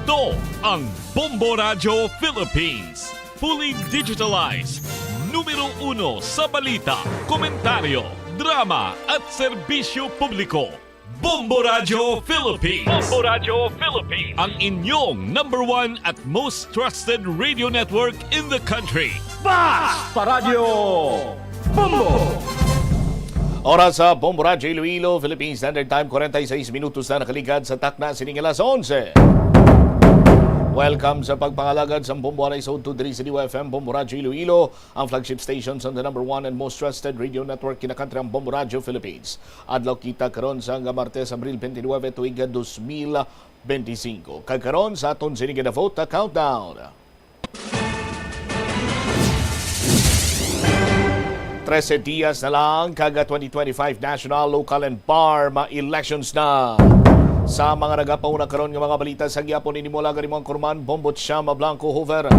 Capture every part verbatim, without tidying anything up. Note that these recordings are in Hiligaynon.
To ang Bombo Radyo Philippines. Fully digitalized. Numero uno sa balita, komentaryo, drama, at serbisyo publiko. Bombo Radyo Philippines. Bombo Radyo Philippines. Ang inyong number one at most trusted radio network in the country. Basta Radyo Bombo! Oras sa Bombo Radyo Iloilo, Philippine Standard Time, forty-six minutos na nakaligad sa takna sining alas onse. Welcome sa pagpangalagad sa Bombo Anay sa Udto diri sa D Y F M, Bombo Radyo Iloilo, ang flagship station sa the number one and most trusted radio network kinakantri ang Bombo Radyo Philippines. Adlaw kita karon sa nga Martes, Abril twenty-nine, tuig dos mil benti singko. Kag karon sa aton sini nga vote countdown. Trese dias na lang kag twenty twenty-five national, local, and BARMM elections na. Sa mga nagapauna karon nga mga balita sa gihapon, ini mo lang mo ang Kurman Bombot Siam Blanco Hoover.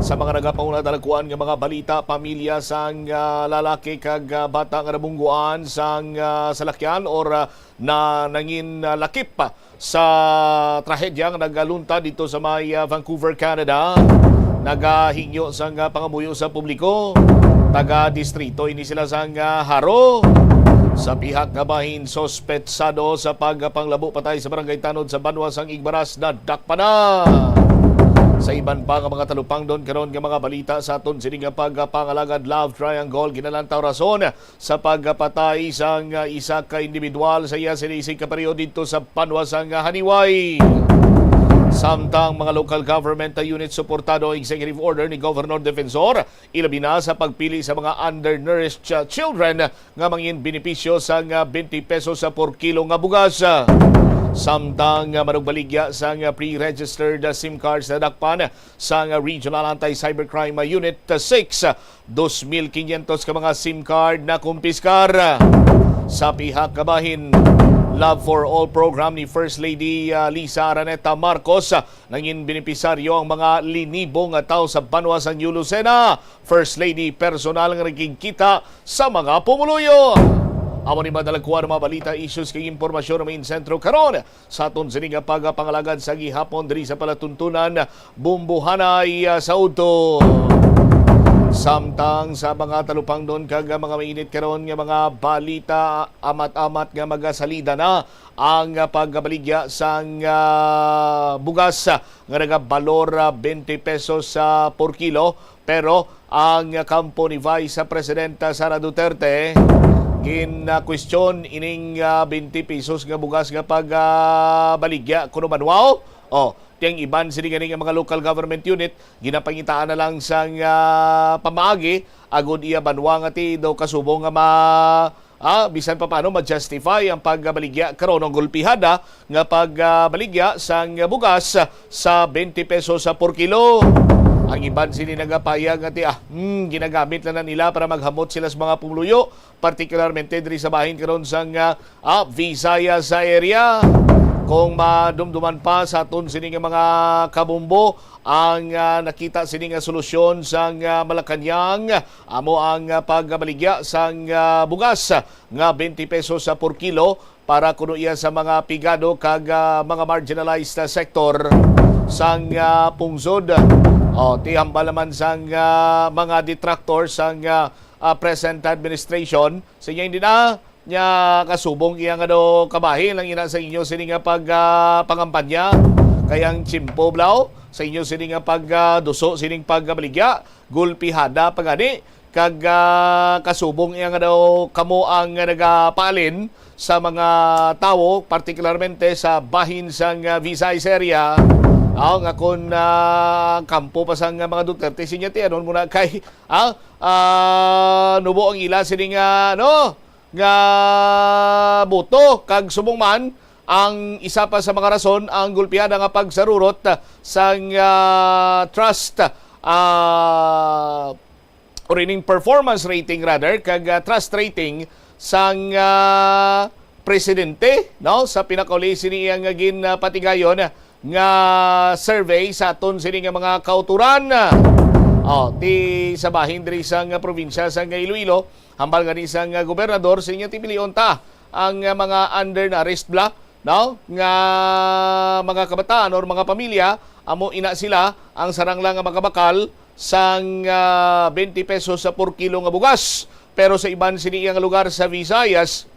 Sa mga nagapauna, dalagkuan nga mga balita, pamilya sang, ah, lalaki kag, ah, bata nga nabungguan sang, ah, salakyan or, ah, na nangin, ah, lakip sa trahedya nga nagaluntad dito sa may, ah, Vancouver, Canada. Nagahingyo sang, ah, pangamuyo sa publiko. Taga-distrito ini sila sang, ah, Jaro. Sa pihak nga bahin, suspetsado sa pagpanglabo patay sa barangay tanod sa banwa sang Igbaras nadakpan na. Sa iban pa nga mga talupangdon karon nga mga balita sa aton sini nga pagpangalagad, love triangle, ginalantaw rason sa pagpatay sang, ah, isa ka individual sa iya sini isig ka pareho didto sa banwa sang, ah, Janiuay. Samtang mga local government unit suportado ang executive order ni Governor Defensor, ilabi na sa pagpili sa mga undernourished, ah, children nga mangin benepisyo sang, ah, twenty pesos sa por kilo nga bugas. Samtang, ah, manugbaligya sang, ah, pre-registered, ah, SIM cards nadakpan sang, ah, Regional Anti-Cybercrime Unit six, ah, dos mil quinientos ka mga SIM card na kumpiskar. Sa pihak ka bahin, Love for All program ni First Lady, ah, Lisa Araneta Marcos, ah, nangin benepisaryo ang mga linibo nga tawo sa banwa sa New Lucena. First Lady personal nga nakigkita sa mga pumuluyo. Amo ni madalagkuan ang mga balita, issues kag impormasyon nga main sentro karon sa aton sini nga pagpangalagad sa gihapon diri sa palatuntunan Bumbuhanay, ah, sa udto. Samtang sa mga talupangdon kag mga mainit karon nga mga balita, amat-amat nga magasalida na ang pagbaligya sang, ah, bugas nga nagabalor, ah, twenty pesos, ah, por kilo. Pero ang kampo ni Vice Presidenta Sara Duterte, gin-question ining, ah, twenty pesos nga bugas nga pag, ah, baligya kuno banwa. Oh, ti ang iban sini gani nga mga local government unit, ginapangitaan na lang sang, ah, pamaagi agud iya banwa nga ti daw kasubong nga ma-, ah, bisan pa paano ma-justify ang pagbaligya karon, ang gulpihada nga pagbaligya sang bugas sa twenty pesos sa por kilo. Ang iban sini nagapahayag nga ti, ah, hmm, ginagamit lang na nila para maghamot sila sa mga pumuluyo, partikularmente diri sa bahin karon sang, ah, ah, Visayas area. Kung madumduman pa sa aton sini nga mga kabumbo, ang, ah, nakita sini nga solusyon sang, ah, Malacañang, amo ang, ah, pagbaligya sang, ah, bugas nga twenty pesos sa por kilo para kuno iya sa mga pigado kag, ah, mga marginalized, ah, sektor sang, ah, pungsod. O, ti hambal naman sang, ah, mga detractor sang, ah, ah, present administration, sa inyo hindi na nya kasubong iya nga daw kabahin lang ina sa inyo sini nga pag, ah, pangampanya. Kay ang tiyempo, blaw, sa inyo sini nga pag, ah, duso sining pagbaligya, gulpihada pa gani, kag, ah, kasubong iya nga daw kamo ang nagapaalin sa mga tawo, partikularmente sa bahin sang, ah, Visayas area, aw, nga kon, ah, kampo pa sang mga Duterte, sinya ti anon mo na kay, ah, ah, nubo ang ila sini nga, ano, nga boto, kag subong man, ang isa pa sa mga rason ang gulpihada nga pagsarurot sang, ah, trust, ah, or ining performance rating rather, kag, ah, trust rating sang, ah, presidente, no, sa pinakauli sini iyang nga ginpatigayon nga survey sa aton sini nga mga kauturan. Oh, ti sa bahin diri sang probinsya sang Iloilo, hambal gani sang gobernador, sa inyo ti pilion ta ang mga undernourished bala no, nga mga kabataan or mga pamilya, amo ina sila ang sarang lang nga makabakal sang, ah, twenty pesos sa per kilo nga bugas. Pero sa iban sini nga lugar sa Visayas,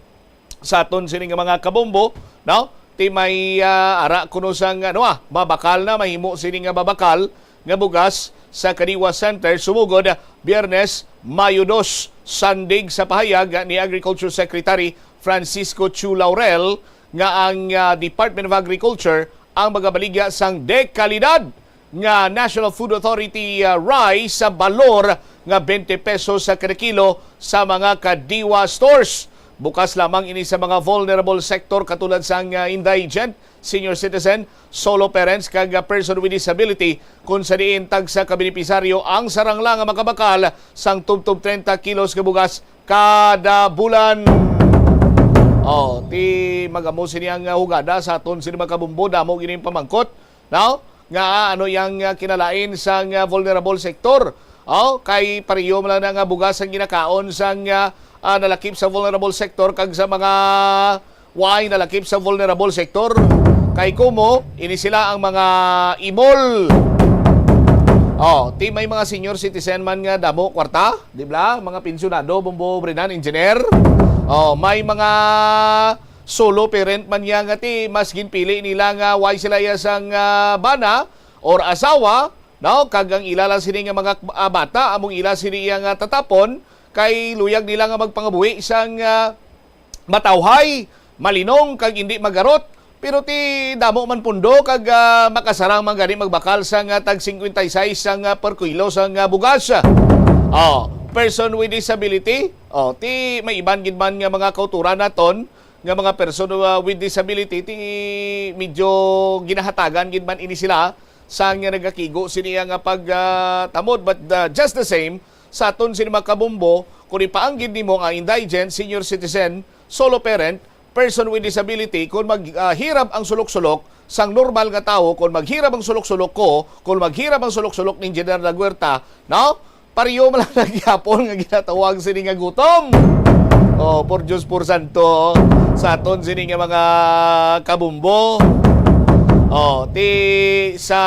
sa aton sini nga mga kabombo, no? Ti may, ah, ara kuno sang, ano, ah, mabakal na, mahimo sini nga mabakal nga bugas sa Kadiwa Center sumugod Biyernes, Mayo dos, sandig sa pahayag ni Agriculture Secretary Francisco Chu Laurel nga ang, ah, Department of Agriculture ang magabaligya sang dekalidad nga National Food Authority, ah, rice sa balor nga twenty pesos sa kada kilo sa mga Kadiwa stores. Bukas lamang ini sa mga vulnerable sector katulad sang, ah, indigent, senior citizen, solo parents, kag, ah, person with disability, kung sa diin tagsa ka benepisaryo ang sarang lang nga makabakal sang tubtob treinta kilos nga bugas kada bulan. Oh, ti magamo sini ang, ah, hugada sa aton sini mga kabumbo, damo gini ang pamangkot, no? Nga, ah, ano yang, ah, kinalain sang, ah, vulnerable sector? Oh, kay pareho man lang na nga bugas ang ginakaon sang, ah, ah, nalakip sa vulnerable sector kag sa mga way nalakip sa vulnerable sector. Kay kumo, ini sila ang mga imol. Oh, ti may mga senior citizen man nga damo kwarta, di ba? Mga pensyonado, bombo, Brenan, engineer. Oh, may mga solo parent man niya nga ti mas ginpili nila nga way sila iya sang, ah, bana or asawa, no? Kag ang ila lang sini nga mga, ah, bata, among ila sini iya nga tatapon, kay luyag nila nga magpangabuhi sang, ah, matawhay, malinong, kag indi magarot. Pero ti damo man pundo kag, ah, makasarang man gani magbakal sang, ah, tag singkwenta y seis sang, ah, per kilo sang, ah, bugas. Oh, person with disability, oh, ti may iban gid man nga mga kauturan naton nga mga person, ah, with disability, ti medyo ginahatagan gid man ini sila sang nga nagakigo sini nga pag, ah, tamod. But, ah, just the same, sa aton sini mga kabumbo, kung ipaanggid nimo ang indigent, senior citizen, solo parent, person with disability, kung mag, ah, hirab ang sulok-sulok sang normal nga tawo, kung maghirab ang sulok-sulok ko, kung maghirab ang sulok-sulok ni Engineer Laguerta, no? Pareho man lang gyapon nga ginatawag sini nga gutom. Oh, por Dios, por santo, sa aton sini nga mga kabumbo. Oh, ti sa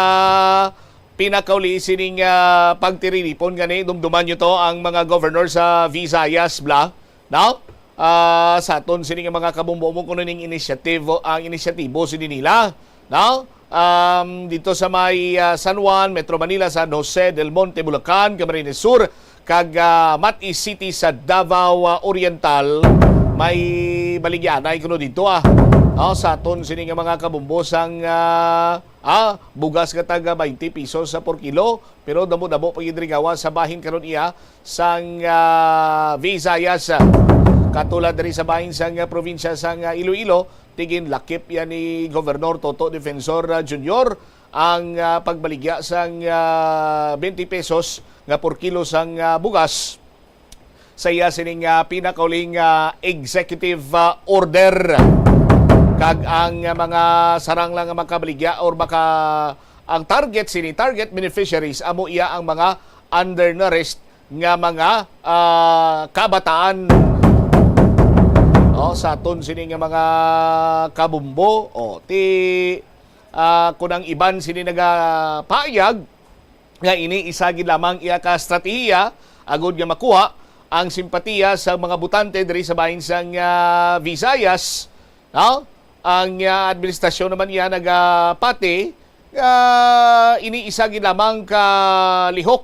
pinakauli sining, ah, pagtirinipon gani, dumduman nyo to, ang mga governor sa Visayas, bla, no? Ah, sa aton sini nga mga kabumbo mo kuno ning initiative, ang inisyatibo sini nila, no? Um, dito sa may, ah, San Juan, Metro Manila, San Jose del Monte, Bulacan, Camarines Sur, kag, ah, Mati City sa Davao, ah, Oriental, may baligyanay kuno dito, ah. Oh, sa aton sini nga mga kabumbo sang, ah, ah, bugas nga taga twenty pesos sa por kilo, pero damo-damo pa gid diri gawas sa bahin karon iya sang, ah, Visayas. Katulad diri sa bahin sang, ah, probinsya sang, ah, Iloilo, ti ginlakip yan ni Gobernador Toto Defensor, ah, Junior ang, ah, pagbaligya sang, ah, twenty pesos nga por kilo sang, ah, bugas sa iya sining, ah, pinakauling, ah, executive, ah, order. Kag ang, ah, mga sarang lang nga makabaligya or maka-, ang target sini, target beneficiaries, amo iya ang mga undernourished nga mga, ah, kabataan. Oh, sa aton sini nga mga kabumbo, oh, ti, ah, kun ang iban sini nagapayag nga ini isa gid lamang iya ka estratehiya agud nga makuha ang simpatiya sa mga botante diri sa bahin sang, ah, Visayas, no? Ang, ah, administrasyon naman iya nagapati nga ini isa gid lamang ka lihok,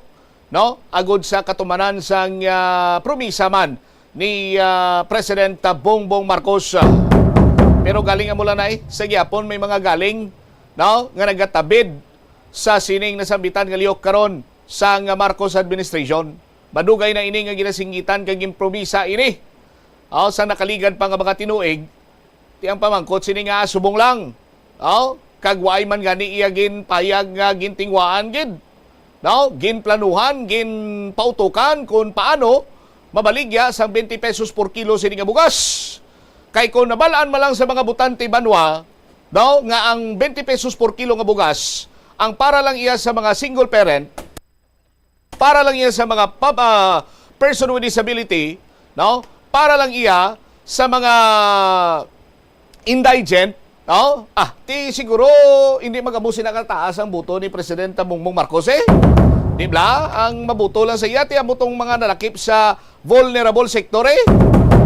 no? Agud sa katumanan sang, ah, promisa man ni, ah, President Bongbong Marcos. Pero galing amo lang na, eh, sa gyapon may mga galing, no, nga nagatabid sa sining nasambitan nga lihok karon sang Marcos administration. Madugay na ini nga ginasinggitan kag ginpromisa ini. Aw, sa nakaligad pa nga mga tinuig, ti ang pamangkot sini nga subong lang. Aw, kag waay man gani iya ginpayag nga gintingwaan gid. No? Ginplanuhan, ginpautukan kung paano mabaligya sang twenty pesos por kilo sini nga bugas. Kay kung nabal-an man lang sa mga botante banwa, no, nga ang twenty pesos por kilo nga bugas, ang para lang iya sa mga single parent, para lang iya sa mga pab-, ah, person with disability, no? Para lang iya sa mga indigent, Oh, ah, ti siguro hindi mag-amo sina kataas ang boto ni Presidente Bongbong Marcos, eh. Di bala? Ang maboto lang sa iya, ti amo tong mga nalakip sa vulnerable sector, eh.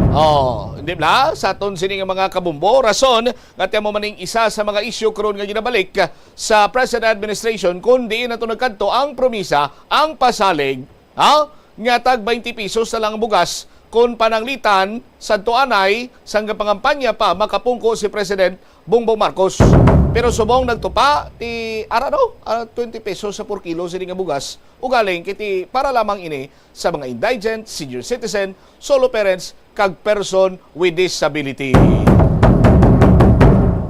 Oh, di bala? Sa aton sini nga mga kabumbo, rason nga ti amo man ning isa sa mga isyu karon nga ginabalik sa present administration, kung diin nato nagkadto ang promisa, ang pasalig, ha? Nga tag twenty pesos na lang ang bugas, kung pananglitan, sadto anay, sang pangampanya pa, makapungko si President Bongbong Marcos. Pero subong nagtupa, ti, ara no, ah, twenty pesos sa per kilo sini nga bugas. Ugaling, kiti para lamang ini sa mga indigent, senior citizen, solo parents, kag person with disability.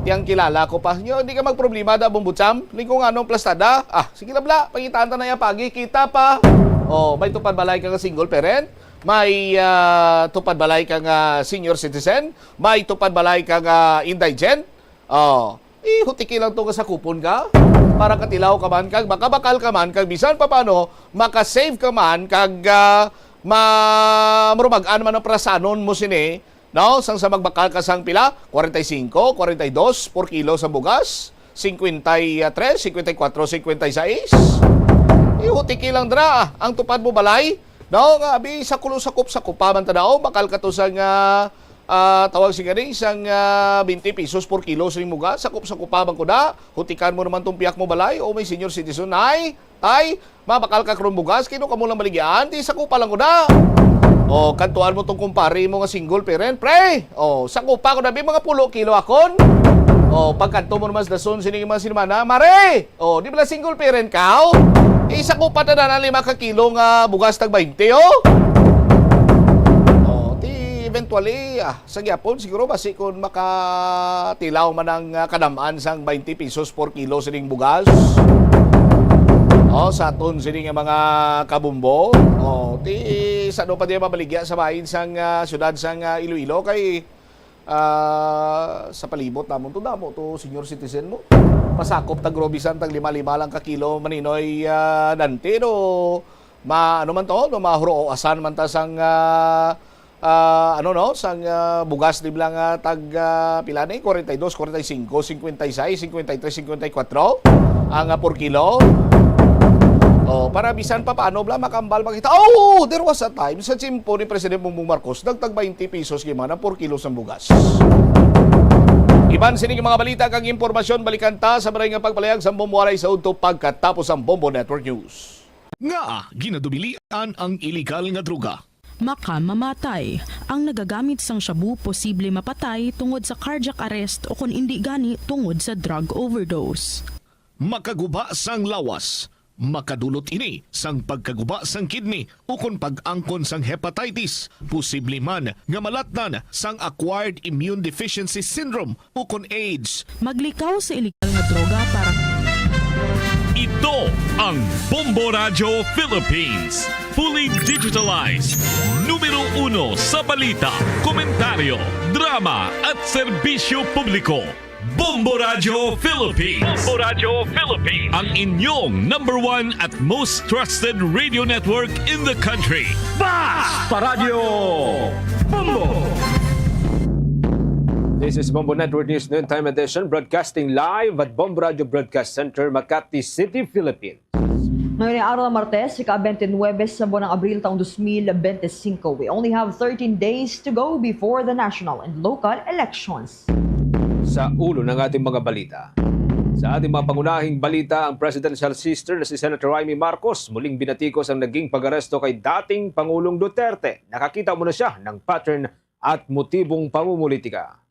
Ti ang kilala ko pa. Nyo, di ka magproblema da, Bombo Cham. Lingkong anong plastada? Ah, sige lang bala. Pangitaan ta na yan, pagi. Kita pa. Oh, may tupad balay ka nga single parent? May ah, tupad balay ka nga senior citizen? May tupad balay ka nga indigent? Oh, ihutiki lang to nga sakupon ka para katilaw ka man kag makabakal ka man kag bisan pa paano maka-save ka man kag ah, ma marumag-an man ang prasanon mo sini, no? Sang sa magbakal ka sang pila? Kwarenta y singko, kwarenta y dos por kilo sa bugas, singkwenta y tres, singkwenta y kwatro, singkwenta y sais. Ihutiki lang dra ang tupad mo balay, no? Nga abi sa kulo sakop-sakop pa man ta daw, bakal ka to sang ah, ah, tawag sini sang ah, twenty pesos per kilo sa imong bugas, sakop-sakop pa man ko na. Hutikan mo naman tong piyak mo balay o may senior citizen ay, tay, mabakal ka karon bugas, kino kamo lang baligyan, ti sakupa lang ko na. O, kantuan mo tong kumpare mo nga single parent, pre. O, sakupa ko na bi mga pulo kilo akon. O, pagkanto mo naman sa dason sini nga mga sinimana, mare. O, di bala single parent ka? O, isakupa ta na ang lima ka kilo nga bugas tag twenty, o. O, ti eventually, ah, sa gyapon, siguro basi kung makatilaw man ang ah, kadam-an sang twenty pesos per kilo sining bugas. O, sa aton sini nga mga kabumbo. O, ti sa ano pa di mabaligya sa bahin sang ah, syudad sang ah, Iloilo kay ah, sa palibot namon to, damo to senior citizen mo. Pasakop tag robisan tag lima-lima lang ka kilo, Maninoy ah, Dante, no? Ma, ano man to, no, mahuroasan man ta sang ah, ah, ano, no, sang ah, bugas di lang ah, tag ah, pila ni, kwarenta y dos, kwarenta y singko, singkwenta y sais, singkwenta y tres, singkwenta y kwatro ang ah, per kilo. O, para bisan pa paano bala makambal makita. Oh, there was a time sa tiyempo ni President Bongbong Marcos, nagtag twenty pesos gyud man ang per kilo sang bugas. Iban sini nga mga balita kag impormasyon, balikan ta sa maray nga pagpalayag sa Bombo Aray sa udto pagkatapos ang Bombo Network News. Nga ginadubilian ang iligal nga droga. Makamamatay. Ang nagagamit sang shabu posible mapatay tungod sa cardiac arrest o kon indi gani tungod sa drug overdose. Makaguba sang lawas. Makadulot ini sang pagkaguba sang kidney ukon pag-angkon sang hepatitis. Posible man nga malatnan sang acquired immune deficiency syndrome ukon AIDS. Maglikaw sa iligal nga droga para Ito ang Bombo Radyo Philippines. Fully digitalized. Numero uno sa balita, komentaryo, drama at serbisyo publiko. Bombo Radyo Philippines. Bombo Radyo Philippines. Ang inyong number one at most trusted radio network in the country. Basta Radyo Bombo! This is Bombo Network News Noontime Edition, broadcasting live at Bombo Radyo Broadcast Center, Makati City, Philippines. Ngayon ay araw ng Martes, ika-twenty-nine sa buwan ng Abril taong twenty twenty-five. We only have thirteen days to go before the national and local elections. Sa ulo ng ating mga balita. Sa ating mga pangunahing balita, ang presidential sister na si Senator Imee Marcos muling binatikos ang naging pag-aresto kay dating Pangulong Duterte. Nakakita mo na siya ng pattern at motibong pamumulitika.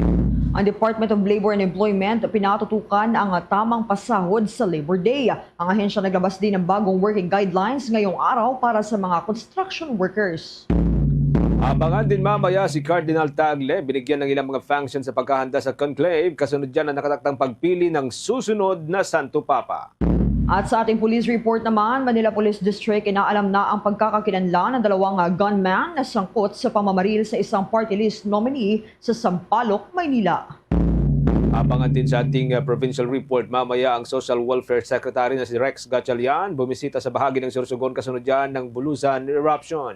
Ang Department of Labor and Employment pinatutukan ang tamang pasahod sa Labor Day. Ang ahensya naglabas din ng bagong working guidelines ngayong araw para sa mga construction workers. Abangan din mamaya si Cardinal Tagle, binigyan ng ilang mga function sa paghahanda sa conclave. Kasunod dyan ang nakataktang pagpili ng susunod na Santo Papa. At sa ating police report naman, Manila Police District, inaalam na ang pagkakakilanlan ng dalawang ah, gunman na sangkot sa pamamaril sa isang party list nominee sa Sampaloc, Maynila. Abangan din sa ating uh, provincial report mamaya ang Social Welfare Secretary na si Rex Gatchalian bumisita sa bahagi ng Sorsogon kasunod dyan ng Bulusan eruption.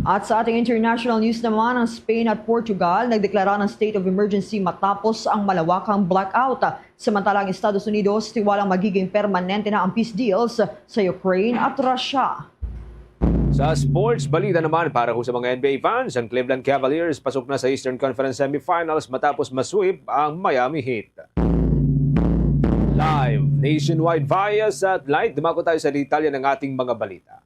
At sa ating international news naman, ang Spain at Portugal nagdeklara ng state of emergency matapos ang malawakang blackout. Samantala, ang Estados Unidos tiwalang magiging permanente na ang peace deals sa Ukraine at Russia. Sa sports balita naman, para ho sa mga N B A fans, ang Cleveland Cavaliers pasok na sa Eastern Conference Semifinals matapos masweep ang Miami Heat. Live nationwide via satellite, dumako tayo sa detalye ng ating mga balita.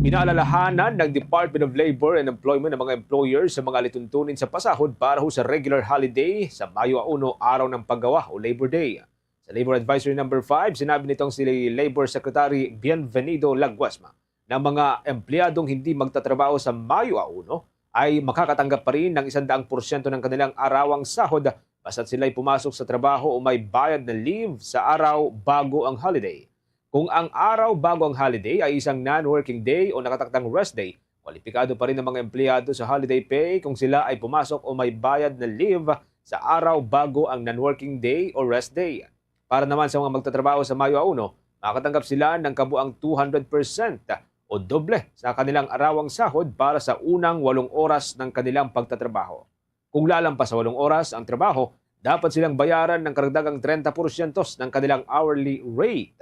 Pinaalalahanan ng Department of Labor and Employment ang mga employers sa mga alituntunin sa pasahod para ho sa regular holiday sa Mayo uno, araw ng paggawa o Labor Day. Sa Labor Advisory Number five, sinabi nitong si Labor Secretary Bienvenido Laguasma na mga empleyadong hindi magtatrabaho sa Mayo uno ay makakatanggap pa rin ng isang daang porsyento ng kanilang arawang sahod basta't sila'y pumasok sa trabaho o may bayad na leave sa araw bago ang holiday. Kung ang araw bago ang holiday ay isang non-working day o nakatakdang rest day, kwalipikado pa rin ang mga empleyado sa holiday pay kung sila ay pumasok o may bayad na leave sa araw bago ang non-working day o rest day. Para naman sa mga magtatrabaho sa Mayo uno, makatanggap sila ng kabuang two hundred percent o doble sa kanilang arawang sahod para sa unang walong oras ng kanilang pagtatrabaho. Kung lalampas sa walong oras ang trabaho, dapat silang bayaran ng karagdagang trenta porsyento ng kanilang hourly rate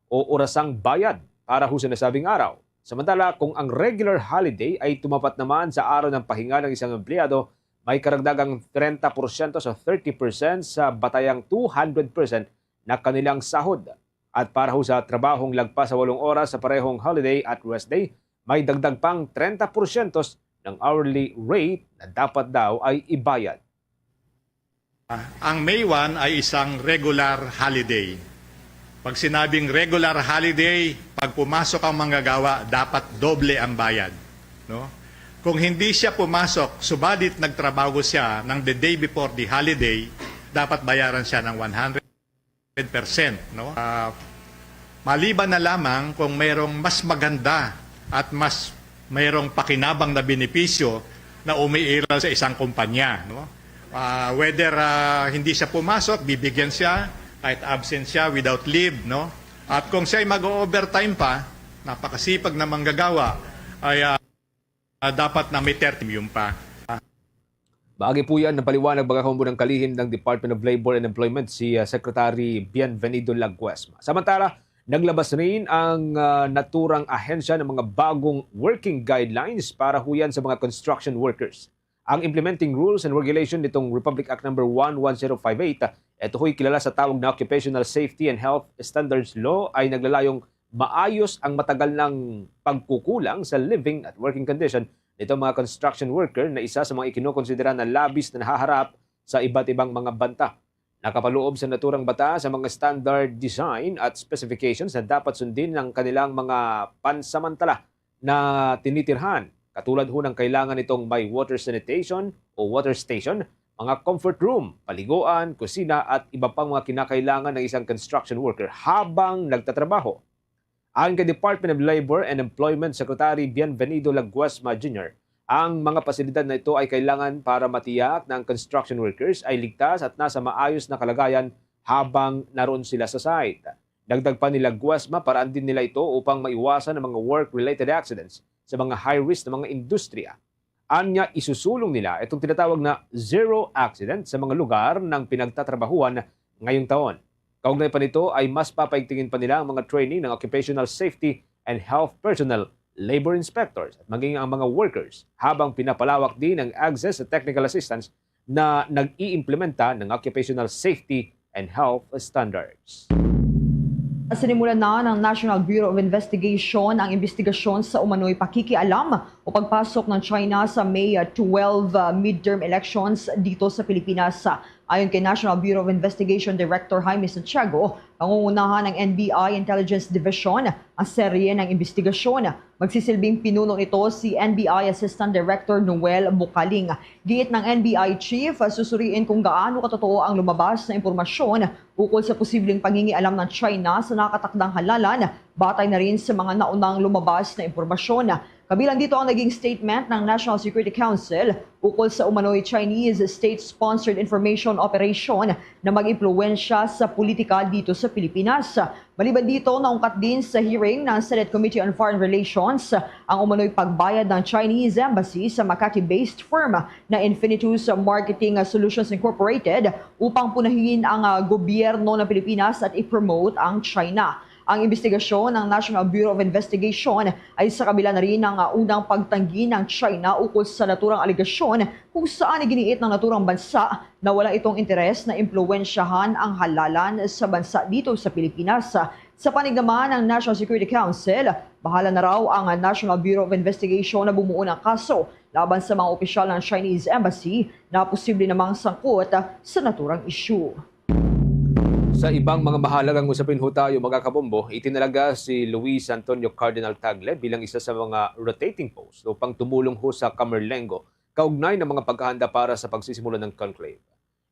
o orasang bayad para ho sa nasabing araw. Samantala, kung ang regular holiday ay tumapat naman sa araw ng pahinga ng isang empleyado, may karagdagang trenta porsyento sa thirty percent sa batayang two hundred percent na kanilang sahod. At para ho sa trabahong lagpas sa walong oras sa parehong holiday at rest day, may dagdag pang trenta porsyento ng hourly rate na dapat daw ay ibayad. Ang May one ay isang regular holiday. Pag sinabing regular holiday, pag pumasok ang manggagawa, dapat doble ang bayad, no? Kung hindi siya pumasok, subalit nagtrabaho siya ng the day before the holiday, dapat bayaran siya ng one hundred percent, no? Ah, maliban na lamang kung mayroong mas maganda at mas mayroong pakinabang na benepisyo na umiiral sa isang kumpanya, no? Ah, whether, ah, hindi siya pumasok, bibigyan siya kahit absent siya, without leave, no? At kung siya ay mag-overtime pa, napakasipag na manggagawa, ay, ah, dapat na may thirty yun pa. Baagi po yan ng paliwanag, mga kaumbunan, kalihim ng Department of Labor and Employment, si, ah, Secretary Bienvenido Laguesma. Samantala, naglabas rin ang, ah, naturang ahensya ng mga bagong working guidelines para huyan sa mga construction workers. Ang implementing rules and regulation nitong Republic Act Number one one zero five eight, ito ho'y kilala sa tawag na Occupational Safety and Health Standards Law, ay naglalayong maayos ang matagal ng pagkukulang sa living at working condition nitong mga construction worker na isa sa mga ikinokonsidera na labis na nahaharap sa iba't ibang mga banta. Nakapaloob sa naturang batas ang mga standard design at specifications na dapat sundin ng kanilang mga pansamantala na tinitirhan, katulad ho ng kailangan nitong may water sanitation o water station, mga comfort room, paliguan, kusina at iba pang mga kinakailangan ng isang construction worker habang nagtatrabaho. Ayon kay Department of Labor and Employment Secretary Bienvenido Laguesma Junior, ang mga pasilidad na ito ay kailangan para matiyak na ang construction workers ay ligtas at nasa maayos na kalagayan habang naroon sila sa site. Dagdag pa ni Laguesma, paraan din nila ito upang maiwasan ang mga work-related accidents sa mga high-risk na mga industriya. Anya, isusulong nila itong tinatawag na zero accident sa mga lugar ng pinagtatrabahuan ngayong taon. Kaugnay pa nito ay mas papaigtingin pa nila ang mga training ng occupational safety and health personnel, labor inspectors, at maging ang mga workers, habang pinapalawak din ang access sa technical assistance na nag-iimplementa ng occupational safety and health standards. Sinimulan na ng National Bureau of Investigation ang imbestigasyon sa umano'y pakikialam o pagpasok ng China sa May twelve, ah, midterm elections dito sa Pilipinas. Ayon kay National Bureau of Investigation Director Jaime Santiago, pangungunahan ng N B I Intelligence Division ang serye ng imbestigasyon. Magsisilbing pinuno nito si N B I Assistant Director Noel Bukaling. Giit ng N B I Chief, susuriin kung gaano katotoo ang lumabas na impormasyon ukol sa posibleng pangingialam ng China sa nakatakdang halalan, batay na rin sa mga naunang lumabas na impormasyon. Kabilang dito ang naging statement ng National Security Council ukol sa umano'y Chinese state-sponsored information operation na mag-impluwensya sa politika dito sa Pilipinas. Maliban dito, naungkat din sa hearing ng Senate Committee on Foreign Relations ang umano'y pagbayad ng Chinese embassy sa Makati-based firm na Infinitus Marketing Solutions Incorporated upang punahin ang, ah, gobyerno ng Pilipinas at i-promote ang China. Ang imbestigasyon ng National Bureau of Investigation ay sa kabila na rin ng, ah, unang pagtanggi ng China ukol sa naturang alegasyon kung saan iginiit ng naturang bansa na wala itong interes na impluwensyahan ang halalan sa bansa dito sa Pilipinas. Sa panig naman ng National Security Council, bahala na raw ang National Bureau of Investigation na bumuo ng kaso laban sa mga opisyal ng Chinese Embassy na posible namang sangkot sa naturang issue. Sa ibang mga mahalagang usapin ho tayo, mga kabombo, itinalaga si Luis Antonio Cardinal Tagle bilang isa sa mga rotating post upang tumulong ho sa Camerlengo kaugnay ng mga paghahanda para sa pagsisimula ng conclave.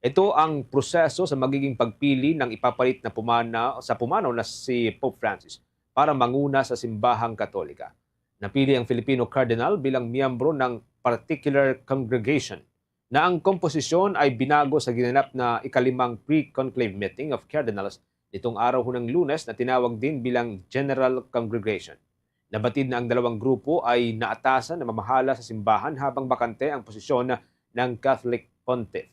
Ito ang proseso sa magiging pagpili ng ipapalit na pumana-, sa pumanaw na si Pope Francis para manguna sa simbahang Katolika. Napili ang Filipino Cardinal bilang miyembro ng particular congregation na ang komposisyon ay binago sa ginanap na ikalimang pre-conclave meeting of cardinals nitong araw hunang Lunes na tinawag din bilang General Congregation. Nabatid na ang dalawang grupo ay naatasan na mamahala sa simbahan habang bakante ang posisyon ng Catholic Pontiff.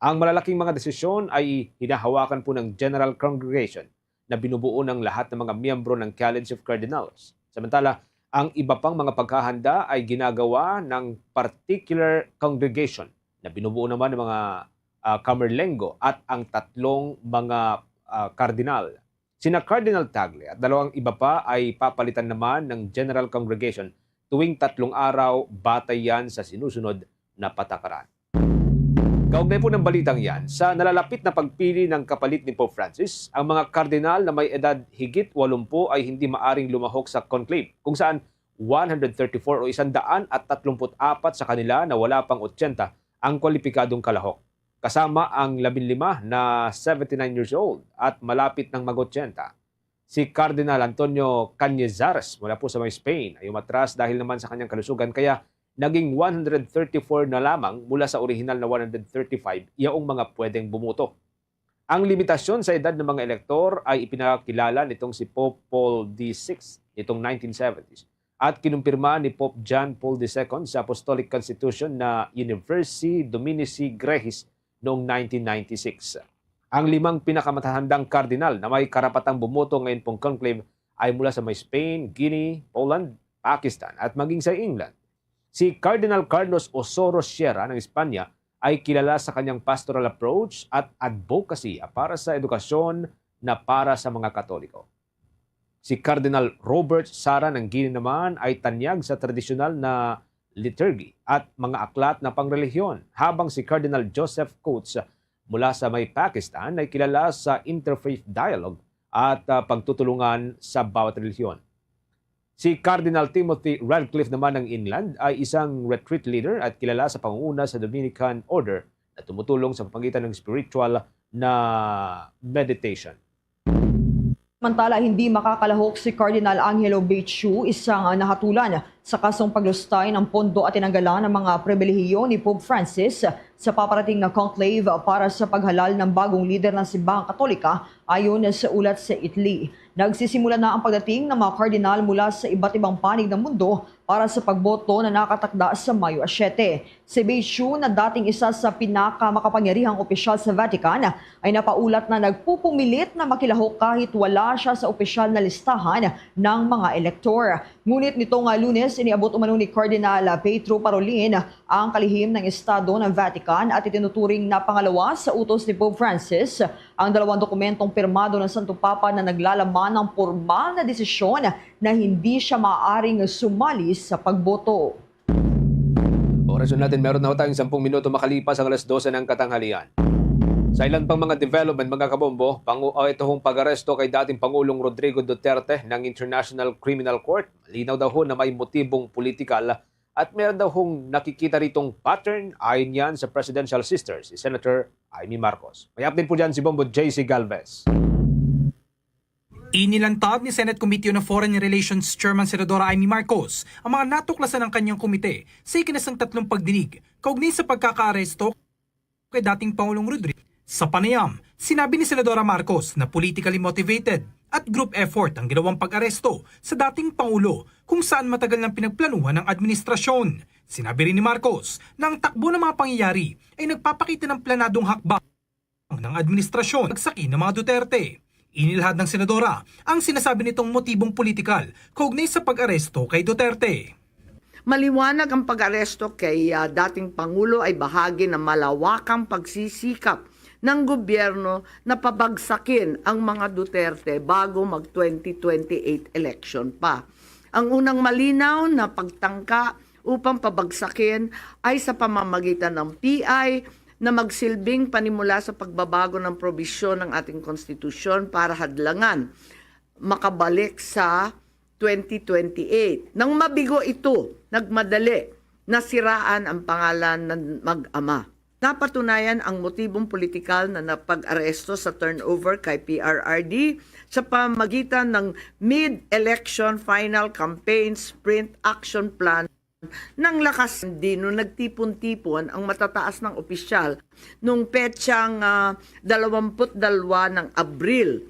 Ang malalaking mga desisyon ay hinahawakan po ng General Congregation na binubuo ng lahat ng mga miyembro ng College of Cardinals. Samantala, ang iba pang mga paghahanda ay ginagawa ng particular congregation na binubuo naman ng mga, ah, Camerlengo at ang tatlong mga, ah, kardinal. Sina Cardinal Tagle at dalawang iba pa ay papalitan naman ng General Congregation tuwing tatlong araw, batay yan sa sinusunod na patakaran. Kaugnay po ng balitang yan, sa nalalapit na pagpili ng kapalit ni Pope Francis, ang mga kardinal na may edad higit walumpu ay hindi maaring lumahok sa conclave, kung saan one hundred thirty-four o isang daan at tatlumpu't apat sa kanila na wala pang otsenta ang kwalipikadong kalahok, kasama ang labinlima na seventy-nine years old at malapit nang mag-otsenta. Si Cardinal Antonio Cañizares mula po sa may Spain ay umatras dahil naman sa kanyang kalusugan, kaya naging one hundred thirty-four na lamang mula sa orihinal na one hundred thirty-five yaong mga pwedeng bumoto. Ang limitasyon sa edad ng mga elektor ay ipinakilala nitong si Pope Paul the sixth nitong nineteen seventies at kinumpirma ni Pope John Paul the second sa Apostolic Constitution na Universi Dominici Gregis noong nineteen ninety-six. Ang limang pinakamatatandang kardinal na may karapatang bumoto ngayon pong conclave ay mula sa may Spain, Guinea, Poland, Pakistan, at maging sa England. Si Cardinal Carlos Osoro Sierra ng Espanya ay kilala sa kanyang pastoral approach at advocacy para sa edukasyon na para sa mga Katoliko. Si Cardinal Robert Sara ng Guinea naman ay tanyag sa tradisyonal na liturgy at mga aklat na pangrelihiyon, habang si Cardinal Joseph Coates mula sa may Pakistan ay kilala sa interfaith dialogue at, ah, pagtutulungan sa bawat relihiyon. Si Cardinal Timothy Radcliffe naman ng England ay isang retreat leader at kilala sa pangunguna sa Dominican Order na tumutulong sa pamagitan ng spiritual na meditation. Samantala, hindi makakalahok si Cardinal Angelo Becciu, isang nahatulan sa kasong paglustay ng pondo at tinanggalan ng mga pribilehiyo ni Pope Francis sa paparating na conclave para sa paghalal ng bagong lider ng Simbahang Katolika, ayon sa ulat sa Italy. Nagsisimula na ang pagdating ng mga kardinal mula sa iba't ibang panig ng mundo para sa pagboto na nakatakda sa Mayo siyete. Si Becciu, na dating isa sa pinakamakapangyarihang opisyal sa Vatican, ay napaulat na nagpupumilit na makilahok kahit wala siya sa opisyal na listahan ng mga elektor. Ngunit nitong, ah, Lunes, iniabot umano ni Cardinal, ah, Pietro Parolin ang kalihim ng Estado ng Vatican at itinuturing na pangalawa sa utos ni Pope Francis ang dalawang dokumentong pirmado ng Santo Papa na naglalaman ng pormal na desisyon na hindi siya maaaring sumali sa pagboto. Oras natin, meron na ho tayong sampung minuto makalipas ang alas dose ng katanghalian. Sa ilan pang mga development, mga kabombo, pangu-, ah, ito hong pag-aresto kay dating Pangulong Rodrigo Duterte ng International Criminal Court, malinaw daw ho na may motibong politikal at meron daw hong nakikita ritong pattern, ayon yan sa Presidential Sister, si Senator Imee Marcos. May update po dyan si Bombo J C Galvez. Inilantad ni Senate Committee on Foreign Relations Chairman Senadora Imee Marcos ang mga natuklasan ng kanyang komite sa ikinasang tatlong pagdinig kaugnay sa pagkakaaresto kay dating Pangulong Rodrigo. Sa panayam, sinabi ni Senadora Marcos na politically motivated at group effort ang ginawang pag-aresto sa dating Pangulo, kung saan matagal nang pinagplanuhan ng administrasyon. Sinabi rin ni Marcos na ang takbo ng mga pangyayari ay nagpapakita ng planadong hakbang ng administrasyon pagsakin ng mga Duterte. Inilahad ng senadora ang sinasabi nitong motibong politikal kaugnay sa pag-aresto kay Duterte. Maliwanag, ang pag-aresto kay, ah, dating Pangulo ay bahagi ng malawakang pagsisikap ng gobyerno na pabagsakin ang mga Duterte bago mag twenty twenty-eight election pa. Ang unang malinaw na pagtangka upang pabagsakin ay sa pamamagitan ng P I na magsilbing panimula sa pagbabago ng probisyon ng ating konstitusyon para hadlangan makabalik sa twenty twenty-eight. Nang mabigo ito, nagmadali na siraan ang pangalan ng mag-ama. Napatunayan ang motibong politikal na napag-aresto sa turnover kay P R R D sa pamagitan ng mid-election final campaign sprint action plan. Nang lakas dino, nagtipon-tipon ang matataas ng opisyal nung petsang, ah, dalawampu't dalawa ng Abril,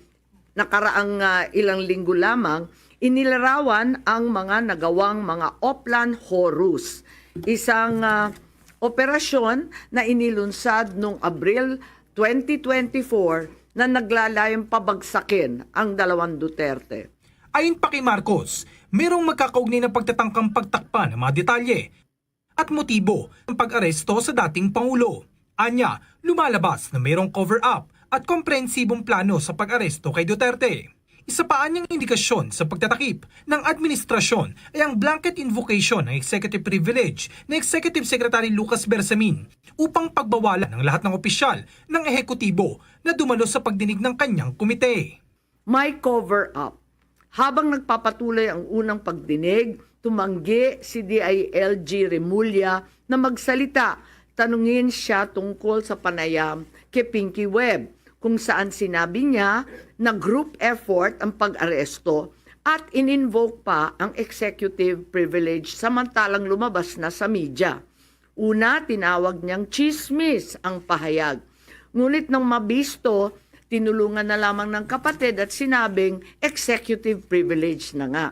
nakaraang, ah, ilang linggo lamang, inilarawan ang mga nagawang mga Oplan Horus, isang, ah, operasyon na inilunsad noong Abril twenty twenty-four na naglalayong pabagsakin ang dalawang Duterte. Ayon pa kay Marcos, mayroong magkakaugnay na pagtatangkang pagtakpan ng mga detalye at motibo ng pag-aresto sa dating Pangulo. Anya, lumalabas na mayroong cover-up at komprehensibong plano sa pag-aresto kay Duterte. Isa pa anyang indikasyon sa pagtatakip ng administrasyon ay ang blanket invocation ng executive privilege ni Executive Secretary Lucas Bersamin upang pagbawalan ang lahat ng opisyal ng ehekutibo na dumalo sa pagdinig ng kanyang komite. May cover-up. Habang nagpapatuloy ang unang pagdinig, tumanggi si D I L G Remulla na magsalita. Tanungin siya tungkol sa panayam kay Pinky Webb, kung saan sinabi niya na group effort ang pag-aresto at in-invoke pa ang executive privilege, samantalang lumabas na sa media. Una, tinawag niyang tsismis ang pahayag. Ngunit nang mabisto, tinulungan na lamang ng kapatid at sinabing executive privilege na nga.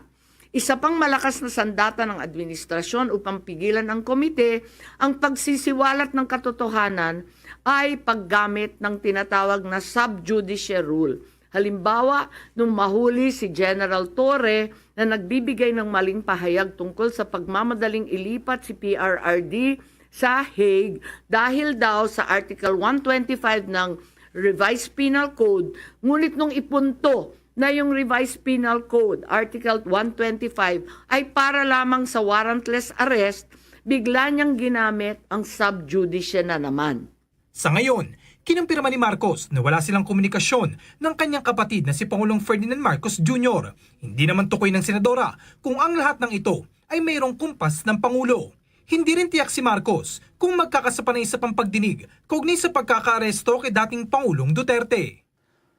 Isa pang malakas na sandata ng administrasyon upang pigilan ang komite ang pagsisiwalat ng katotohanan ay paggamit ng tinatawag na sub judice rule. Halimbawa, nung mahuli si General Torre na nagbibigay ng maling pahayag tungkol sa pagmamadaling ilipat si P R R D sa Hague dahil daw sa Article one twenty-five ng Revised Penal Code, ngunit nung ipunto na yung Revised Penal Code, Article one twenty-five, ay para lamang sa warrantless arrest, bigla niyang ginamit ang sub judice na naman. Sa ngayon, kinumpirma ni Marcos na wala silang komunikasyon ng kanyang kapatid na si Pangulong Ferdinand Marcos Junior. Hindi naman tukoy ng senadora kung ang lahat ng ito ay mayroong kumpas ng Pangulo. Hindi rin tiyak si Marcos kung magkakaisa pa ng isa pang pagdinig kaugnay sa pagkakaaresto kay dating Pangulong Duterte.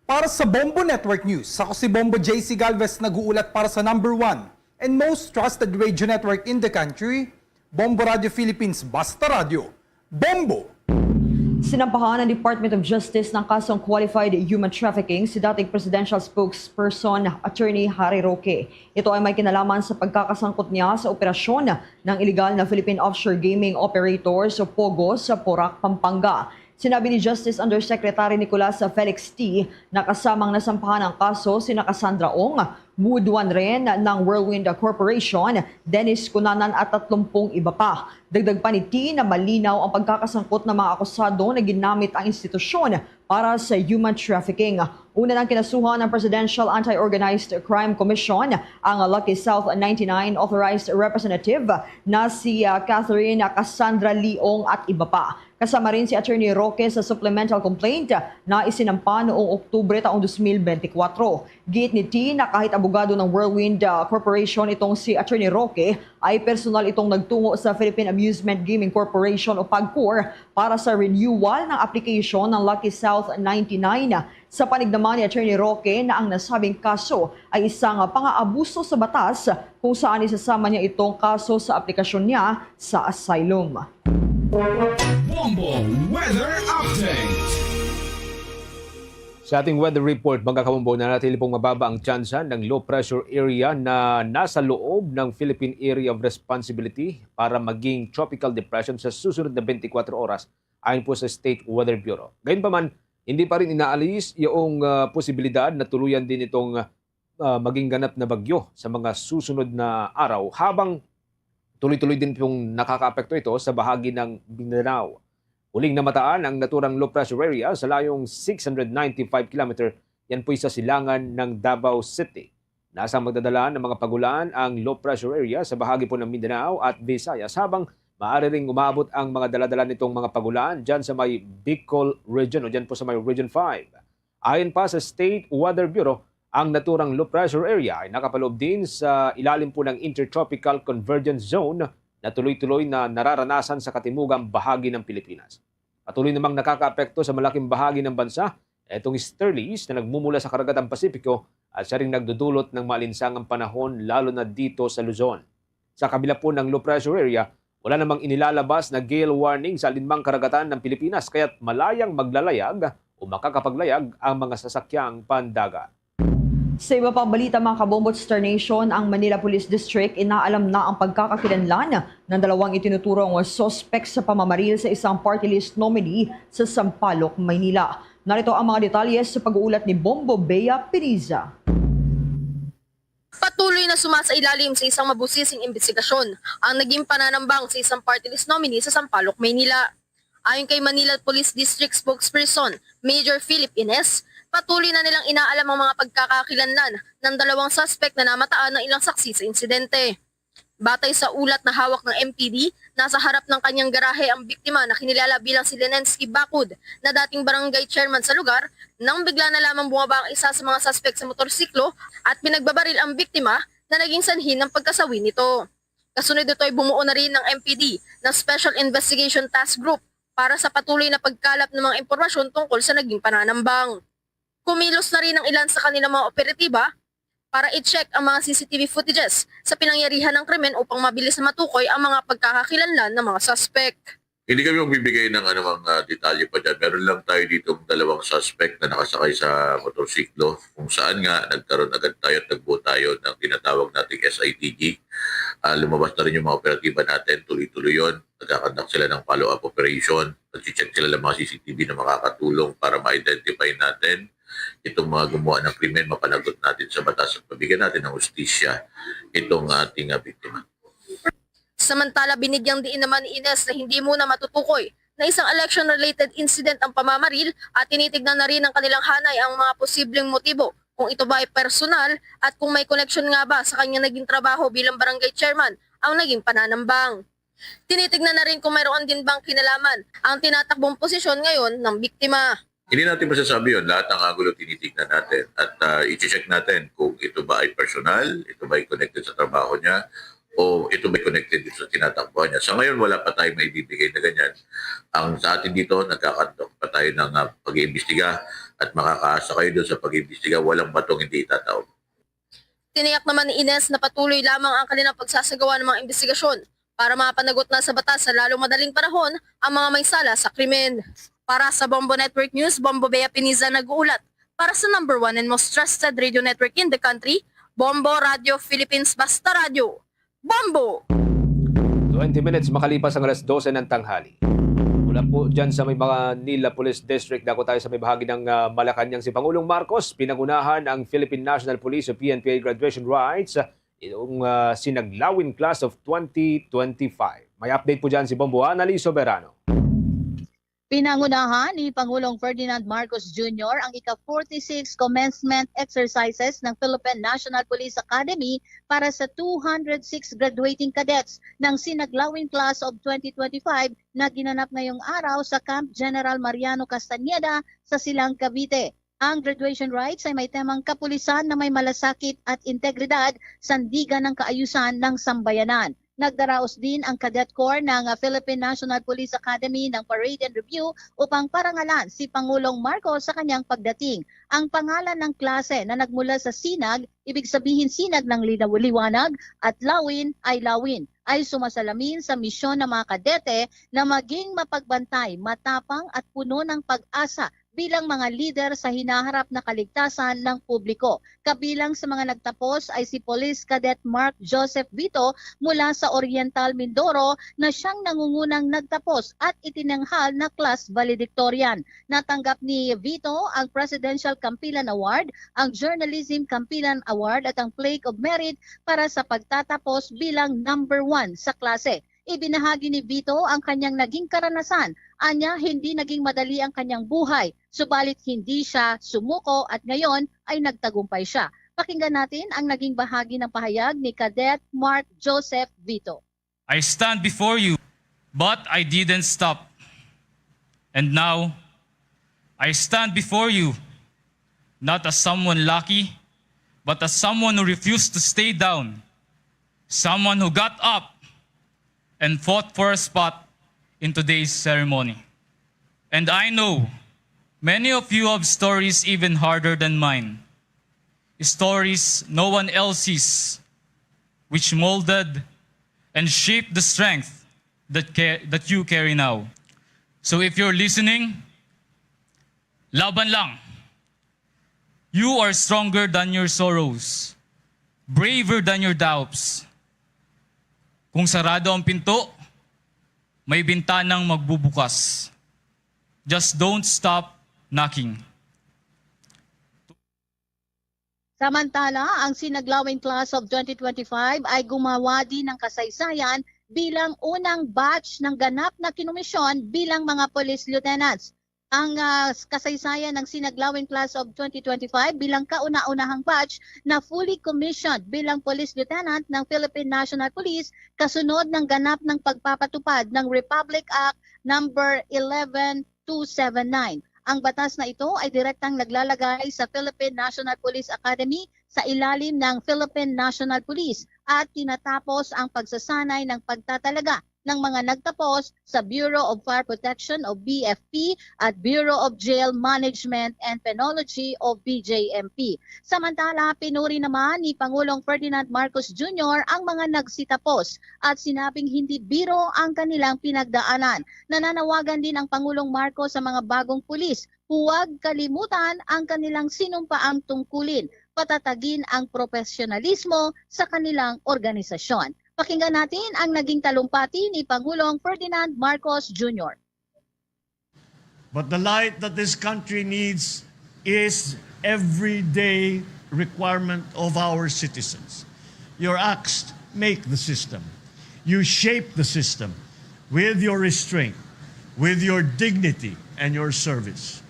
Para sa Bombo Network News, ako si Bombo J C Galvez, nag-uulat para sa number one and most trusted radio network in the country, Bombo Radio Philippines. Basta Radyo, Bombo! Sinampahan ng Department of Justice ng kasong qualified human trafficking si dating presidential spokesperson Attorney Harry Roque. Ito ay may kinalaman sa pagkakasangkot niya sa operasyon ng iligal na Philippine offshore gaming operators o POGO sa Porac, Pampanga. Sinabi ni Justice Undersecretary Nicolas Felix T na kasamang nasampahan ang kaso sina Cassandra Ong, Wood Wanren ng Whirlwind Corporation, Dennis Cunanan at tatlumpung iba pa. Dagdag pa ni T na malinaw ang pagkakasangkot ng mga akusado na ginamit ang institusyon para sa human trafficking. Una nang kinasuhan ng Presidential Anti-Organized Crime Commission ang Lucky South ninety-nine Authorized Representative na si, ah, Catherine Cassandra Lee Ong at iba pa. Kasama rin si Attorney Roque sa supplemental complaint na isinampa noong Oktubre taong dos mil bente kwatro. Giit ni T na kahit abogado ng Whirlwind, ah, Corporation itong si Attorney Roque, ay personal itong nagtungo sa Philippine Amusement Gaming Corporation o PAGCOR para sa renewal ng application ng Lucky South ninety-nine. Sa panig naman ni Attorney Roque na ang nasabing kaso ay isang pang-aabuso sa batas kung saan isasama niya itong kaso sa aplikasyon niya sa asylum. Bombo Weather Update. Sa ating weather report, mga kabombo, nanatili pong mababa ang tsansa ng low pressure area na nasa loob ng Philippine Area of Responsibility para maging tropical depression sa susunod na twenty-four oras, ayon po sa State Weather Bureau. Gayunpaman, hindi pa rin inaalis yung, ah, posibilidad na tuluyan din itong, ah, maging ganap na bagyo sa mga susunod na araw, habang tuloy-tuloy din pong nakakaapekto ito sa bahagi ng Mindanao. Huling namataan ang naturang low pressure area sa layong six hundred ninety-five kilometer, yan po'y sa silangan ng Davao City. Nasa magdadala ng mga pagulan ang low pressure area sa bahagi po ng Mindanao at Visayas, habang maaari ring umabot ang mga daladala nitong mga pagulan dyan sa may Bicol region o dyan po sa may Region five. Ayon pa sa State Weather Bureau, ang naturang low pressure area ay nakapaloob din sa ilalim po ng Intertropical Convergence Zone na tuloy-tuloy na nararanasan sa katimugang bahagi ng Pilipinas. Patuloy namang nakakaapekto sa malaking bahagi ng bansa itong easterlies na nagmumula sa Karagatang Pasipiko at siya ring nagdudulot ng maalinsangang panahon, lalo na dito sa Luzon. Sa kabila po ng low pressure area, wala namang inilalabas na gale warning sa alinmang karagatan ng Pilipinas, kaya't malayang maglalayag o makakapaglayag ang mga sasakyang pandagat. Sa iba pang balita, mga kabombo, Star Nation, ang Manila Police District inaalam na ang pagkakakilanlan ng dalawang itinuturong suspek sa pamamaril sa isang party list nominee sa Sampaloc, Maynila. Narito ang mga detalye sa pag-uulat ni Bombo Bea Piniza. Patuloy na sumasailalim sa isang mabusising imbestigasyon ang naging pananambang sa isang party list nominee sa Sampaloc, Maynila. Ayon kay Manila Police District Spokesperson Major Philip Ines, patuloy na nilang inaalam ang mga pagkakakilanlan ng dalawang suspek na namataan ng ilang saksi sa insidente. Batay sa ulat na hawak ng M P D, nasa harap ng kanyang garahe ang biktima na kinilala bilang si Lenensky Bakud, na dating barangay chairman sa lugar, nang bigla na lamang bumaba ang isa sa mga suspek sa motorsiklo at pinagbabaril ang biktima na naging sanhi ng pagkasawi nito. Kasunod nito ay bumuo na rin ng M P D ng Special Investigation Task Group para sa patuloy na pagkalap ng mga impormasyon tungkol sa naging pananambang. Kumilos na rin ang ilan sa kanilang mga operatiba para i-check ang mga C C T V footages sa pinangyarihan ng krimen upang mabilis na matukoy ang mga pagkakakilanlan ng mga suspek. Hindi kami magbibigay ng anumang ah, detalye pa dyan. Meron lang tayo ditong dalawang suspect na nakasakay sa motorsiklo, kung saan nga nagkaroon agad tayo at nagbuo tayo ng tinatawag nating S I T G. Ah, lumabas na rin yung mga operatiba natin, tuloy-tuloy yun. Nagkakandak sila ng follow-up operation. Nag-check sila ng mga C C T V na makakatulong para ma-identify natin itong mga gumawa ng krimen, mapanagot natin sa batas at mabigyan natin ng hustisya itong ating ah, biktima. Samantala, binigyang diin naman ni Ines na hindi muna matutukoy na isang election-related incident ang pamamaril at tinitignan na rin ng kanilang hanay ang mga posibleng motibo, kung ito ba ay personal at kung may koneksyon nga ba sa kanyang naging trabaho bilang barangay chairman ang naging pananambang. Tinitignan na rin kung mayroon din bang kinalaman ang tinatakbong posisyon ngayon ng biktima. Hindi natin masasabi yun. Lahat ng angulo tinitignan natin at ah, i-check natin kung ito ba ay personal, ito ba ay connected sa trabaho niya, o ito ba ay connected sa tinatakbuhan niya. Sa ngayon, wala pa tayong maibibigay na ganyan. Ang sa atin dito, nagkakandok pa tayo ng ah, pag-iimbestiga at makakaasa kayo doon sa pag-iimbestiga. Walang batong hindi itataob. Tiniyak naman ni Ines na patuloy lamang ang kanilang pagsasagawa ng mga imbestigasyon para mapanagot na sa batas sa lalong madaling panahon ang mga may sala sa krimen. Para sa Bombo Network News, Bombo Bea Piniza nag-uulat. Para sa number one and most trusted radio network in the country, Bombo Radio Philippines, Basta Radio. Bombo! Twenty minutes makalipas ang alas dose ng tanghali. Mula po dyan sa may Manila Police District, dako tayo sa may bahagi ng ah, Malacañang. Si Pangulong Marcos, pinagunahan ang Philippine National Police o P N P A graduation rites, itong ah, sinaglawin class of twenty twenty-five. May update po dyan si Bombo Annalyn Soberano. Pinangunahan ni Pangulong Ferdinand Marcos Junior ang ika-forty-six commencement exercises ng Philippine National Police Academy para sa two hundred six graduating cadets ng Sinaglawin Class of twenty twenty-five na ginanap ngayong araw sa Camp General Mariano Castañeda sa Silang, Cavite. Ang graduation rites ay may temang Kapulisan na may Malasakit at Integridad, Sandigan ng Kaayusan ng Sambayanan. Nagdaraos din ang Cadet Corps ng, ah, Philippine National Police Academy ng Parade and Review upang parangalan si Pangulong Marcos sa kanyang pagdating. Ang pangalan ng klase na nagmula sa sinag, ibig sabihin sinag ng linaw-, liwanag, at lawin ay lawin, ay sumasalamin sa misyon ng mga kadete na maging mapagbantay, matapang at puno ng pag-asa bilang mga lider sa hinaharap na kaligtasan ng publiko. Kabilang sa mga nagtapos ay si Police Cadet Mark Joseph Vito mula sa Oriental Mindoro na siyang nangungunang nagtapos at itinanghal na class valedictorian. Natanggap ni Vito ang Presidential Kampilan Award, ang Journalism Kampilan Award at ang Plaque of Merit para sa pagtatapos bilang number one sa klase. Ibinahagi ni Vito ang kanyang naging karanasan. Anya, hindi naging madali ang kanyang buhay, subalit hindi siya sumuko at ngayon ay nagtagumpay siya. Pakinggan natin ang naging bahagi ng pahayag ni Cadet Mark Joseph Vito. I stand before you, but I didn't stop. And now, I stand before you, not as someone lucky, but as someone who refused to stay down, someone who got up and fought for a spot in today's ceremony. And I know many of you have stories even harder than mine. Stories no one else sees, which molded and shaped the strength that, ca- that you carry now. So if you're listening, laban lang. You are stronger than your sorrows, braver than your doubts. Kung sarado ang pinto, may bintanang magbubukas. Just don't stop knocking. Samantala, ang Sinaglawin Class of twenty twenty-five ay gumawa din ng kasaysayan bilang unang batch ng ganap na kinomisyon bilang mga police lieutenants. Ang, ah, kasaysayan ng Sinaglawin Class of twenty twenty-five bilang kauna-unahang batch na fully commissioned bilang police lieutenant ng Philippine National Police kasunod ng ganap ng pagpapatupad ng Republic Act number eleven two seven nine. Ang batas na ito ay direktang naglalagay sa Philippine National Police Academy sa ilalim ng Philippine National Police at tinatapos ang pagsasanay ng pagtatalaga ng mga nagtapos sa Bureau of Fire Protection o B F P at Bureau of Jail Management and Penology o B J M P. Samantala, pinuri naman ni Pangulong Ferdinand Marcos Junior ang mga nagsitapos at sinabing hindi biro ang kanilang pinagdaanan. Nananawagan din ang Pangulong Marcos sa mga bagong pulis, huwag kalimutan ang kanilang sinumpaang tungkulin, patatagin ang propesyonalismo sa kanilang organisasyon. Pakinggan natin ang naging talumpati ni Pangulong Ferdinand Marcos Junior. But the light that this country needs is everyday requirement of our citizens. Your acts make the system. You shape the system with your restraint, with your dignity, and your service.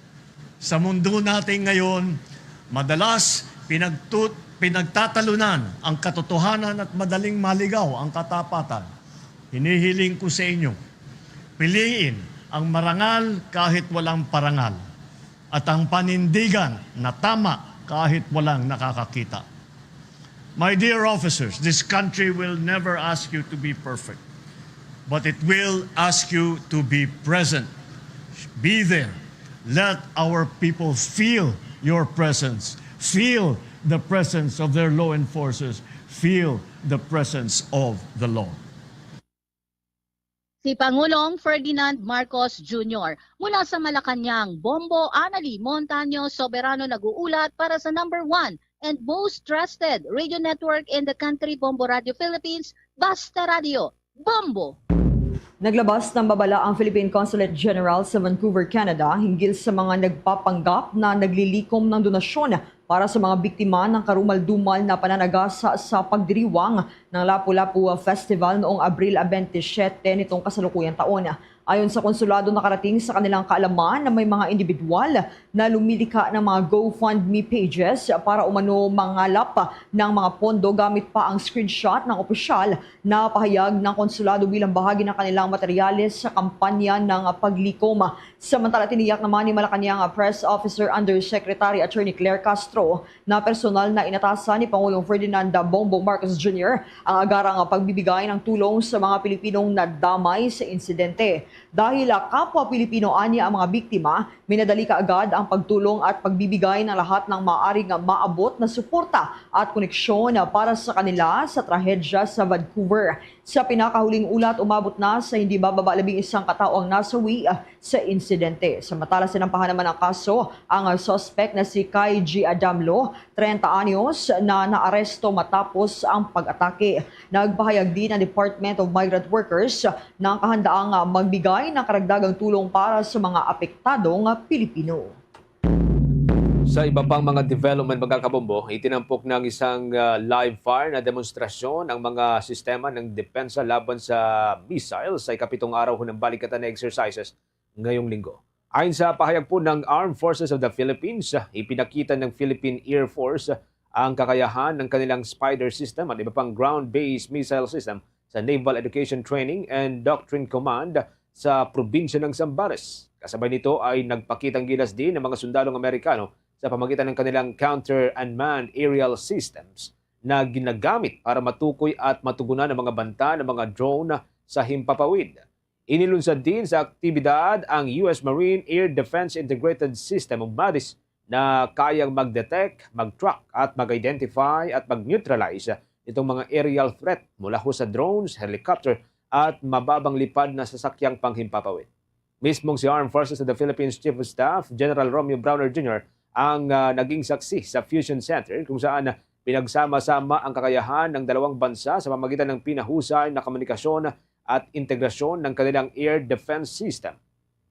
Sa mundo natin ngayon, madalas pinagtut- pinagtatalunan ang katotohanan at madaling maligaw ang katapatan. Hinihiling ko sa inyo, piliin ang marangal kahit walang parangal, at ang panindigan na tama kahit walang nakakakita. My dear officers, this country will never ask you to be perfect, but it will ask you to be present. Be there. Let our people feel your presence. Feel the presence of their law enforcers. Feel the presence of the law. Si Pangulong Ferdinand Marcos Junior. Mula sa Malacañang, Bombo Anali Montaño Soberano nag-uulat para sa number one and most trusted radio network in the country, Bombo Radio Philippines, Basta Radio, Bombo! Naglabas ng babala ang Philippine Consulate General sa Vancouver, Canada, hinggil sa mga nagpapanggap na naglilikom ng donasyon para sa mga biktima ng karumal-dumal na pananagasa sa pagdiriwang ng Lapu-Lapu Festival noong Abril twenty-seven nitong kasalukuyang taon. Ayon sa konsulado, nakarating sa kanilang kaalaman na may mga individual na lumilikha ng mga GoFundMe pages para umano mangalap ng mga pondo gamit pa ang screenshot ng opisyal na pahayag ng konsulado bilang bahagi ng kanilang materyales sa kampanya ng paglikom. Samantala, tiniyak naman ni Malacañang Press Officer Undersecretary Attorney Claire Castro na personal na inatasan ni Pangulong Ferdinand Bongbong Marcos Junior ang agarang pagbibigay ng tulong sa mga Pilipinong nadamay sa insidente. Dahil, ah, kapwa Pilipino anya ang mga biktima, minadali kaagad ang pagtulong at pagbibigay ng lahat ng maaaring maabot na suporta at koneksyon para sa kanila sa trahedya sa Vancouver. Sa pinakahuling ulat, umabot na sa hindi bababa labing isang katao ang nasawi, ah, sa insidente. Samantala, sinampahan naman ang kaso ang, ah, suspect na si Kai G Adamlo, treinta anyos, na naaresto matapos ang pag-atake. Nagpahayag din ang Department of Migrant Workers ng kahandaang, ah, magbigay ng karagdagang tulong para sa mga apektadong Pilipino. Sa iba pang mga development, mga kabombo, itinampok ng isang, ah, live fire na demonstrasyon ang mga sistema ng depensa laban sa missile sa ikapitong araw ng balikatan na exercises ngayong linggo. Ayon sa pahayag po ng Armed Forces of the Philippines, ipinakita ng Philippine Air Force ang kakayahan ng kanilang Spider system at iba pang ground-based missile system sa Naval Education Training and Doctrine Command sa probinsya ng Zambales. Kasabay nito ay nagpakitang gilas din ng mga sundalong Amerikano sa pamagitan ng kanilang counter unmanned aerial systems na ginagamit para matukoy at matugunan ang mga banta ng mga drone sa himpapawid. Inilunsad din sa aktibidad ang U S Marine Air Defense Integrated System o MADIS na kayang mag-detect, mag-track at mag-identify at mag-neutralize nitong mga aerial threat mula ho sa drones, helicopter at mababang lipad na sasakyang panghimpapawid. Mismong si Armed Forces of the Philippines Chief of Staff General Romeo Brawner Junior ang, ah, naging saksi sa Fusion Center kung saan pinagsama-sama ang kakayahan ng dalawang bansa sa pamagitan ng pinahusay na komunikasyon at integrasyon ng kanilang air defense system.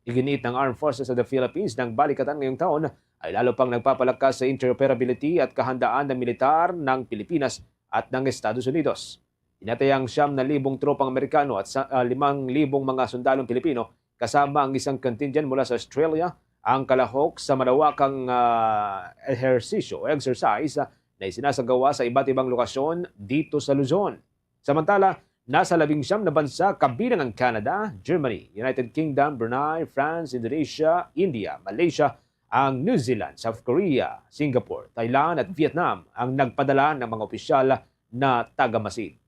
Iginiit ng Armed Forces of the Philippines na ang balikatan ngayong taon ay lalo pang nagpapalakas sa interoperability at kahandaan ng militar ng Pilipinas at ng Estados Unidos. Tinatayang siyam na libong tropang Amerikano at sa, ah, limang libong mga sundalong Pilipino, kasama ang isang contingent mula sa Australia, ang kalahok sa malawakang, ah, ehersisyo o exercise, ah, na isinasagawa sa iba't ibang lokasyon dito sa Luzon. Samantala, nasa labing siyam na bansa, kabilang ang Canada, Germany, United Kingdom, Brunei, France, Indonesia, India, Malaysia, ang New Zealand, South Korea, Singapore, Thailand, at Vietnam ang nagpadala ng mga opisyal na tagamasid.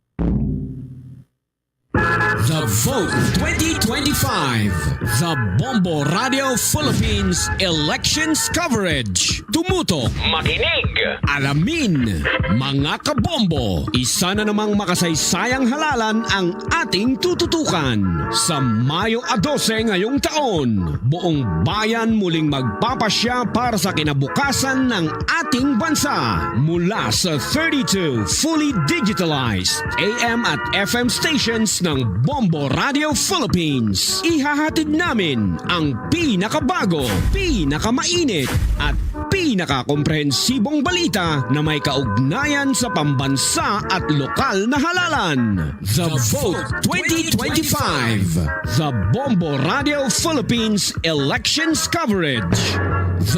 The Vote twenty twenty-five, The Bombo Radio Philippines Elections Coverage. Tumutok. Makinig. Alamin. Mga kabombo, isa na namang makasaysayang halalan ang ating tututukan. Sa Mayo a dose ngayong taon, buong bayan muling magpapasya para sa kinabukasan ng ating bansa. Mula sa thirty-two fully digitalized A M at F M stations ng Bombo Radio Philippines, ihahatid namin ang pinakabago, pinakamainit, at pinakakomprehensibong balita na may kaugnayan sa pambansa at lokal na halalan. The Vote twenty twenty-five, The Bombo Radio Philippines Elections Coverage,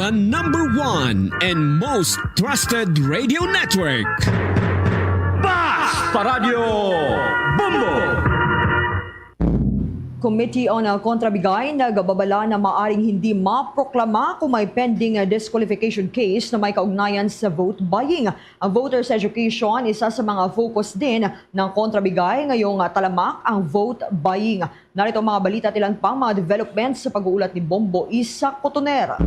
the number one and most trusted radio network. Basta Radyo Bombo! Committee on, uh, Kontrabigay nagbabala na maaring hindi maproklama kung may pending, uh, disqualification case na may kaugnayan sa vote buying. Ang voters education, isa sa mga focus din ng Kontrabigay ngayong, uh, talamak ang vote buying. Narito ang mga balita at ilan pang mga developments sa pag-uulat ni Bombo Isa Cotoner.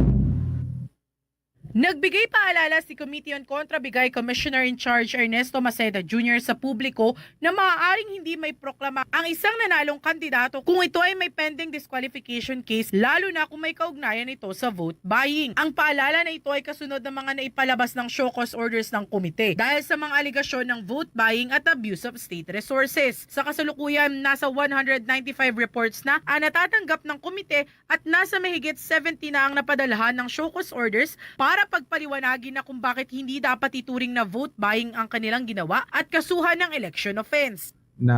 Nagbigay paalala si Committee on Kontrabigay Commissioner in Charge Ernesto Maceda Junior sa publiko na maaaring hindi may proklama ang isang nanalong kandidato kung ito ay may pending disqualification case, lalo na kung may kaugnayan ito sa vote buying. Ang paalala na ito ay kasunod ng mga naipalabas ng show cause orders ng komite dahil sa mga alegasyon ng vote buying at abuse of state resources. Sa kasalukuyan, nasa one hundred ninety-five reports na ang natatanggap ng komite at nasa mahigit seventy na ang napadalhan ng show cause orders para pagpaliwanagin na kung bakit hindi dapat ituring na vote buying ang kanilang ginawa at kasuhan ng election offense. Na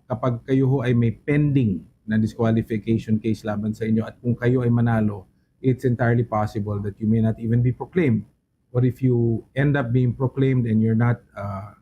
kapag kayo ho ay may pending na disqualification case laban sa inyo, at kung kayo ay manalo, it's entirely possible that you may not even be proclaimed. Or if you end up being proclaimed and you're not a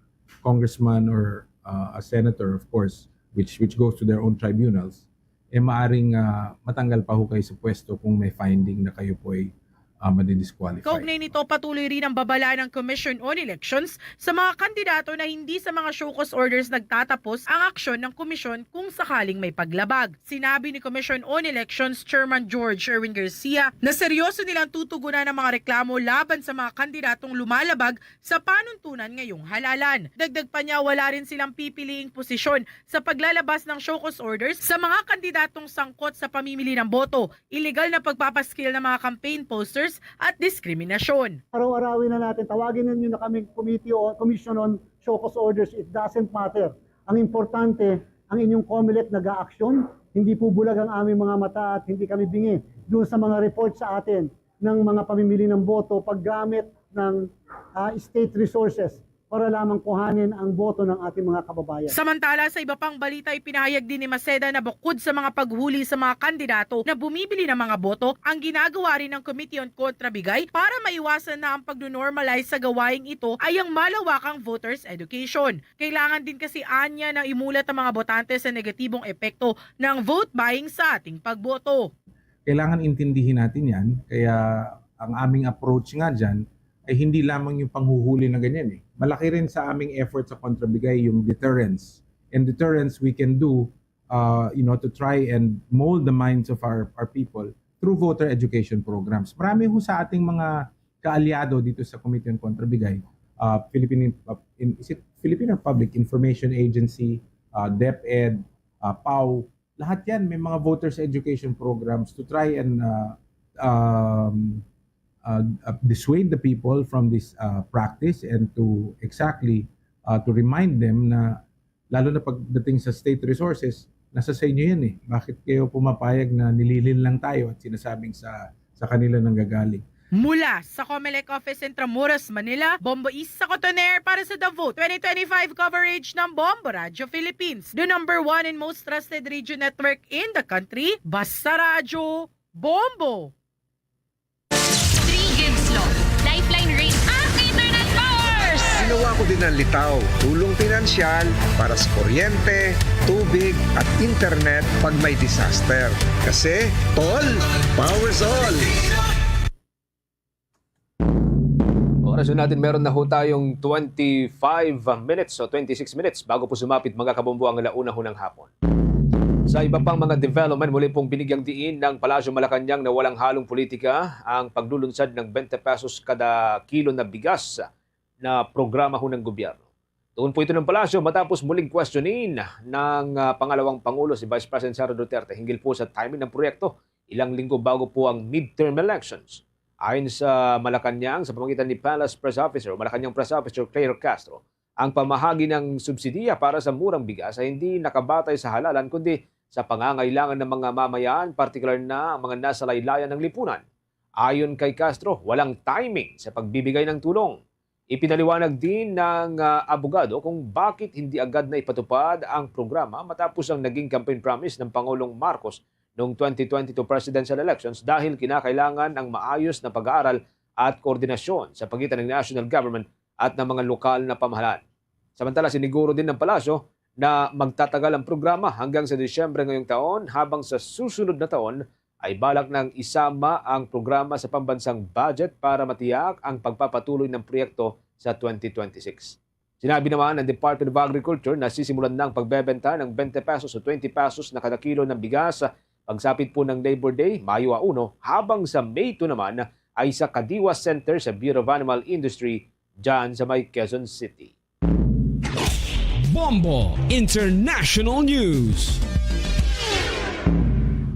congressman or uh, a senator, of course, which which goes to their own tribunals, eh maaring uh, matanggal pa ho kayo sa pwesto kung may finding na kayo po ay uh, madidisqualify. Kaugnay nito, patuloy rin ang babala ng Commission on Elections sa mga kandidato na hindi sa mga show cause orders nagtatapos ang aksyon ng komisyon kung sakaling may paglabag. Sinabi ni Commission on Elections Chairman George Erwin Garcia na seryoso nilang tutugunan ang mga reklamo laban sa mga kandidatong lumalabag sa panuntunan ngayong halalan. Dagdag pa niya, wala rin silang pipiliing posisyon sa paglalabas ng show cause orders sa mga kandidatong sangkot sa pamimili ng boto, iligal na pagpapaskil ng mga campaign posters at diskriminasyon. Araw-arawin na natin, tawagin ninyo na kaming committee o commission on show cause orders, it doesn't matter. Ang importante, ang inyong Comelec nag-aaksyon. Hindi po bulag ang aming mga mata at hindi kami bingi doon sa mga report sa atin ng mga pamimili ng boto paggamit ng ah, state resources para lamang kuhanin ang boto ng ating mga kababayan. Samantala, sa iba pang balita, ipinahayag din ni Maceda na bukod sa mga paghuli sa mga kandidato na bumibili ng mga boto, ang ginagawa rin ng Committee on Contrabigay para maiwasan na ang pagno-normalize sa gawaing ito ay ang malawakang voters education. Kailangan din kasi anya na imulat ang mga botante sa negatibong epekto ng vote buying sa ating pagboto. Kailangan intindihin natin yan. Kaya ang aming approach nga dyan ay hindi lamang yung panghuhuli na ganyan eh. Malaki rin sa aming effort sa Contrabigay yung deterrence. And deterrence we can do, uh, you know, to try and mold the minds of our, our people through voter education programs. Marami ho sa ating mga kaalyado dito sa Committee on Contrabigay, uh, Philippine, uh, in, is it Philippine Public Information Agency, uh, DepEd, uh, PAO, lahat yan may mga voters education programs to try and uh, um, uh, uh, dissuade the people from this uh, practice and to exactly uh, to remind them na lalo na pagdating sa state resources, nasa sa inyo yan eh. Bakit kayo pumapayag na nililin lang tayo at sinasabing sa sa kanila nanggagaling? Mula sa Comelec Office Intramuros, Manila, Bombo Isa Cotoner para sa The Vote twenty twenty-five coverage ng Bombo Radyo Philippines, the number one and most trusted radio network in the country. Basta Radyo, Bombo! Three Gigs Law, Lifeline Rate, at Internet Powers! Ginawa ko din ang litaw, tulong pinansyal para sa kuryente, tubig, at internet pag may disaster. Kasi, tol, power's all! Oras natin, meron na ho tayong twenty-five minutes o twenty-six minutes bago po sumapit, mga kabombo, ang alauna ho ng hapon. Sa iba pang mga development, muli pong binigyang diin ng Palasyo Malacañang na walang halong politika ang paglulunsad ng twenty pesos kada kilo na bigas na programa ho ng gobyerno. Tugon po ito ng Palasyo matapos muling questionin ng ah, pangalawang Pangulo, si Vice President Sara Duterte, hinggil po sa timing ng proyekto ilang linggo bago po ang midterm elections. Ayon sa Malacañang, sa pamagitan ni Palace Press Officer o Malacañang Press Officer Claire Castro, ang pamahagi ng subsidiya para sa murang bigas ay hindi nakabatay sa halalan kundi sa pangangailangan ng mga mamayan, partikular na ang mga nasa laylayan ng lipunan. Ayon kay Castro, walang timing sa pagbibigay ng tulong. Ipinaliwanag din ng ah, abogado kung bakit hindi agad na ipatupad ang programa matapos ang naging campaign promise ng Pangulong Marcos noong twenty twenty-two presidential elections dahil kinakailangan ang maayos na pag-aaral at koordinasyon sa pagitan ng national government at ng mga lokal na pamahalaan. Samantala, siniguro din ng Palasyo na magtatagal ang programa hanggang sa Disyembre ngayong taon, habang sa susunod na taon ay balak nang isama ang programa sa pambansang budget para matiyak ang pagpapatuloy ng proyekto sa twenty twenty-six. Sinabi naman ng Department of Agriculture na sisimulan na ang pagbebenta ng twenty pesos o twenty pesos na kada kilo ng bigas pagsapit po ng Labor Day, Mayo uno, habang sa May two naman ay sa Kadiwa Center sa Bureau of Animal Industry dyan sa may Quezon City. Bombo International News.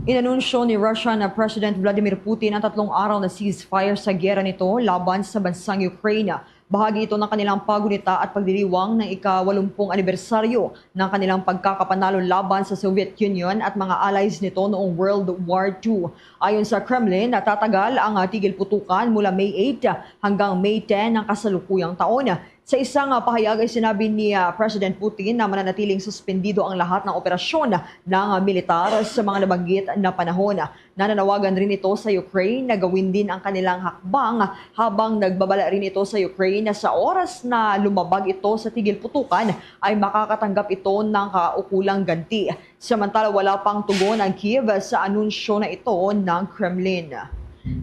Inanunsyo ni Russia na President Vladimir Putin ang tatlong araw na ceasefire sa giyera nito laban sa bansang Ukraine. Bahagi ito ng kanilang paggunita at pagdiriwang ng ika-walumpung anibersaryo ng kanilang pagkakapanalo laban sa Soviet Union at mga allies nito noong World War Two. Ayon sa Kremlin, natatagal ang ah, tigil putukan mula May eight hanggang May ten ng kasalukuyang taon. Sa isang, ah, pahayag ay sinabi ni, ah, President Putin na mananatiling suspendido ang lahat ng operasyon ng, ah, militar sa mga nabanggit na panahon. Nananawagan rin ito sa Ukraine na gawin din ang kanilang hakbang, habang nagbabala rin ito sa Ukraine na sa oras na lumabag ito sa tigil putukan ay makakatanggap ito ng kaukulang ganti. Samantala, wala pang tugon ang Kyiv sa anunsyo na ito ng Kremlin.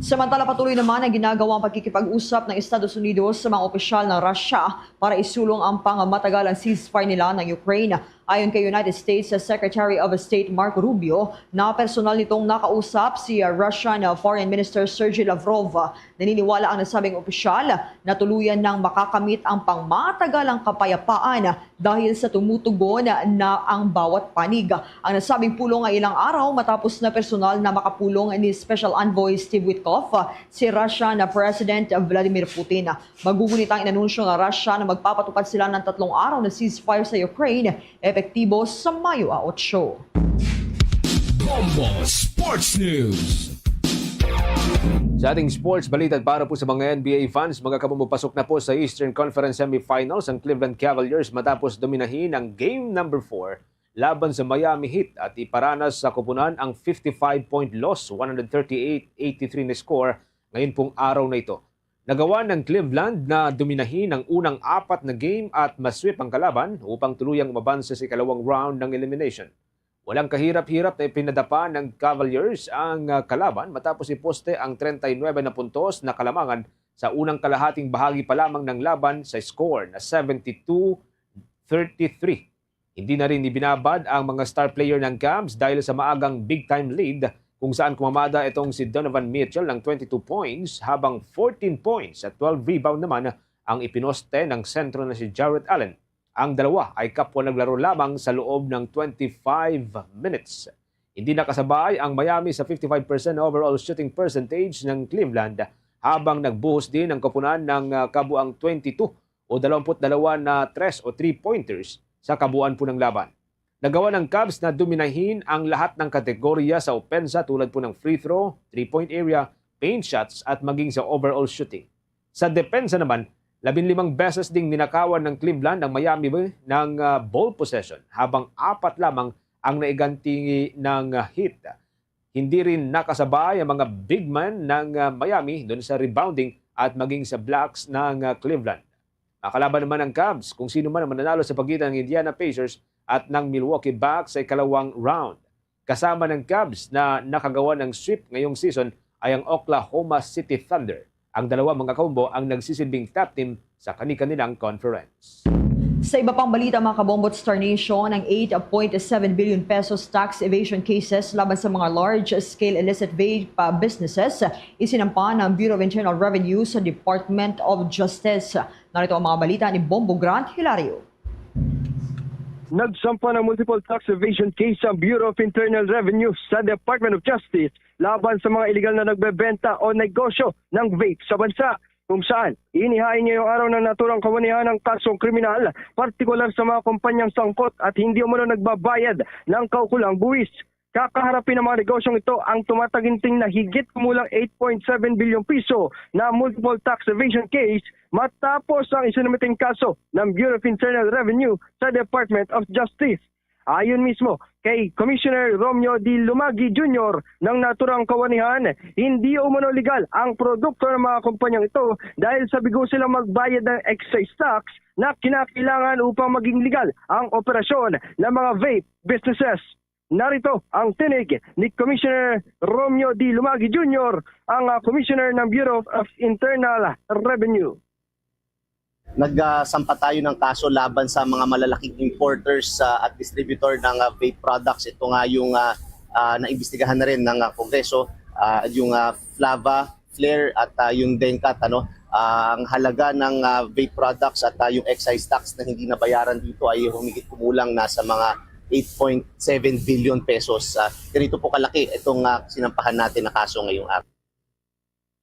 Samantala, patuloy naman ang ginagawang pakikipag-usap ng Estados Unidos sa mga opisyal ng Russia para isulong ang pangamatagal ang ceasefire nila ng Ukraine. Ayon kay United States Secretary of State Marco Rubio, na personal nitong nakausap si Russian Foreign Minister Sergey Lavrov. Naniniwala ang nasabing opisyal na tuluyan nang makakamit ang pangmatagalang kapayapaan dahil sa tumutugon na ang bawat panig. Ang nasabing pulong ay ilang araw matapos na personal na makapulong ni Special Envoy Steve Witkoff si Russia na President Vladimir Putin. Magugunit ang inanunsyo nga Russia na magpapatupad sila ng tatlong araw na ceasefire sa Ukraine, epektibo sa Mayo a otso. Bombo Sports News. Sa ating sports balita, para po sa mga N B A fans, mga kabombo, pasok na po sa Eastern Conference Semifinals ang Cleveland Cavaliers matapos dominahin ang game number four laban sa Miami Heat at iparanas sa koponan ang fifty-five point loss, one hundred thirty-eight eighty-three na score ngayon pong araw na ito. Nagawa ng Cleveland na dominahin ang unang apat na game at masweep ang kalaban upang tuluyang umabanse sa ikalawang round ng elimination. Walang kahirap-hirap na ipinadapa ng Cavaliers ang, ah, kalaban matapos iposte ang treinta y nueve na puntos na kalamangan sa unang kalahating bahagi pa lamang ng laban sa score na seventy-two thirty-three. Hindi na rin ibinabad ang mga star player ng Cavs dahil sa maagang big-time lead, kung saan kumamada itong si Donovan Mitchell ng twenty-two points, habang fourteen points at twelve rebound naman ang ipinoste ng sentro na si Jarrett Allen. Ang dalawa ay kapwa naglaro lamang sa loob ng twenty-five minutes. Hindi nakasabay ang Miami sa fifty-five percent overall shooting percentage ng Cleveland, habang nagbuhos din ang koponan ng, ah, kabuang twenty-two o dalawampu't dalawa na tres o three-pointers sa kabuuan po ng laban. Nagawa ng Cavs na dominahin ang lahat ng kategorya sa opensa, tulad po ng free throw, three-point area, paint shots, at maging sa overall shooting. Sa depensa naman, labinlimang beses ding ninakawan ng Cleveland ang Miami ng, ah, ball possession, habang apat lamang ang naiganti ng, ah, Heat. Hindi rin nakasabay ang mga big man ng, ah, Miami doon sa rebounding at maging sa blocks ng, ah, Cleveland. Makalaban naman ang Cavs kung sino man ang mananalo sa pagitan ng Indiana Pacers at ng Milwaukee Bucks sa ikalawang round. Kasama ng Cavs na nakagawa ng sweep ngayong season ay ang Oklahoma City Thunder. Ang dalawa, mga kaumbo, ang nagsisilbing top team sa kani-kanilang conference. Sa iba pang balita, mga kabombo at Star Nation, ang eight point seven billion pesos tax evasion cases laban sa mga large-scale illicit vape, ah, businesses isinampa ng Bureau of Internal Revenue sa Department of Justice. Narito ang mga balita ni Bombo Grant Hilario. Nagsampa ng multiple tax evasion case ang Bureau of Internal Revenue sa Department of Justice laban sa mga iligal na nagbebenta o negosyo ng vape sa bansa, kung saan inihain ngayong araw ng naturang kawanihan ang kasong kriminal, partikular sa mga kumpanyang sangkot at hindi umano nagbabayad ng kaukulang buwis. Kakaharapin ng mga negosyong ito ang tumataginting na higit kumulang eight point seven billion piso na multiple tax evasion case matapos ang isinumiting kaso ng Bureau of Internal Revenue sa Department of Justice. Ayon mismo kay Commissioner Romeo D. Lumagi Junior ng naturang kawanihan, hindi umano legal ang produkto ng mga kumpanyang ito dahil sa bigo silang magbayad ng excise tax na kinakailangan upang maging legal ang operasyon ng mga vape businesses. Narito ang tinig ni Commissioner Romeo D. Lumagi Junior, ang, ah, Commissioner ng Bureau of Internal Revenue. Nagsampa tayo ng kaso laban sa mga malalaking importers, ah, at distributor ng, ah, vape products. Ito nga yung, ah, ah, naimbestigahan na rin ng, ah, Kongreso, ah, yung, ah, Flava, Flair at, ah, yung Dengkat, ano. Ah, ang halaga ng, ah, vape products at, ah, yung excise tax na hindi nabayaran dito ay humigit kumulang nasa mga eight point seven billion pesos. Ah, ganito po kalaki itong, ah, sinampahan natin na kaso ngayong araw.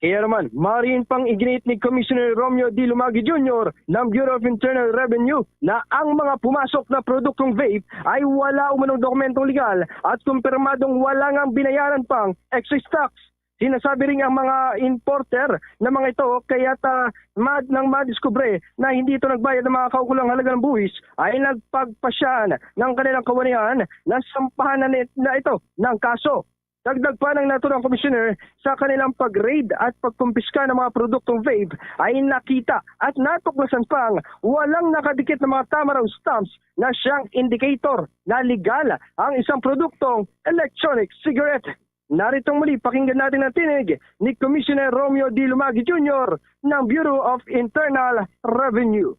Kaya naman, mariin pang iginiit ni Commissioner Romeo D. Lumagi Junior ng Bureau of Internal Revenue na ang mga pumasok na produktong vape ay wala umanong dokumentong legal at kumpirmadong wala ngang binayaran pang excise tax. Sinasabi rin ang mga importer na mga ito, kaya ta, mad, nang madiskubre na hindi ito nagbayad ng mga kaukulang halaga ng buwis, ay nagpagpasyan ng kanilang kawanian na sampahan na, ni- na ito ng kaso. Dagdag pa ng naturang commissioner, sa kanilang pag-raid at pagkumpiska ng mga produktong vape, ay nakita at natuklasan pang walang nakadikit na mga tamaraw stamps na siyang indicator na legal ang isang produktong electronic cigarette. Naritong muli, pakinggan natin ang tinig ni Commissioner Romeo D. Lumagi Junior ng Bureau of Internal Revenue.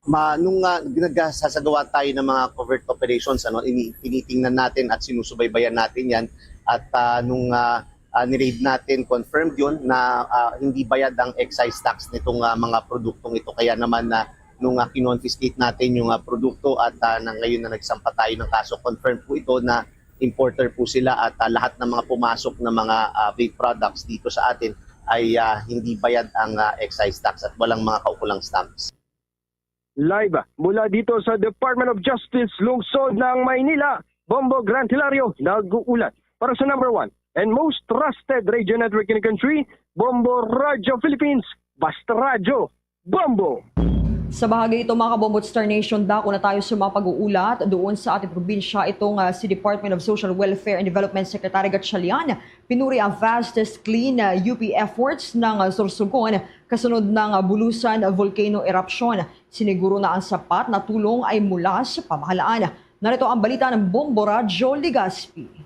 Ma, nung uh, nagsasagawa tayo ng mga covert operations, ano, ini- tinitingnan natin at sinusubaybayan natin yan. At uh, nung uh, uh, ni-raid natin, confirmed yun na uh, hindi bayad ang excise tax nitong uh, mga produktong ito. Kaya naman na uh, nung uh, kinonfiscate natin yung uh, produkto at uh, na ngayon na nagsampa tayo ng kaso, confirmed po ito na importer po sila at uh, lahat ng mga pumasok na mga uh, vape products dito sa atin ay uh, hindi bayad ang uh, excise tax at walang mga kaukulang stamps. Live mula dito sa Department of Justice, lungsod ng Maynila, Bombo Grant Hilario, nag-uulat para sa number one and most trusted radio network in the country, Bombo Radio Philippines, Basta Radyo, Bombo! Sa bahagi ito, mga kabombo at Star Nation, dako na tayo sa mga pag-uulat doon sa ating probinsya. Itong uh, si Department of Social Welfare and Development Secretary Gatchalian pinuri ang fastest clean uh, U P efforts ng uh, Sorsogon kasunod ng uh, Bulusan volcano eruption. Siniguro na ang sapat na tulong ay mula sa pamahalaan. Narito ang balita ng Bombo Radyo Legazpi.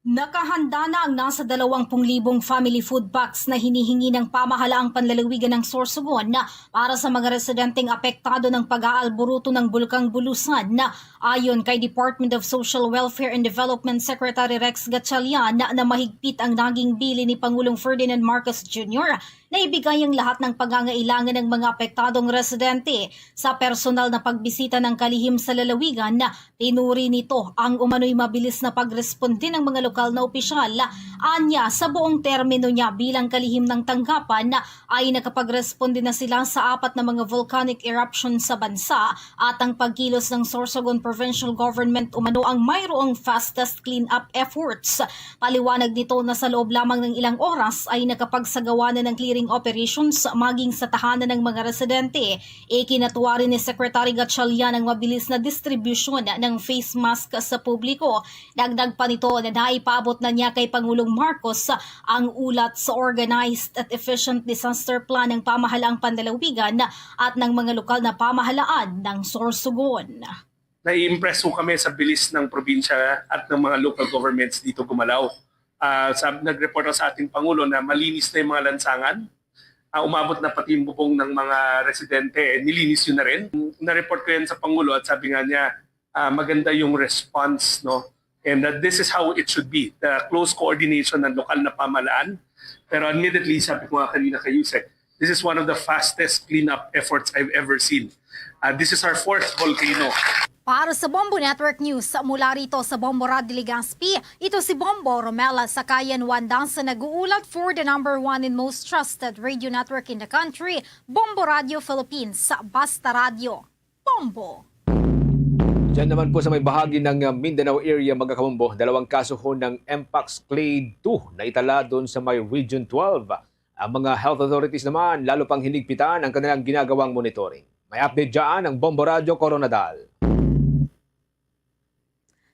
Nakahanda na ang nasa dalawang pung libong family food packs na hinihingi ng pamahalaang panlalawigan ng Sorsogon para sa mga residenteng apektado ng pag-aalburuto ng Bulkang Bulusan. Ayon kay Department of Social Welfare and Development Secretary Rex Gatchalian na mahigpit ang naging bilin ni Pangulong Ferdinand Marcos Junior na ibigay ang lahat ng pangangailangan ng mga apektadong residente. Sa personal na pagbisita ng kalihim sa lalawigan, tinuri nito ang umano'y mabilis na pagresponde ng mga lokal na opisyal. Anya, sa buong termino niya bilang kalihim ng tanggapan, ay nakapagresponde na sila sa apat na mga volcanic eruption sa bansa at ang pagkilos ng Sorsogon Provincial Government umano ang mayroong fastest clean-up efforts. Paliwanag nito na sa loob lamang ng ilang oras ay nakapagsagawa na ng clearing operations maging sa tahanan ng mga residente. Ikinatuwa rin ni Secretary Gatchalian ang mabilis na distribusyon ng face mask sa publiko. Dagdag pa nito na naipaabot na niya kay Pangulong Marcos ang ulat sa organized at efficient disaster plan ng pamahalaang panlalawigan at ng mga lokal na pamahalaan ng Sorsogon. Nai-impress ho kami sa bilis ng probinsya at ng mga local governments dito gumalaw. Uh, sa, nag-report sa ating Pangulo na malinis na yung mga lansangan. Uh, umabot na pati yung bubong ng mga residente, eh, nilinis yun na rin. Na-report ko yan sa Pangulo at sabi nga niya, uh, maganda yung response, no? And uh, this is how it should be, the close coordination ng lokal na pamahalaan. Pero admittedly, sabi ko nga kanina kay Yusek, this is one of the fastest cleanup efforts I've ever seen. Uh, this is our fourth volcano. Para sa Bombo Network News, mula rito sa Bombo Radyo Legazpi, ito si Bombo Romela Sakayan Wandang sa nag-uulat for the number one and most trusted radio network in the country, Bombo Radio Philippines, Basta Radio. Bombo! Diyan naman po sa may bahagi ng uh, Mindanao area, mga kabombo, dalawang kaso ho ng Mpox Clade two na itala doon sa may Region twelve. Ang mga health authorities naman lalo pang hinigpitan ang kanilang ginagawang monitoring. May update dyan ang Bombo Radyo Koronadal.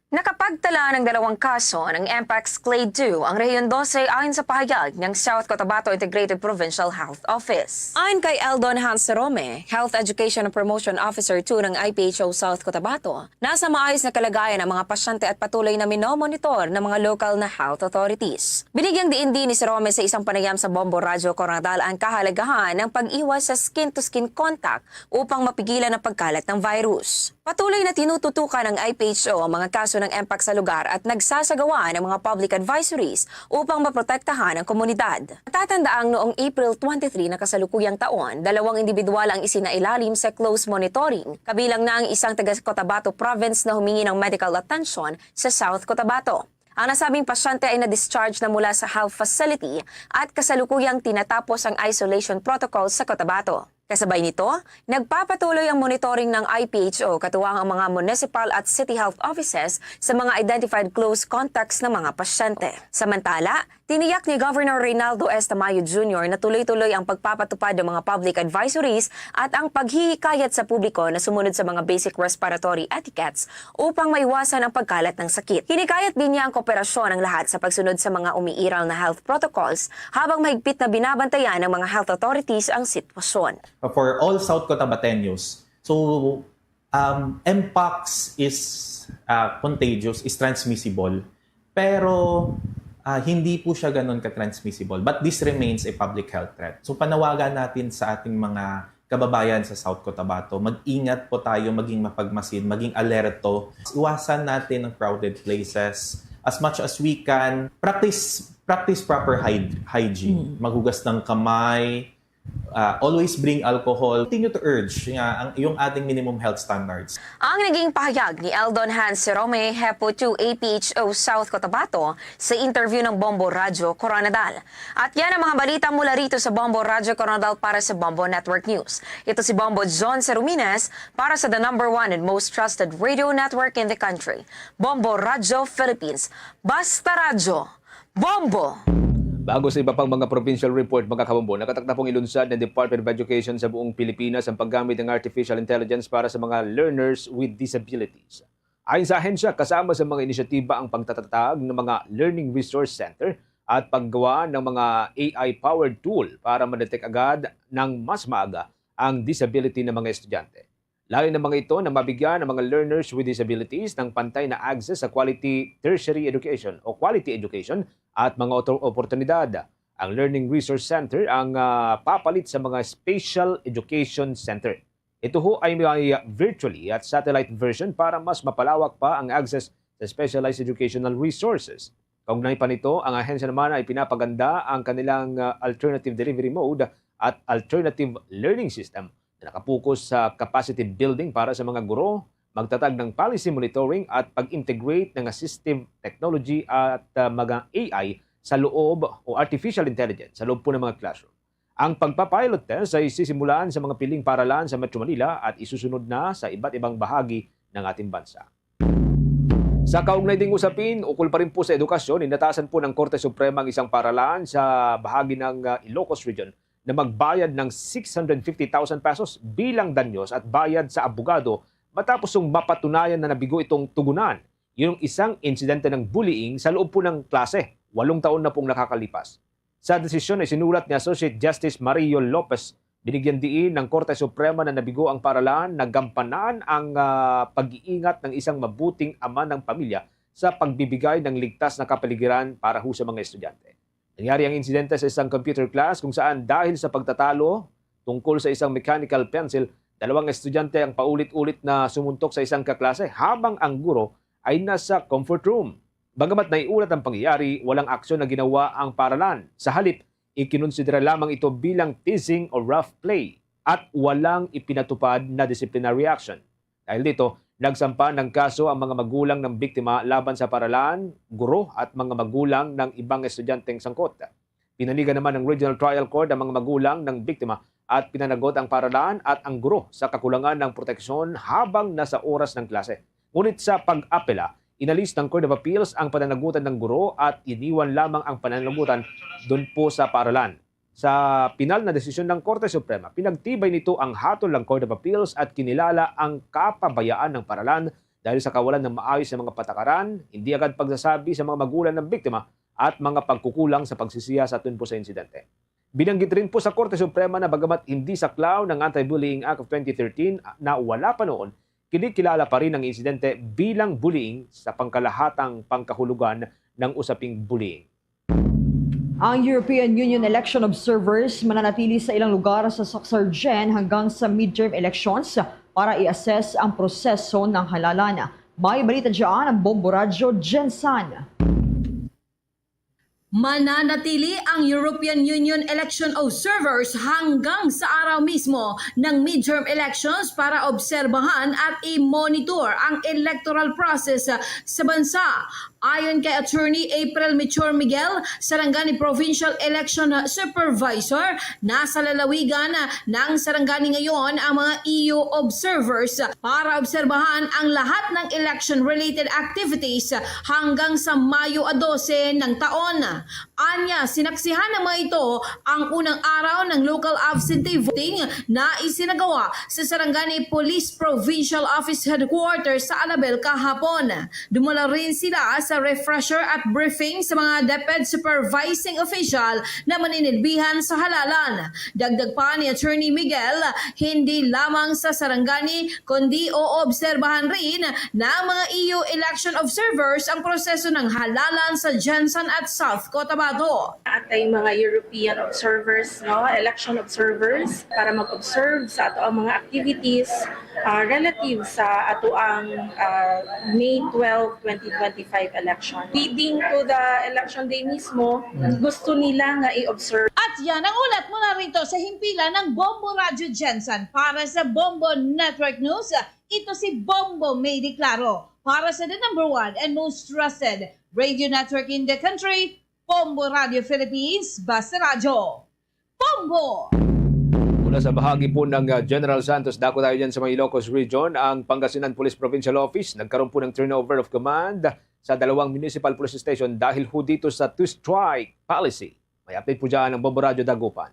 Nakapagtala ng dalawang kaso ng Mpox Clade two ang Rehiyon dose ayon sa pahayag ng South Cotabato Integrated Provincial Health Office. Ayon kay Eldon Hans Rome, Health Education and Promotion Officer two ng I P H O South Cotabato, nasa maayos na kalagayan ang mga pasyente at patuloy na minomonitor ng mga lokal na health authorities. Binigyang diin din ni si Rome sa isang panayam sa Bombo Radyo Coronadal ang kahalagahan ng pag-iwas sa skin-to-skin contact upang mapigilan ang pagkalat ng virus. Patuloy na tinututukan ng I P H O ang mga kaso ng Mpox sa lugar at nagsasagawa ng mga public advisories upang maprotektahan ang komunidad. Matatandaang noong April twenty-three na kasalukuyang taon, dalawang individual ang isinailalim sa close monitoring, kabilang na ang isang taga Cotabato Province na humingi ng medical attention sa South Cotabato. Ang nasabing pasyente ay na-discharge na mula sa health facility at kasalukuyang tinatapos ang isolation protocol sa Cotabato. Kasabay nito, nagpapatuloy ang monitoring ng I P H O katuwang ang mga municipal at city health offices sa mga identified close contacts ng mga pasyente. Samantala, tiniyak ni Governor Reynaldo S. Tamayo Junior na tuloy-tuloy ang pagpapatupad ng mga public advisories at ang paghihikayat sa publiko na sumunod sa mga basic respiratory etiquettes upang maiwasan ang pagkalat ng sakit. Hinikayat din niya ang kooperasyon ng lahat sa pagsunod sa mga umiiral na health protocols habang mahigpit na binabantayan ng mga health authorities ang sitwasyon. For all South Cotabateños, so um, Mpox is uh, contagious, is transmissible, pero uh, hindi po siya ganun ka-transmissible. But this remains a public health threat. So panawagan natin sa ating mga kababayan sa South Cotabato, mag-ingat po tayo, maging mapagmasid, maging alerto. Iwasan natin ang crowded places as much as we can. Practice practice proper hy- hygiene. Maghugas ng kamay, uh, always bring alcohol. Continue to urge nga ang yung ating minimum health standards. Ang naging pahayag ni Eldon Hans Jerome, Hepo two A P H O South Cotabato, sa interview ng Bombo Radyo Koronadal. At yan ang mga balita mula rito sa Bombo Radyo Koronadal para sa Bombo Network News. Ito si Bombo John Serumines para sa the number one and most trusted radio network in the country, Bombo Radyo Philippines. Basta Radyo, Bombo! Bago sa iba pang mga provincial report, mga kabombo, nakatakda pong ilunsad ng Department of Education sa buong Pilipinas ang paggamit ng artificial intelligence para sa mga learners with disabilities. Ayon sa ahensya, kasama sa mga inisyatiba ang pagtatatag ng mga Learning Resource Center at paggawa ng mga A I-powered tool para ma-detect agad ng mas maaga ang disability ng mga estudyante. Layo ng mga ito na mabigyan ang mga learners with disabilities ng pantay na access sa quality tertiary education o quality education at mga oto- oportunidad. Ang Learning Resource Center ang ah, papalit sa mga Special Education Center. Ito ho ay may virtually at satellite version para mas mapalawak pa ang access sa specialized educational resources. Kaugnay pa nito, ang ahensya naman ay pinapaganda ang kanilang ah, alternative delivery mode at alternative learning system na nakapokus sa capacity building para sa mga guro, magtatag ng policy monitoring at pag-integrate ng assistive technology at ah, mga A I sa loob o artificial intelligence sa loob po ng mga classroom. Ang pagpapilot test ay sisimulan sa mga piling paralan sa Metro Manila at isusunod na sa iba't ibang bahagi ng ating bansa. Sa kaugnay ding usapin, ukol pa rin po sa edukasyon, inatasan po ng Korte Suprema ang isang paralan sa bahagi ng ah, Ilocos Region na magbayad ng six hundred fifty thousand pesos bilang danyos at bayad sa abogado matapos yung mapatunayan na nabigo itong tugunan, yung isang insidente ng bullying sa loob po ng klase, walong taon na pong nakakalipas. Sa desisyon ay sinulat ni Associate Justice Mario Lopez, binigyan diin ng Korte Suprema na nabigo ang paralan na gampanan ang ah, pag-iingat ng isang mabuting ama ng pamilya sa pagbibigay ng ligtas na kapaligiran para ho sa mga estudyante. Nangyari ang insidente sa isang computer class kung saan dahil sa pagtatalo tungkol sa isang mechanical pencil, dalawang estudyante ang paulit-ulit na sumuntok sa isang kaklase habang ang guro ay nasa comfort room. Bagamat naiulat ang pangyayari, walang aksyon na ginawa ang paralan. Sa halip, ikinonsidera lamang ito bilang teasing o rough play at walang ipinatupad na disciplinary action. Dahil dito, nagsampa ng kaso ang mga magulang ng biktima laban sa paralan, guro at mga magulang ng ibang estudyanteng sangkot. Pinanigan naman ng Regional Trial Court ang mga magulang ng biktima at pinanagot ang paralan at ang guro sa kakulangan ng proteksyon habang nasa oras ng klase. Ngunit sa pag-apela, inalis ng Court of Appeals ang pananagutan ng guro at iniwan lamang ang pananagutan doon po sa paralan. Sa pinal na desisyon ng Korte Suprema, pinagtibay nito ang hatol ng Court of Appeals at kinilala ang kapabayaan ng paralan dahil sa kawalan ng maayos na mga patakaran, hindi agad pagsasabi sa mga magulang ng biktima at mga pagkukulang sa pagsisiya sa tunpo sa insidente. Binanggit rin po sa Korte Suprema na bagamat hindi saklaw ng Anti-Bullying Act of twenty thirteen na wala pa noon, kinikilala pa rin ang insidente bilang bullying sa pangkalahatang pangkahulugan ng usaping bullying. Ang European Union election observers mananatili sa ilang lugar sa Saxargen hanggang sa midterm elections para i-assess ang proseso ng halalan. May balita dyan ang Bombo Radyo, Jensan. Mananatili ang European Union election observers hanggang sa araw mismo ng midterm elections para obserbahan at i-monitor ang electoral process sa bansa. Ayon kay Attorney April Michor Miguel, Sarangani Provincial Election Supervisor, nasa lalawigan ng Sarangani ngayon ang mga E U observers para obserbahan ang lahat ng election-related activities hanggang sa Mayo a dose ng taon. Anya, sinaksihan ng mga ito ang unang araw ng local absentee voting na isinagawa sa Sarangani Police Provincial Office Headquarters sa Alabel kahapon. Dumala rin sila sa refresher at briefing sa mga DepEd supervising official na maninilbihan sa halalan. Dagdag pa ni Attorney Miguel, hindi lamang sa Sarangani, kundi oobserbahan rin ng mga E U election observers ang proseso ng halalan sa GenSan at South Cotabato. At ay mga European observers, no, election observers, para mag-observe sa ato ang mga activities, ah, relative sa ato ang, ah, May twelve, twenty twenty-five election. Leading to the election day mismo, gusto nila nga i-observe. At yan ang ulat mula rito sa himpilan ng Bombo Radyo GenSan. Para sa Bombo Network News, ito si Bombo May Di Claro. Para sa the number one and most trusted radio network in the country, Bombo Radio Philippines, Basta Radyo. Bombo! Mula sa bahagi po ng, ah, General Santos, dako tayo dyan sa may Ilocos Region. Ang Pangasinan Police Provincial Office nagkaroon po ng turnover of command sa dalawang municipal police station dahil ho dito sa two-strike policy. May update po dyan ang Bombo Radyo Dagupan.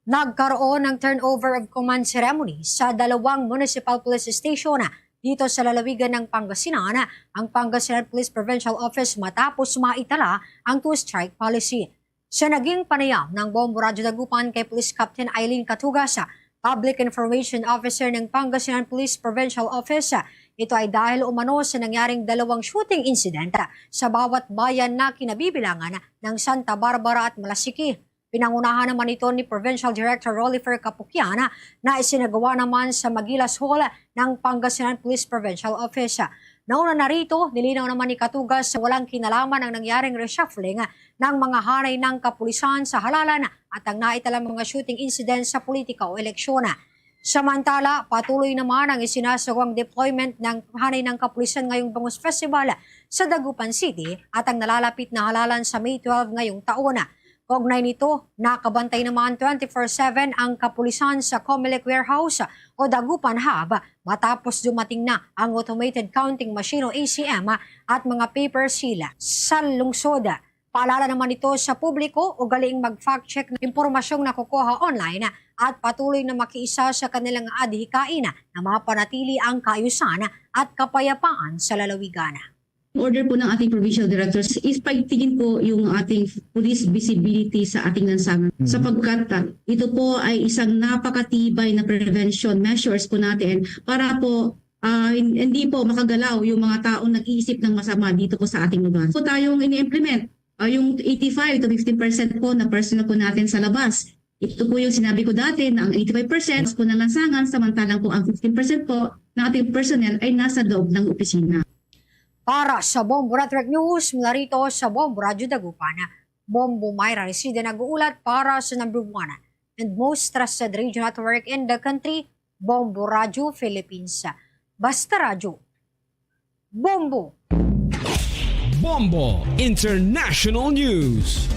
Nagkaroon ng turnover of command ceremony sa dalawang municipal police station dito sa lalawigan ng Pangasinan ang Pangasinan Police Provincial Office matapos maitala ang two-strike policy. Sa naging panayam ng Bombo Radyo Dagupan kay Police Captain Eileen Catugas, Public Information Officer ng Pangasinan Police Provincial Office, ito ay dahil umano sa nangyaring dalawang shooting incident sa bawat bayan na kinabibilangan ng Santa Barbara at Malasiqui. Pinangunahan naman ito ni Provincial Director Rolifer Capocchiana na isinagawa naman sa Magilas Hall ng Pangasinan Police Provincial Office. Nauna na rito, nilinaw naman ni Catugas sa walang kinalaman ang nangyaring reshuffling ng mga hanay ng kapulisan sa halalan at ang naitalang mga shooting incident sa politika o eleksyon. Samantala, patuloy naman ang isinasagawang deployment ng hanay ng kapulisan ngayong Bangus Festival sa Dagupan City at ang nalalapit na halalan sa May twelve ngayong taon. Kaugnay nito, nakabantay naman twenty-four seven ang kapulisan sa Comelec Warehouse o Dagupan Hub matapos dumating na ang automated counting machine o A C M at mga paper seal sa lungsod. Paalala naman ito sa publiko, ugaliing mag-fact check ng impormasyong nakukuha online at patuloy na makiisa sa kanilang adhikain na mapanatili ang kaayusan at kapayapaan sa lalawigan. Order po ng ating provincial directors is paigtingin po yung ating police visibility sa ating lansangan. Mhm. Sapagkat, ah, ito po ay isang napakatibay na prevention measures po natin para po, ah, hin-, hindi po makagalaw yung mga taong nag-iisip ng masama dito po sa ating lugar. Po tayong ini-implement, ah, yung eighty-five to fifty percent po na personnel po natin sa labas. Ito po yung sinabi ko dati na ang eighty-five percent po ng lansangan, samantalang po ang fifteen percent po ng ating personnel ay nasa loob ng opisina. Para sa Bombo Network News, mula rito sa Bombo Radyo Dagupan, Bombo Myra Resida nag-uulat para sa number one and most trusted radio network in the country, Bombo Radyo Philippines. Basta Radyo, Bombo! Bombo International News.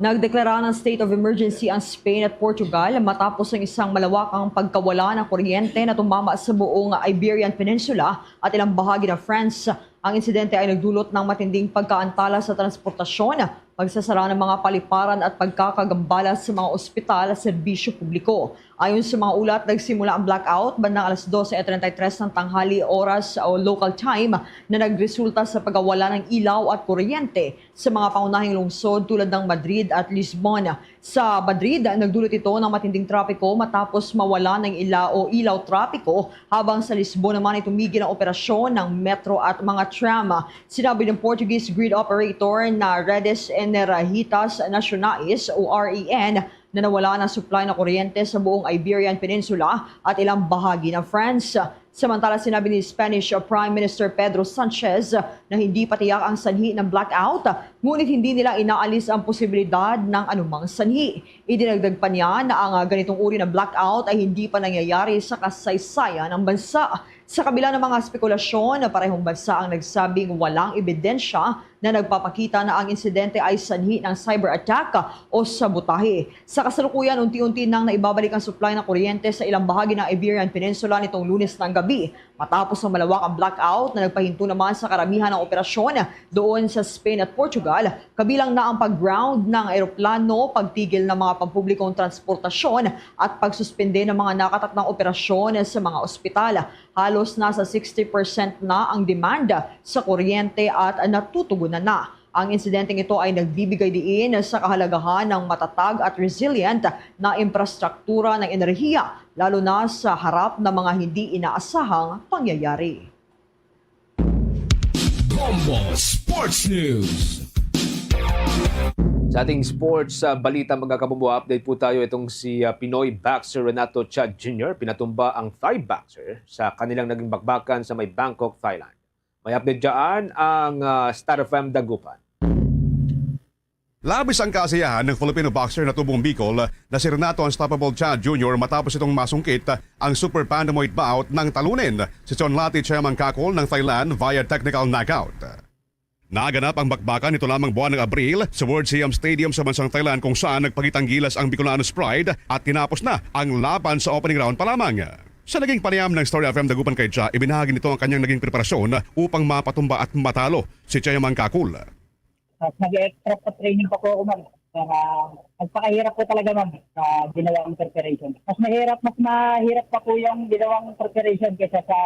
Nagdeklara ng state of emergency ang Spain at Portugal matapos ang isang malawakang pagkawala ng kuryente na tumama sa buong Iberian Peninsula at ilang bahagi ng France. Ang insidente ay nagdulot ng matinding pagkaantala sa transportasyon, pagsasara ng mga paliparan at pagkakagambala sa mga ospital at serbisyo publiko. Ayon sa mga ulat, nagsimula ang blackout bandang alas dose treinta y tres ng tanghali oras o local time na nagresulta sa pagkawala ng ilaw at kuryente sa mga pangunahing lungsod tulad ng Madrid at Lisbon. Sa Madrid, nagdulot ito ng matinding trapiko matapos mawala ng ila o ilaw trapiko, habang sa Lisbon naman ay tumigil ang operasyon ng metro at mga tram. Sinabi ng Portuguese grid operator na Redes Enerhitas Nacionais o R E N na nawala ng supply ng kuryente sa buong Iberian Peninsula at ilang bahagi ng France. Samantala, sinabi ni Spanish Prime Minister Pedro Sanchez na hindi pa tiyak ang sanhi ng blackout, ngunit hindi nila inaalis ang posibilidad ng anumang sanhi. Idinagdag pa niya na ang, ah, ganitong uri ng blackout ay hindi pa nangyayari sa kasaysayan ng bansa. Sa kabila ng mga espekulasyon, parehong bansa ang nagsabing walang ebidensya na nagpapakita na ang insidente ay sanhi ng cyber attack o sabotahe. Sa kasalukuyan, unti-unti nang naibabalik ang supply ng kuryente sa ilang bahagi ng Iberian Peninsula nitong Lunes ng gabi, matapos ang malawakang blackout na nagpahinto naman sa karamihan ng operasyon doon sa Spain at Portugal, kabilang na ang pag-ground ng eroplano, pagtigil ng mga pampublikong transportasyon at pagsuspende ng mga nakatakdang operasyon sa mga ospital. Halos nasa sixty percent na ang demand sa kuryente at natutugunan na. Ang insidenteng ito ay nagbibigay diin sa kahalagahan ng matatag at resilient na infrastruktura ng enerhiya, lalo na sa harap ng mga hindi inaasahang pangyayari. Bombo Sports News. Sa ating sports uh, balita, mga kabombo, update po tayo. Itong si uh, Pinoy boxer Renato Chad Junior pinatumba ang Thai boxer sa kanilang naging bakbakan sa may Bangkok, Thailand. May update dyan ang uh, Star F M Dagupan. Labis ang kasiyahan ng Filipino boxer na tubong Bicol na si Renato Unstoppable Chad Junior matapos itong masungkit ang Super Bantamweight bout ng talunin si Chonlati Chemang Kakol ng Thailand via technical knockout. Naganap ang bakbakan nito lamang buwan ng Abril sa World Siam Stadium sa bansang Thailand, kung saan nagpakitang gilas ang Bicolano's Pride at tinapos na ang laban sa opening round pa lamang. Sa naging panayam ng Story F M Dagupan kay Cha, ibinahagi nito ang kanyang naging preparasyon upang mapatumba at matalo si Chemang Kakol. Tapos nag-extra pa training pa po ako, ma'am. Para magpakahirap po talaga, ma'am, sa ginawang preparation. Mas mahirap, mas mahirap pa po yung ginawang preparation kaysa sa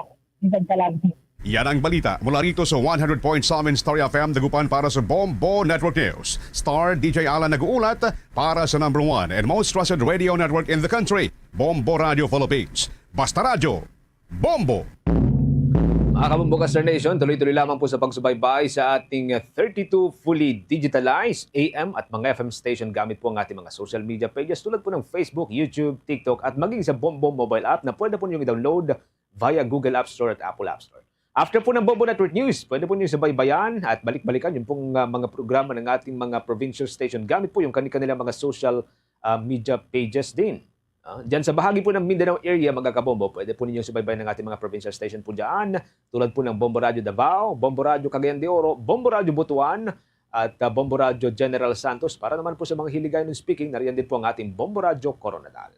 minsan sa lang. Yan ang balita mula rito sa one hundred point seven Story F M Dagupan. Para sa Bombo Network News, Star D J Alan nag-uulat. Para sa number one and most trusted radio network in the country, Bombo Radio Philippines. Basta Radyo, Bombo! Mga kabombo ka Star Nation, tuloy-tuloy lamang po sa pagsubaybay sa ating thirty-two fully digitalized A M at mga F M station gamit po ang ating mga social media pages tulad po ng Facebook, YouTube, TikTok at maging sa Bombo mobile app na pwede po ninyong i-download via Google App Store at Apple App Store. After po ng Bombo Network News, pwede po niyo subaybayan at balik-balikan yung pong uh, mga programa ng ating mga provincial station gamit po yung kanilang mga social uh, media pages din. Uh, diyan sa bahagi po ng Mindanao area, mga kabombo, pwede po ninyong subaybayan ng ating mga provincial station po dyan, tulad po ng Bombo Radyo Davao, Bombo Radyo Cagayan de Oro, Bombo Radyo Butuan, at uh, Bombo Radyo General Santos. Para naman po sa mga Hiligaynon speaking, nariyan din po ang ating Bombo Radyo Coronadal.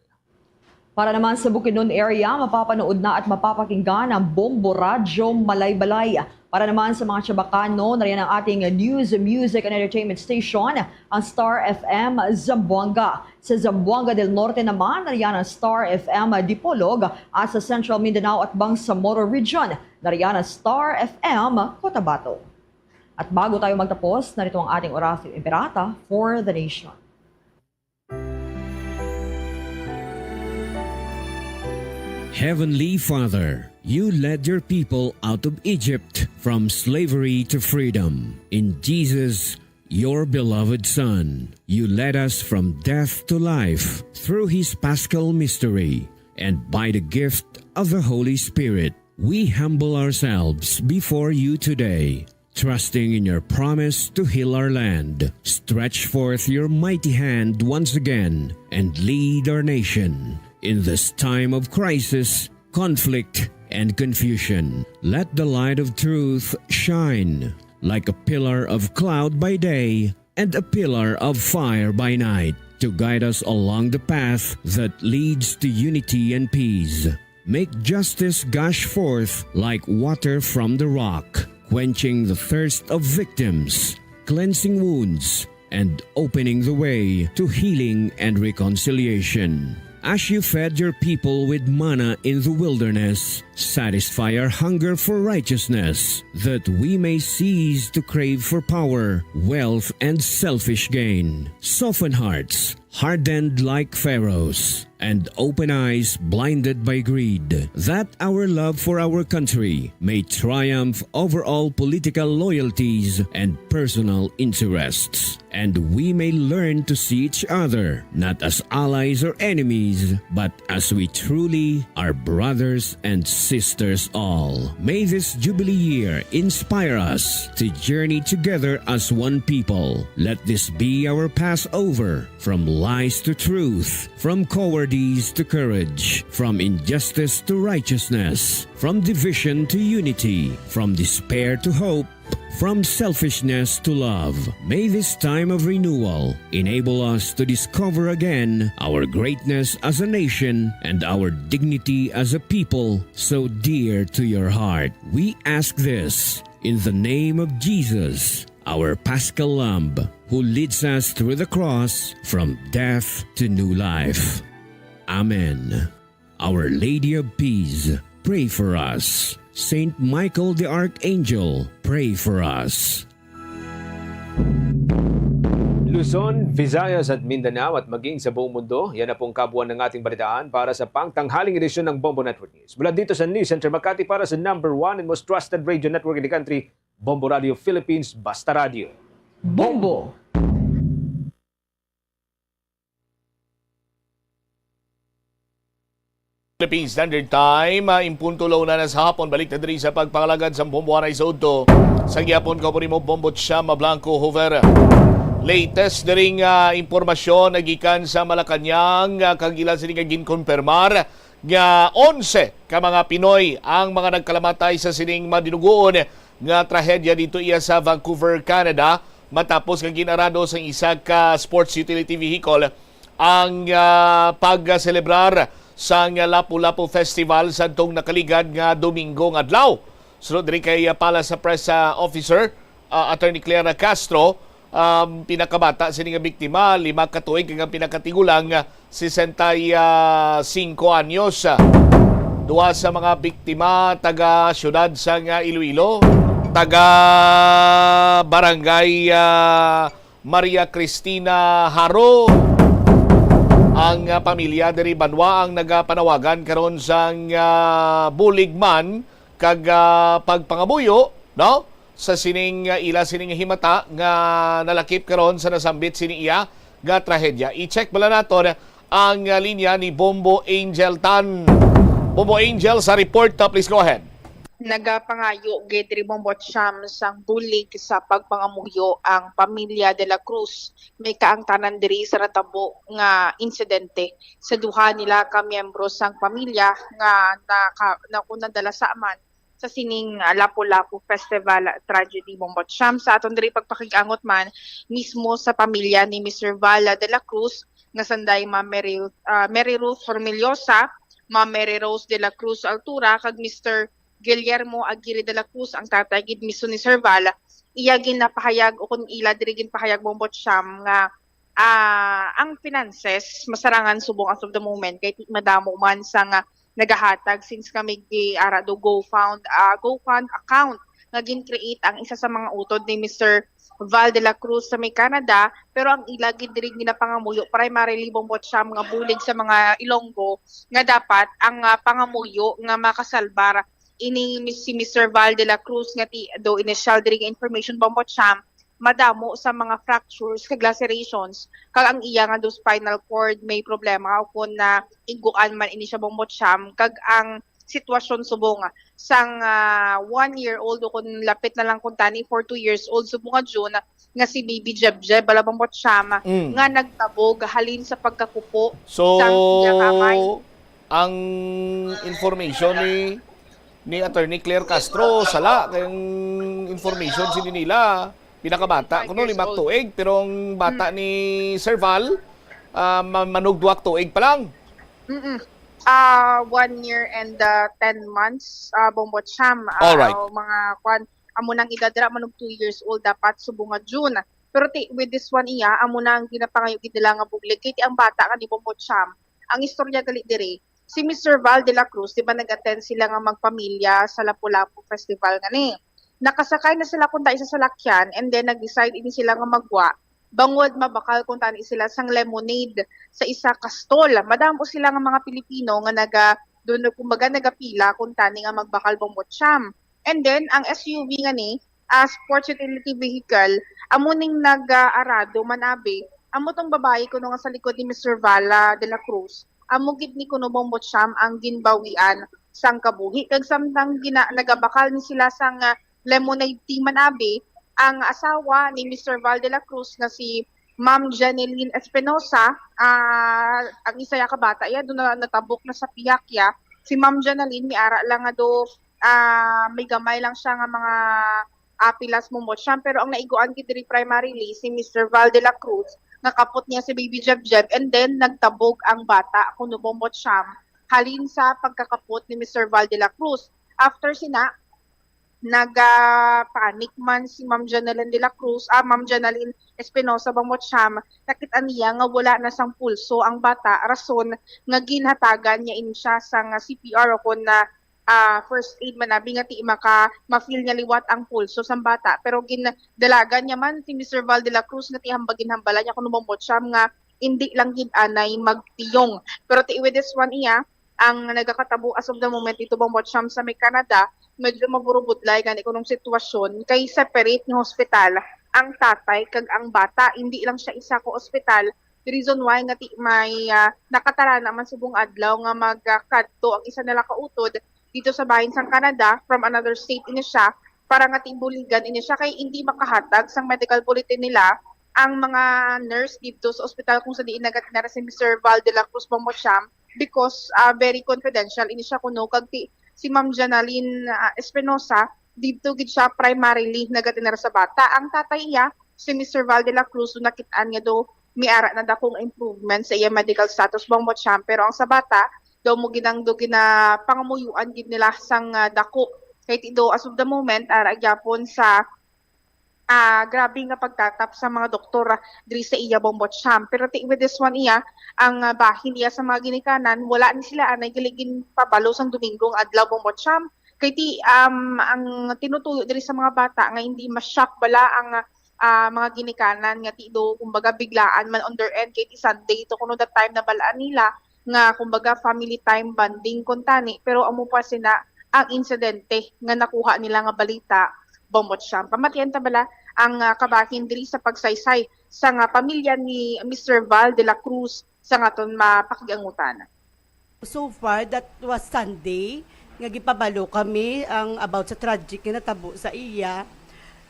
Para naman sa Bukidnon area, mapapanood na at mapapakinggan ang Bombo Radyo Malaybalay. Para naman sa mga Chabacano, nariyan ang ating news, music, and entertainment station, ang Star F M Zamboanga. Sa Zamboanga del Norte naman, nariyan ang Star F M Dipolog at sa Central Mindanao at Bangsamoro Region, nariyan ang Star F M Cotabato. At bago tayo magtapos, narito ang ating Oratio Imperata for the Nation. Heavenly Father, you led your people out of Egypt from slavery to freedom. In Jesus, your beloved Son, you led us from death to life through his paschal mystery. And by the gift of the Holy Spirit, we humble ourselves before you today, trusting in your promise to heal our land. Stretch forth your mighty hand once again and lead our nation in this time of crisis, conflict, and confusion. Let the light of truth shine like a pillar of cloud by day and a pillar of fire by night to guide us along the path that leads to unity and peace. Make justice gush forth like water from the rock, quenching the thirst of victims, cleansing wounds, and opening the way to healing and reconciliation. As you fed your people with manna in the wilderness, satisfy our hunger for righteousness, that we may cease to crave for power, wealth, and selfish gain. Soften hearts hardened like Pharaoh's, and open eyes blinded by greed, that our love for our country may triumph over all political loyalties and personal interests, and we may learn to see each other not as allies or enemies, but as we truly are brothers and sisters all. May this Jubilee year inspire us to journey together as one people. Let this be our Passover from lies to truth, from coward deeds to courage, from injustice to righteousness, from division to unity, from despair to hope, from selfishness to love. May this time of renewal enable us to discover again our greatness as a nation and our dignity as a people so dear to your heart. We ask this in the name of Jesus, our Paschal Lamb, who leads us through the cross from death to new life. Amen. Our Lady of Peace, pray for us. Saint Michael the Archangel, pray for us. Luzon, Visayas at Mindanao at maging sa buong mundo, yan na po ang kabuuan ng ating balitaan para sa pangtanghaling edisyon ng Bombo Network News. Mula dito sa News Center Makati para sa number one and most trusted radio network in the country, Bombo Radio Philippines, Basta Radio. Bombo! Philippine Standard Time, ah, in punto la una na sa hapon. Balik ta diri sa pagpangalagad sa Bombo Anay sa udto. Sa gihapon, kaupod mo, Bombo Cham Blanco Hoover. Latest diri nga impormasyon nagikan sa Malacañang, ah, kag ila sini nga ginkonfirmar nga onse ka mga Pinoy ang mga nagkalamatay sa sining madinugoon nga trahedya dito iya sa Vancouver, Canada, matapos nga gin-arado sang isa ka sports utility vehicle ang, ah, pagselebrar sang Lapu-Lapu Festival sadtong nakaligad nga Domingo nga adlaw. Sunod diri kay, ah, Palace Press, ah, Officer, ah, Attorney Claire Castro, um, pinakabata sini nga biktima, lima ka tuig, kag ang pinakatigulang, ah, sesenta y cinco anyos. Duha sa mga biktima taga siyudad sang, ah, Iloilo, taga barangay, ah, Maria Cristina Haro. Ang, ah, pamilya diri banwa ang nagapanawagan karon sang, ah, bulig man kag, ah, pagpangamuyo, no? Sa sining, ah, ila sining himata nga nalakip karon sa nasambit sini iya nga trahedya. I-check bala naton ang, ah, linya ni Bombo Angel Tan. Bombo Angel sa report, ah, please go ahead. Nagapangayo gid diri, Bombo Cham, sang bulig sa pagpangamuyo ang pamilya De La Cruz. May kaangtanan diri sa natabo nga insidente sa duha nila ka miyembro sang pamilya nga naka-, na, kung nadala sa aman sa sining, ah, Lapu-Lapu Festival tragedy, Bombo Cham. Sa aton diri pagpakig-angot man mismo sa pamilya ni Mister Val De La Cruz, nga sanday Ma'am Mary, ah, Mary Ruth Hormillosa, Ma'am Mary Rose De La Cruz Altura, kag Mister Guillermo Aguirre De La Cruz, ang tatay gid mismo ni Sir Val. Iya ginapahayag, o kun ila diri ginpahayag, Bombo Cham, nga, ah, ang finances masarangan subong as of the moment, kay ti-, madamo man sa nga nagahatag since kami gi-ara do GoFund, ah, GoFund account nga gin-create ang isa sa mga utod ni Mister Val De La Cruz sa may Canada, pero ang ila gid diri ginapangamuyo primarily, Bombo Cham, nga bulig sa mga Ilonggo nga dapat ang, ah, pangamuyo nga makasalbar ini mis-, si Mister Val De La Cruz nga ti-, do initial diri nga information, Bombo Cham, madamo sa mga fractures kag lacerations, kag ang iya nga do spinal cord may problema, o kun na ingguan man ini siya, Bombo Cham, kag ang sitwasyon subong sang, ah, one year old o kun lapit na lang kuntani for two years old subong nga June, nga si Baby Jebjeb, bala, Bombo Cham, Mm. nga nagtabog halin sa pagkakupo So, sang iya kamay. Ang information ni, ni Attorney Claire Castro, sala, kay ang information sini nila, pinakabata, Five kuno years lima ka old. tuig, pero ang bata Mm. ni Sir Val, ah, ma-, manugduwa ka tuig pa lang. Mm-mm. Ah, one year and, ah, ten months, ah, Bombo Cham. Ah, Alright. Ang mga kwan, amo nang edad dira, manug two years old dapat subong nga June. Pero ti, with this one iya, amo na ang ginapangayo gid nila nga bulig. Kay ti ang bata nga ni Bombo Cham, ang istorya gali diri, si Mister Val De La Cruz, di ba nag-attend sila nga magpamilya sa Lapu-Lapu Festival nga ni. Nakasakay na sila kung sa salakyan and then nag-decide ini sila nga magwa bangod mabakal kung tani sila sang lemonade sa isa ka stall. Madamo sila nga mga Pilipino nga naga, doon, kumbaga, nagapila kung tani nga magbakal, Bombo Cham. And then, ang S U V nga ni, ah, sports utility vehicle, amo ning nag-arado man abi, amo tong babayi kuno nga sa likod ni Mister Vala de la Cruz, amo gid ni kuno, Bombo Cham, ang ginbawian sang kabuhi. Kag samtang gina-, nagabakal ni sila sang, ah, lemonade tea man abi, ang asawa ni Mister Val de la Cruz nga si Ma'am Janeline Espinosa, ah, ang isa ya ka bata iya, do na natabok na sa pihak iya. Si Ma'am Janeline, may ara lang nga do, ah, may gamay lang siya nga mga apilas, Bombo Cham, pero ang naiguan gid diri primarily si Mister Val de la Cruz, nga kapot niya si Baby Jebjeb, and then nagtabog ang bata, kuno, Bombo Cham, halin sa pagkakapot ni Mister Val de la Cruz. After sina, naga-panic man si Ma'am Janeline de la Cruz, ah, Ma'am Janeline Espinosa, Bombo Cham, nakit-an niya nga wala na sang pulso ang bata, rason nga ginhatagan niya ini siya sang C P R o kon na, ah, first aid man abi nga ti maka-, ma-feel niya liwat ang pulso sang bata. Pero gindalagan niya man si Mister Val de la Cruz nga ti hambal, ginhambala niya kuno, Bombo Cham, nga indi lang gid anay magtiyong. Pero ti with this one iya, ang nagakatabo as of the moment dito, Bombo Cham, sa may Canada, medyo maburubudlay gani kunong sitwasyon kay separate nga hospital ang tatay kag ang bata. Indi lang siya isa ka ospital. The reason why nga ti-, may, ah, nakatarana man subong adlaw nga magkadto ang isa nila ka utod dito sa bahin sang Canada from another state ini siya para nga ti-, buligan ini siya kay indi makahatag sang medical bulletin nila ang mga nurse dito sa ospital kung sa diin nagatinara si Mister Val de la Cruz, Bombo Cham, because, ah, very confidential ini siya kuno kag ti-, si Ma'am Janalyn, ah, Espinosa, dito gid siya primarily nagatinara sa bata. Ang tatay iya, si Mister Val de la Cruz, nakit-an nga do may ara na dakong improvement sa iya medical status, Bombo Cham, pero ang sa bata, daw mo ginangdo ginapangamuyuan gid nila sang, ah, dako. Kay ti do, as of the moment, ara gyapon sa, ah, grabe nga pagtatap sa mga doktor, ah, diri sa iya, Bombo Cham. Pero ti with this one iya, ang, ah, bahin iya sa mga ginikanan, wala ni sila anay gali ginpabalo sang Domingo nga adlaw, Bombo Cham. Kay ti, um, ang tinutuyo diri sa mga bata nga hindi ma-shock bala ang, ah, mga ginikanan nga ti do, kumbaga, biglaan man on their end, kay ti Sunday to kuno that time nabalaan nila nga, kumbaga, family time bonding kuntani, pero amo pa sina ang insidente nga nakuha nila nga balita, Bombo Cham. Pamatian ta bala ang, ah, kabahin diri sa pagsaysay sa nga pamilya ni Mister Val de la Cruz sa nga aton mapakig-angutan. So far, that was Sunday, nga gipabalo kami ang about sa tragic nga natabo sa iya.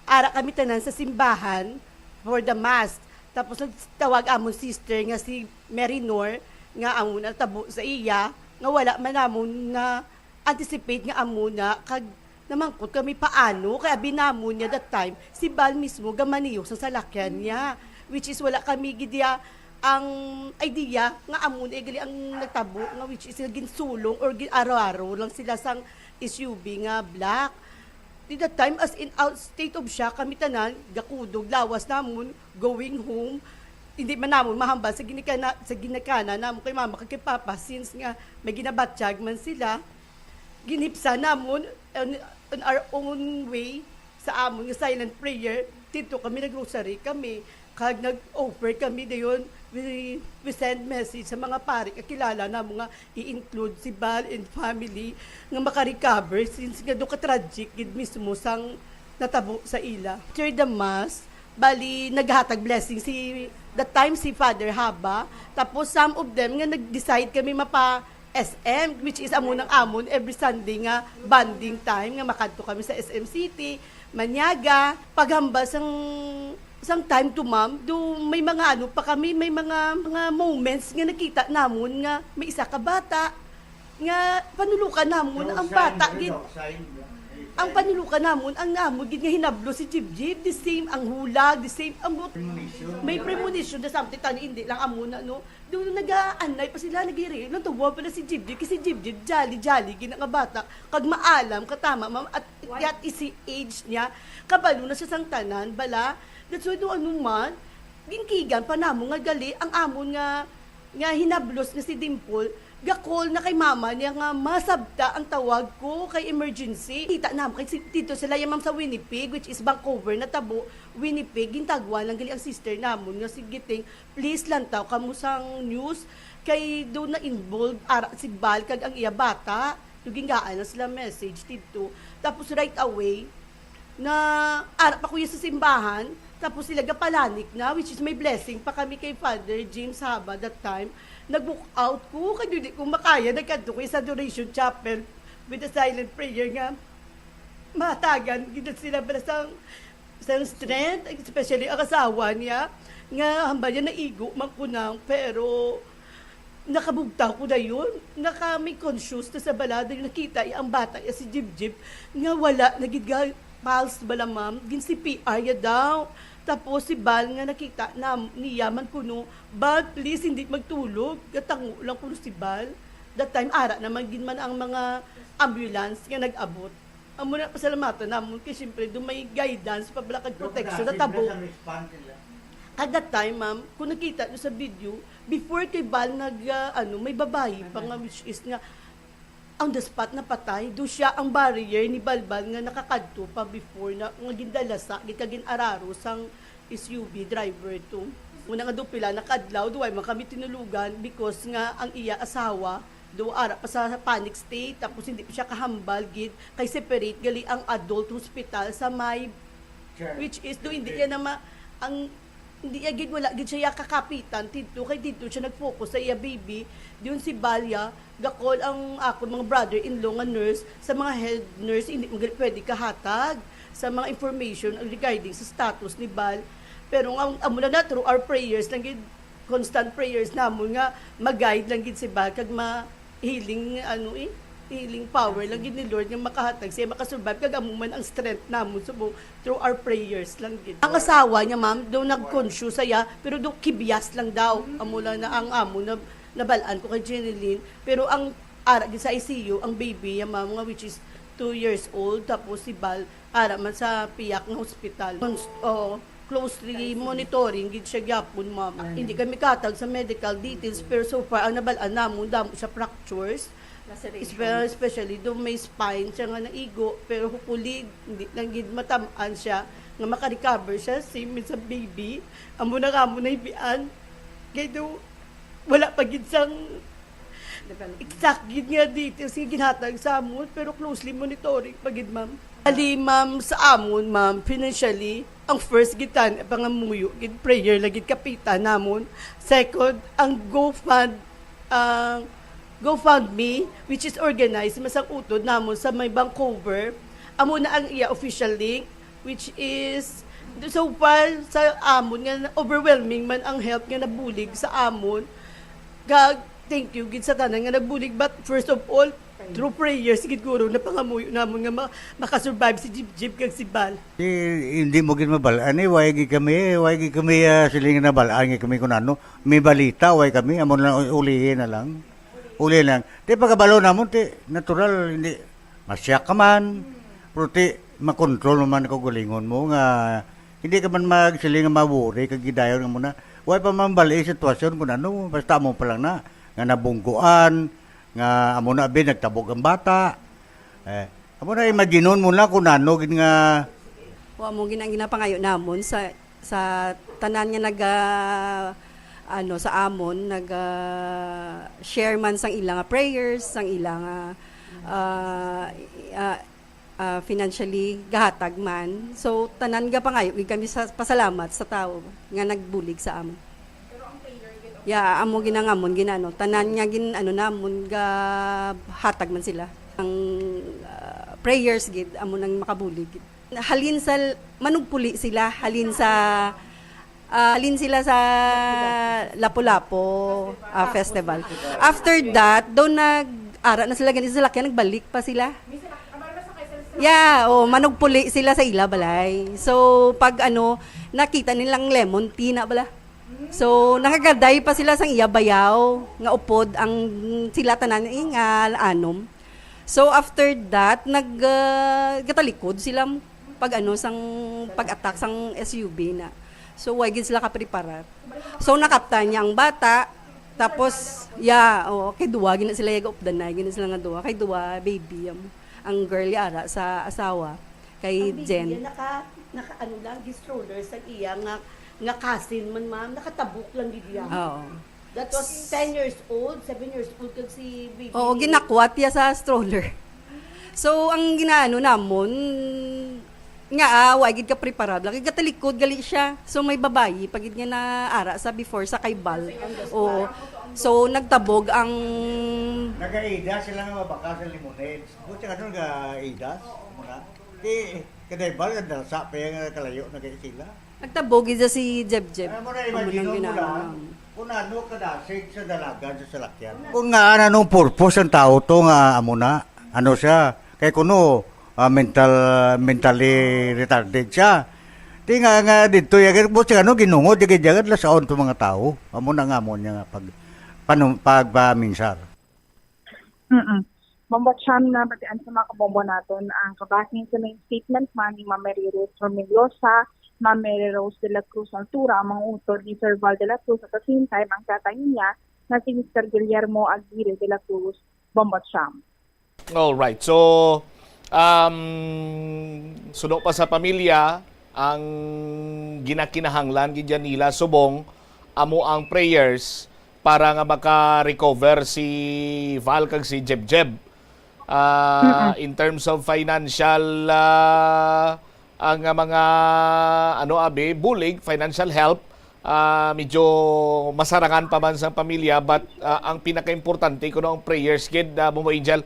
Ara kami tanan sa simbahan for the mass. Tapos nagtawag amon sister nga si Merinor, nga amo natabo sa iya, nga wala man namon na anticipate nga amo na, kag namangkot kami paano, kay abi namon niya that time, si Val mismo gamanihok sa salakyan niya, which is wala kami gid ya ang idea nga amo na gali ang nagtabo, nga which is nga ginsulong or gin-aro-aro lang sila sang S U V nga black. Di that time, as in, out, state of shock kami tanan, gakudog lawas namon, going home. Hindi man namon mahambal sa ginikana-, sa ginikanan namon kay mama kag kay papa, since nga may ginabatyag man sila. Ginhipsa namon on, on our own way sa amon nga silent prayer. Didto kami nag-rosary kami, kag nag-offer kami dayon. We, we send message sa mga pari nga kilala namo nga i-include si Val and family nga maka-recover, since nga do ka tragic gid mismo sang natabo sa ila. After the mass, bali, naghatag blessing si, that time, si Father Haba. Tapos, some of them nga nag-decide kami mapa S M, which is amo nang amon every Sunday nga bonding time, nga makadto kami sa S M City, Maniaga. Paghambal sang, sang time to, ma'am, do may mga ano pa kami, may mga, mga moments nga nakita namon nga may isa ka bata nga panulukan namon ang bata gid. Ang panulukan namon, ang namon gid nga hinablo si Jibjib, the same ang hulag, the same ang but-, may premonition na something, tani hindi lang amo na, no? Do nagaanay pa sila, nagiri. Natawa pala si Jibjib, kasi si Jibjib, jolly-jolly gid nga bata, kag maalam ka, tama, ma'am, at, at isi age niya, kabalo na siya sang tanan, bala. That's why, do ano man, ginkigan pa namo nga gali ang amon nga, nga hinablos nga si Dimple, ga-call na kay mama niya nga masabta ang tawag ko kay emergency. Kita namo kay si, dito sila ya, ma'am, sa Winnipeg, which is Vancouver natabo, Winnipeg, gintagwan lang gali ang sister namon nga si Giting, "Please, lantaw kamo sang news, kay do na-involved ara si Val kag ang iya bata." Do gingaan na sila message didto. Tapos right away, na ara pa ko ya sa simbahan, tapos sila gapalanik na, which is may blessing pa kami kay Father James Haba that time. Nag-walk out ko, kay di ko makaya, nagkadto ko sa Adoration Chapel with a silent prayer nga mahatagan gid sila bala sang Sa strength, especially ang asawa niya, nga hambal niya naigo man ko na, pero nakabugtaw ko dayon, naka may conscious na sa balada, yung nakita iya ang bata iya si Jibjib, nga wala na gid ga pulse bala, ma'am, gin C P R ya daw. Tapos si Bal nga nakita na niya man kuno, "Bal, please, hindi magtulog." Gatango lang kuno si Bal. That time, ara naman gid man ang mga ambulance nga nag-abot. Amo na pasalamatan namon kay siyempre do may guidance pa bala kag protection na tabo. At that time, ma'am, kung nakita nyo sa video, before kay Bal nag, ah, ano, may babayi pa nga, which is nga, on the spot napatay. Do siya ang barrier ni Balbal nga nakakadto pa before na, nga gindala sa, gid kag ginararo sang S U V driver to. Muna nga do pila na kadlaw, do ay man kami tinulugan because nga ang iya asawa, do ara pa sa panic state, tapos hindi pa siya kahambal gid, kay separate gali ang adult hospital sa may Sure. Which is, do hindi Okay. yan na ma-, ang, hindi ya gid, wala gid siya kakapitan dito, kay dito siya nag-focus sa iya baby. Diyon si Balya, gakol ang akon mga brother-in-law nga nurse, sa mga head nurse, hindi mo gali pwede kahatag sa mga information regarding sa status ni Bal. Pero nga, amo lang na, through our prayers lang gid, constant prayers namon nga mag-guide lang gid si Bal, kag ma-, healing, ano eh, healing power lang gid ni Lord nga makahatag siya, makasurvive, kag amo man ang strength namon subong through our prayers lang gid. Ang asawa niya, ma'am, do nag-conscious siya, pero do kibyas lang daw. Amo lang na ang amo na nabal-an ko kay Jeneline, pero ang ara gid sa I C U, ang baby niya, ma'am, nga which is two years old, tapos si Bal, ara man sa piyak nga hospital. Cons-, oo, closely monitoring gid siya gyapon, ma'am. Ay. Hindi kami katag sa medical details, pero so far, ang nabal-an namon, damo siya fractures. Lacerations. Espe-, especially do may spine siya nga naigo, pero hopefully, hindi lang gid matam-an siya nga makarecover siya, same sa baby. Amo na kamo na hibian. Kay do, wala pa gid sang Development. Exact gid nga details nga ginhatag sa amon, pero closely monitoring pa gid, ma'am. Ali, ma'am, sa amon, ma'am, financially, ang first gid tan-, pangamuyo gid, prayer lang gid kapitan namon. Second, ang GoFund, ang GoFundMe, which is organized, masang utod namon sa may Vancouver, amo na ang iya official link, which is, so far, sa amon nga overwhelming man ang help nga nabulig sa amon. Kag thank you gid sa tanan nga nagbulig, but first of all, through prayers gid guro na pangamuyo namon nga ma-, makasurvive si Jib Jib kag si Bal. Eh, hindi mo gid mabal-an eh, why gid kami, why gid kami, ah, siling nga nabal-an nga kami kung ano, may balita, why kami, amo na lang, ulihin na lang. Uli lang. Ti pagkabalo namon, ti natural, hindi, masyak ka man. Pero ti, makontrol mo man kaugalingon mo nga hindi ka man magsiling nga mawori kag gidayon nga mo na. Wa pa man bali ang sitwasyon kung ano, basta mo pa lang na, nga nabungguan, nga amo na abi, nagtabog ang bata. Eh, amo na, imaginon mo na kung ano gid nga Wa mo gid ang ginapangayo namon sa, sa tanan nga nag, ah, ano, sa amon, nag, ah, share man sang ila nga prayers, sang ila nga, ah, ah, ah, financially gahatag man. So, tanan gapangayo gid kami sa pasalamat sa tawo nga nagbulig sa amon. Ya, amo ginangamon, ginano, tanan nga gin-, ano namon, gahatag man sila. Ang, ah, prayers gid, amo nang makabulig gid. Halin sa l-, manugpuli sila, halin sa, ah, halin sila sa Lapu-Lapu, ah, festival. After that, daw nag-ara na sila, ganito sa lakyan, nagbalik pa sila. Yeah, oh, manugpuli sila sa ila balay. So, pag ano, nakita nilang lemon tea na bala. So, nakagaday pa sila sang iya bayaw nga upod ang sila tanan, eh, nga anom. So, after that, nag, ah, gatalikod sila pag ano, sang pag-attack sang S U V na. So, way gid sila kapreparar. So, nakaptan niya ang bata. Tapos, yeah, oo, kay duwa gina sila, yaga updanay gina sila nga duwa. Kay duwa, baby, um, ang girl yara sa asawa, kay Ang baby Jen. Niya naka, naka ano lang, stroller sa iya nga, nga cousin man, ma'am, nakatabok lang gid iya. Oo. That was ten years old, seven years old kag si baby Oo, ni ginakwat niya sa stroller. So, ang ginaano namon, nga, ah, wa gid ka preparable. Kay gatalikod gali siya. So, may babayi pa gid nga naara sa before sa kay Bal. Oo. So, nagtabog ang Nag-aida sila nga mabaka sa lemonade. Buti ka doon, nag-aida. Muna. Di, Kadayval nga darasa pa yan nga kalayo na kay sila. Nagtabo gid sa si Jeb Jeb. Ano mo na Amo imagine nang mo ginawa. lang kung ano kadasig sa dalagan sa salakyan. Kung nga anong purpose ang tao to nga amo na, ano siya, kay kuno ah, mental mentally retarded siya. Ti nga nga dito ya mo siya ano ginungod di kay jagad lasaon to mga tao. Amo na nga mo niya nga pag panum, pagpaminsar. Mm-mm. Bombo Cham, nabatian sa mga kabombo naton ang kabahin sa main statement man ni Ma'am Mary Rose Romelosa, Ma'am Mary Rose de la Cruz Altura, ang mga utod ni Sir Val de la Cruz, at the same time ang tatay niya na si Mister Guillermo Aguirre de la Cruz. Bombo Cham. Alright. So, um, suno pa sa pamilya, ang ginakinahanglan gid yan nila subong amo ang prayers para nga maka-recover si Val kag si Jeb Jeb. Ah, in terms of financial, ah, ang, ah, mga, ano, abi, bulig, financial help, ah, medyo masarangan pa man sang pamilya, but, ah, ang pinakaimportante kuno ang prayers gid, ah, Bombo Angel.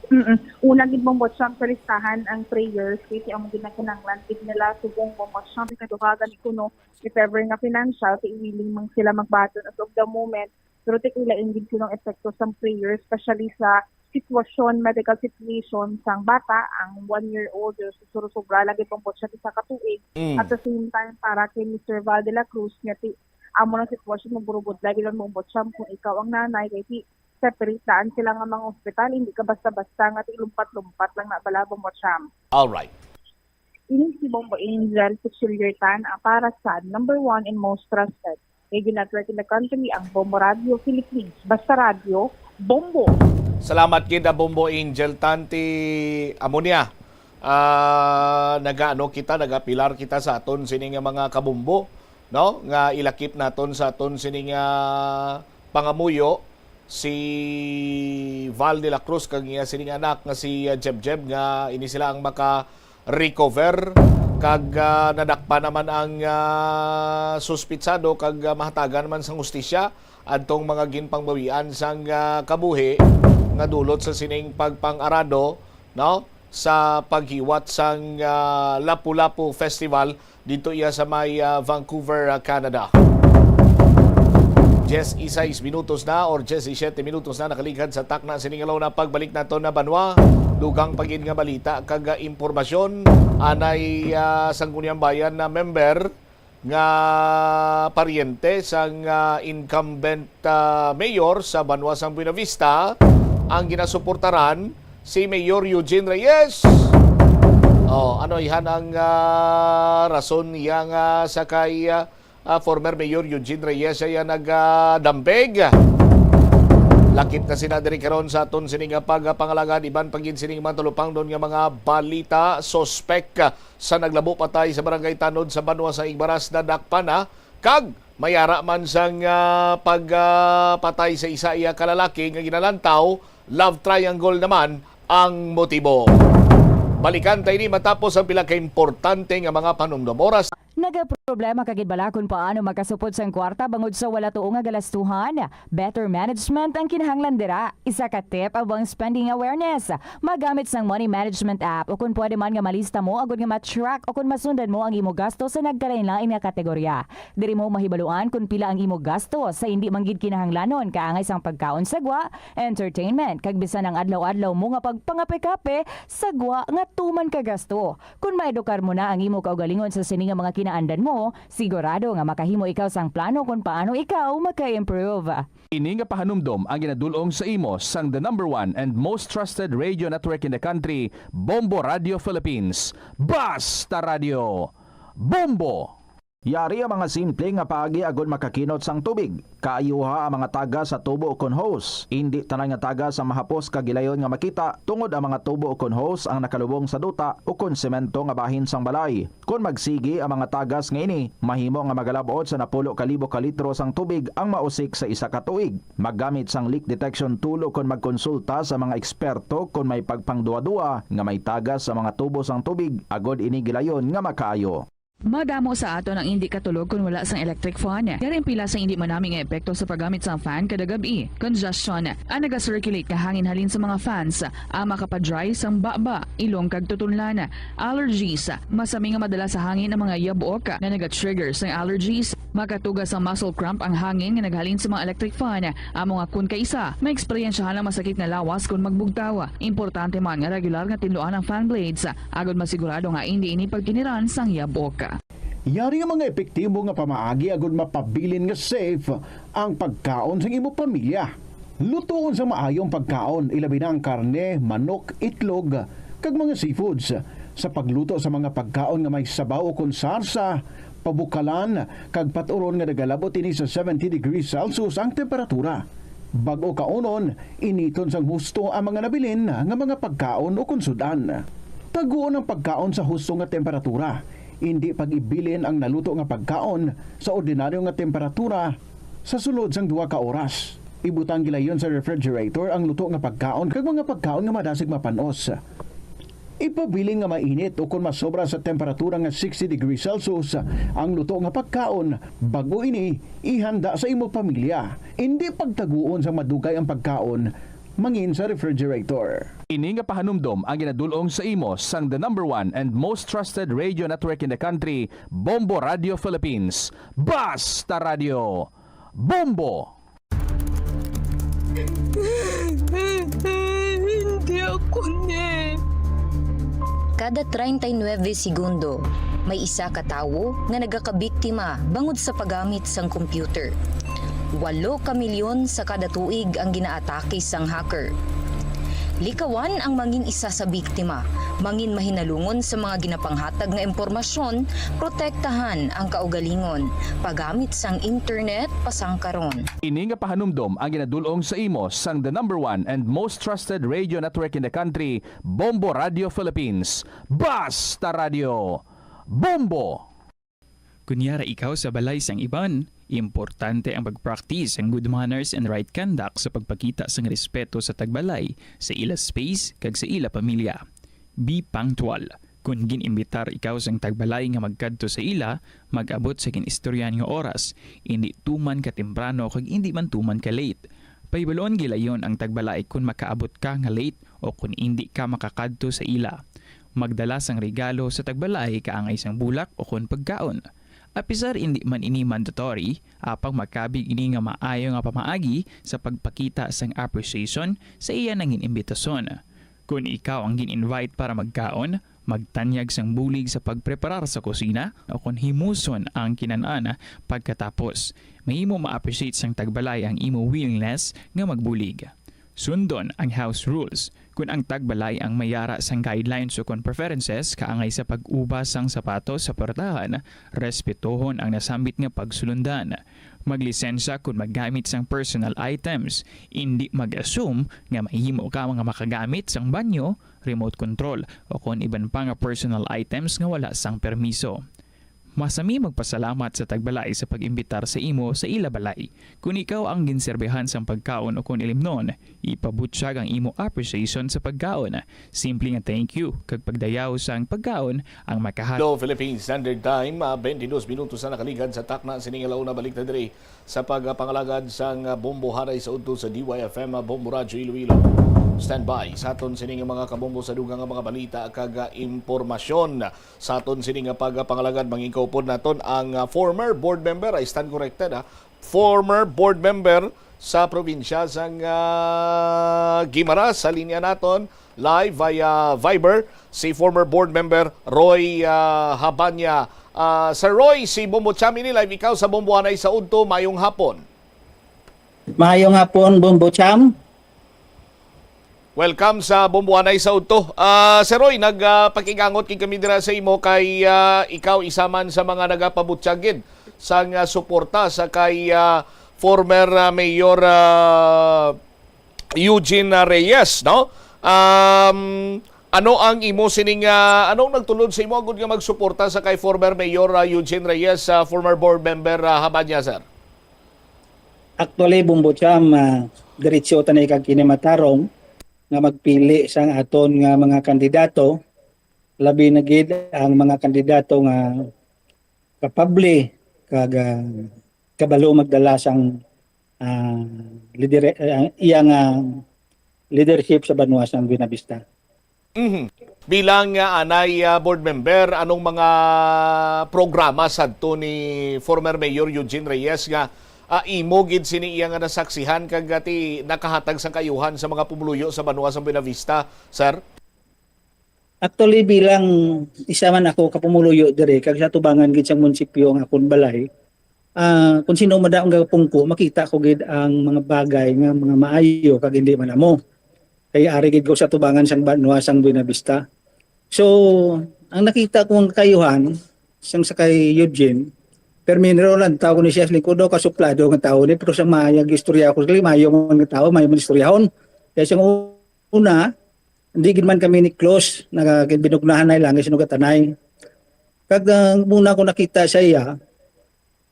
Mm-mm. Una gid, Bombo Cham, sa listahan ang prayers, kay amo gid ang kinahanglan gid nila subong, Bombo Cham. Ikaduha gani kuno, if ever nga financial, kay willing man sila magbaton as of the moment. Pero ti ilain gid kuno ang epekto sang prayer, especially sa sitwasyon, medical situation sang bata, ang one year old, susurusubra lagi, Bombo Cham, isa ka tuig. Mm. At the same time, para kay Mister Val de la Cruz, nga ti amo ng sitwasyon, magburubod lagi lang, Bombo Cham, kung ikaw ang nanay, kay ti separate daan sila nga mga ospital, hindi ka basta-basta nga ti lumpat-lumpat lang na bala, Bombo Cham. Alright. Ini si Bombo Angel Cuchillertan, ang para sa number one and most trusted radio network in the country, ang Bombo Radio Philippines. Basta radyo, Bombo! Salamat gid, ah, Bombo Angel Tan. Ti amo niya. Ah, nagaano kita, nagapilar kita sa aton sini nga mga kabombo, no? Nga ilakip naton sa aton sini nga pangamuyo si Val de la Cruz kag iya sining anak nga si, ah, Jeb Jeb, nga ini sila ang maka-recover kag, ah, nadakpan naman ang, ah, suspitsado kag, ah, mahatagan man sang hustisya adtong mga ginpangbawian sang, ah, kabuhi nga dulot sa sining pagpang-arado, no, sa paghiwat sang, ah, Lapu-Lapu Festival dito iya sa may, ah, Vancouver, ah, Canada. Diyes y seis minutos na or diyes y siyete minutos na nakaligad sa takna sining alaw na pagbalik nato na banwa. Dugang pa gid nga balita kag, ah, impormasyon anay, ah, Sangguniang Bayan na member nga paryente sang, ah, incumbent, ah, mayor sa banwa sang Buenavista ang ginasuportaran si Mayor Eugene Reyes. Oh, ano ihan ang, ah, rason niya nga sa kay, ah, ah, former Mayor Eugene Reyes siya nagadampig? Lakip na sina diri karon sa aton sini nga pagpangalagad, iban pa gid sining mga talupangnon nga mga balita. Suspek sa naglabo patay sa Barangay Tanod sa banwa sa Igbaras nadakpan na, kag may ara man sang, ah, pag, ah, patay sa isa iya ka lalaki nga ginalantaw, love triangle naman ang motibo. Balikan ta ini matapos ang pila ka importante nga mga panumdom. Oras. Nagaproblema ka gid bala kon paano makasupod sang kwarta bangod sa wala tuo nga galastuhan? Better management ang kinahanglan dira. Isa ka tip amo ang spending awareness. Magamit sang money management app, o kon pwede man nga malista mo agud nga ma-track o kon masundan mo ang imo gasto sa nagkalain-lain nga kategorya. Diri mo mahibaluan kon pila ang imo gasto sa indi man gid kinahanglanon, kaangay sang pagkaon sa gwa, entertainment, kag bisan ang adlaw-adlaw mo nga pagpangape-kape sa gwa nga tuman ka gasto. Kon maedukar mo na ang imo kaugalingon sa sini nga mga kinaandan mo, sigurado nga makahimo ikaw sang plano kon paano ikaw maka-improve. Ini nga pahanumdom ang ginadul-ong sa imo sang the number one and most trusted radio network in the country, Bombo Radio Philippines. Basta Radio! Bombo! Yari ang mga simple nga paagi agud makakinot sang tubig. Kaayuha ang mga tagas sa tubo ukon hose. Indi tanan nga tagas ang mahapos kag gilayon nga makita, tungod ang mga tubo ukon hose ang nakalubong sa duta ukon semento nga bahin sang balay. Kon magsigi ang mga tagas nga ini, mahimo nga magalab-ot sa napulo ka libo ka litro sang tubig ang mausik sa isa ka tuig. Maggamit sang leak detection tool ukon magkonsulta sa mga eksperto kon may pagpangduwa-duwa nga may tagas sa mga tubo sang tubig, agud ini gilayon nga makaayo. Madamo sa aton ang indi katulog kon wala sang electric fan. Yari ang pila sa indi manami nga epekto sa paggamit sang fan kada gab-i. Congestion. Ang naga-circulate nga hangin halin sa mga fans, ang makapa-dry sang baba, ilong kag tutunlan. Allergies. Masami nga madala sa hangin ang mga yabok nga naga-trigger sang allergies. Makatuga sang muscle cramp ang hangin nga naghalin sa mga electric fan. Amo nga kon kaisa, maeksperiensyahan ang masakit nga lawas kon magbugtaw. Importante man nga regular nga tinluan ang fan blades, agod masigurado nga indi ini pagkiniran sang yabok. Yari nga mga epektibo nga pamaagi agud mapabilin nga safe ang pagkaon sang imo pamilya. Lutoon sa maayo ang pagkaon, ilabi na ang karne, manok, itlog, kag mga seafoods. Sa pagluto sa mga pagkaon nga may sabaw ukon sarsa, pabukalan, kag pat-uron nga nagalabot ini sa seventy degrees Celsius ang temperatura. Bag-o kaunon, initon sang husto ang mga nabilin nga mga pagkaon ukon sud-an. Taguon ang pagkaon sa husto nga temperatura. Indi pag-ibilin ang naluto nga pagkaon sa ordinaryo nga temperatura sa sulod sang duha ka oras. Ibutang gilayon sa refrigerator ang luto nga pagkaon kag mga pagkaon nga madasig mapan-os. Ipabilin nga mainit ukon masobra sa temperatura nga sixty degrees Celsius ang luto nga pagkaon bag-o ini ihanda sa imo pamilya. Indi pagtaguon sang madugay ang pagkaon mangin sa refrigerator. Ini nga pahanumdom ang ginadul-ong sa imo sang the number one and most trusted radio network in the country, Bombo Radio Philippines. Basta Radio, Bombo! Hindi ako ni. Kada treinta y nueve segundo, may isa ka tawo nga nagakabiktima bangod sa paggamit sang computer. Walo ka milyon sa kada tuig ang ginaatake sang hacker. Likawan ang mangin isa sa biktima, mangin mahinalungon sa mga ginapanghatag nga impormasyon, protektahan ang kaugalingon, paggamit sang internet pasangkaron. Ini nga pahanumdom ang ginadul-ong sa imo sang the number one and most trusted radio network in the country, Bombo Radio Philippines. Basta Radio, Bombo! Kon yara ikaw sa balay sang iban, importante ang pag-practice sang good manners and right conduct sa pagpakita sang respeto sa tagbalay, sa ila space, kag sa ila pamilya. Be punctual. Kon gin-imbitar ikaw sang tagbalay nga magkadto sa ila, mag-abot sa gin-istoryahan nga oras, indi tuman ka temprano kag indi man tuman ka late. Pahibaluon gilayon ang tagbalay kon makaabot ka nga late o kon indi ka makakadto sa ila. Magdala sang regalo sa tagbalay kaangay sang bulak o kon pagkaon. Apisar indi man ini mandatory, apang makabig ini nga maayo nga pamaagi sa pagpakita sang appreciation sa iya nangin-imbitason. Kon ikaw ang gin-invite para magkaon, magtanyag sang bulig sa pagpreparar sa kusina, o kon himuson ang kinan-an pagkatapos. Mahimo ma-appreciate sang tagbalay ang imo willingness nga magbulig. Sundon ang house rules. Kon ang tagbalay ang may yara sang guidelines o kon preferences kaangay sa pag-ubas sang sapatos sa puwertahan, respetuhon ang nasambit nga pagsulundan. Maglisensya kon maggamit sang personal items. Indi mag-assume nga mahimo ka nga makagamit sang banyo, remote control, o kon iban pa nga personal items nga wala sang permiso. Masami magpasalamat sa tagbalay sa pag-imbitar sa imo sa ila balay. Kon ikaw ang ginserbihan sang pagkaon o kon ilimnon, ipabutyag ang imo appreciation sa pagkaon. Simple nga thank you kag pagdayaw sang pagkaon ang makahatag. Hello, Philippine Standard Time, ah, twenty-dos minutos na nakaligad sa takna sini nga launa. Balik ta diri sa pagpangalagad sang, ah, Bombo Haray sa udto sa D Y F M, ah, Bombo Radyo Iloilo. Standby sa aton sini nga mga kabombo sa dugang nga mga balita kag, ah, impormasyon. Sa aton sini nga pagpangalagad, mangin-upod naton ang, ah, former board member, I stand corrected, ah, former board member sa probinsya sang, ah, Guimaras. Sa linya naton live via Viber, si former board member Roy, ah, Habanya. Ah, Sir Roy, si Bombo Cham ini live, ikaw sa Bombo Anay sa udto, mayong hapon. Mayong hapon, Bombo Cham. Welcome sa Bombo Anay sa udto. Ah, Sir Roy, nag, ah, pakig-angot gid kami dira sa imo kay, ah, ikaw isa man sa mga nagapabutyag gid sang, ah, suporta sa kay, ah, former, ah, Mayor, ah, Eugene, ah, Reyes, no? Um, ano ang imo sining, ah, anong nagtulod sa imo agud nga magsuporta sa kay former Mayor, ah, Eugene Reyes, ah, former board member, ah, Habanya, sir? Actually, Bombo Cham, ah, diretso ta na kag kini matarong nga magpili sang aton nga mga kandidato, labi na gid ang mga kandidato nga kapable kag, ah, kabalo magdala sang, ah, lidere-, ah, iya nga leadership sa banwa sang Buenavista. Mhm. Bilang, ah, anay, ah, board member, anong mga programa sadto ni former Mayor Eugene Reyes nga, ah, imo gid sini iya nga nasaksihan kag, ah, ti nakahatag sang kaayuhan sa mga pumuluyo sa banwa sa Buenavista, sir? Actually, bilang isa man ako ka pumuluyo diri kag sa tubangan gid sang munisipyo ang akon balay, ah, kung sino man daw ang gapungko, makita ko gid ang mga bagay nga mga maayo kag hindi man amo. Kay ari gid ko sa tubangan sang banwa sang Buenavista. So, ang nakita ko ang kaayuhan sang sa kay Eugene, permi niro lang tawag ni siya, lingkod daw kasuplado nga tawo ni, pero sa maayag istorya ko, maayo man nga tawo, maayo man istoryahon. Kaya sang una, hindi gid man kami ni close, naga-, binugnahan na lang, sinugatanay. Kag, ah, muna ko nakita sa iya,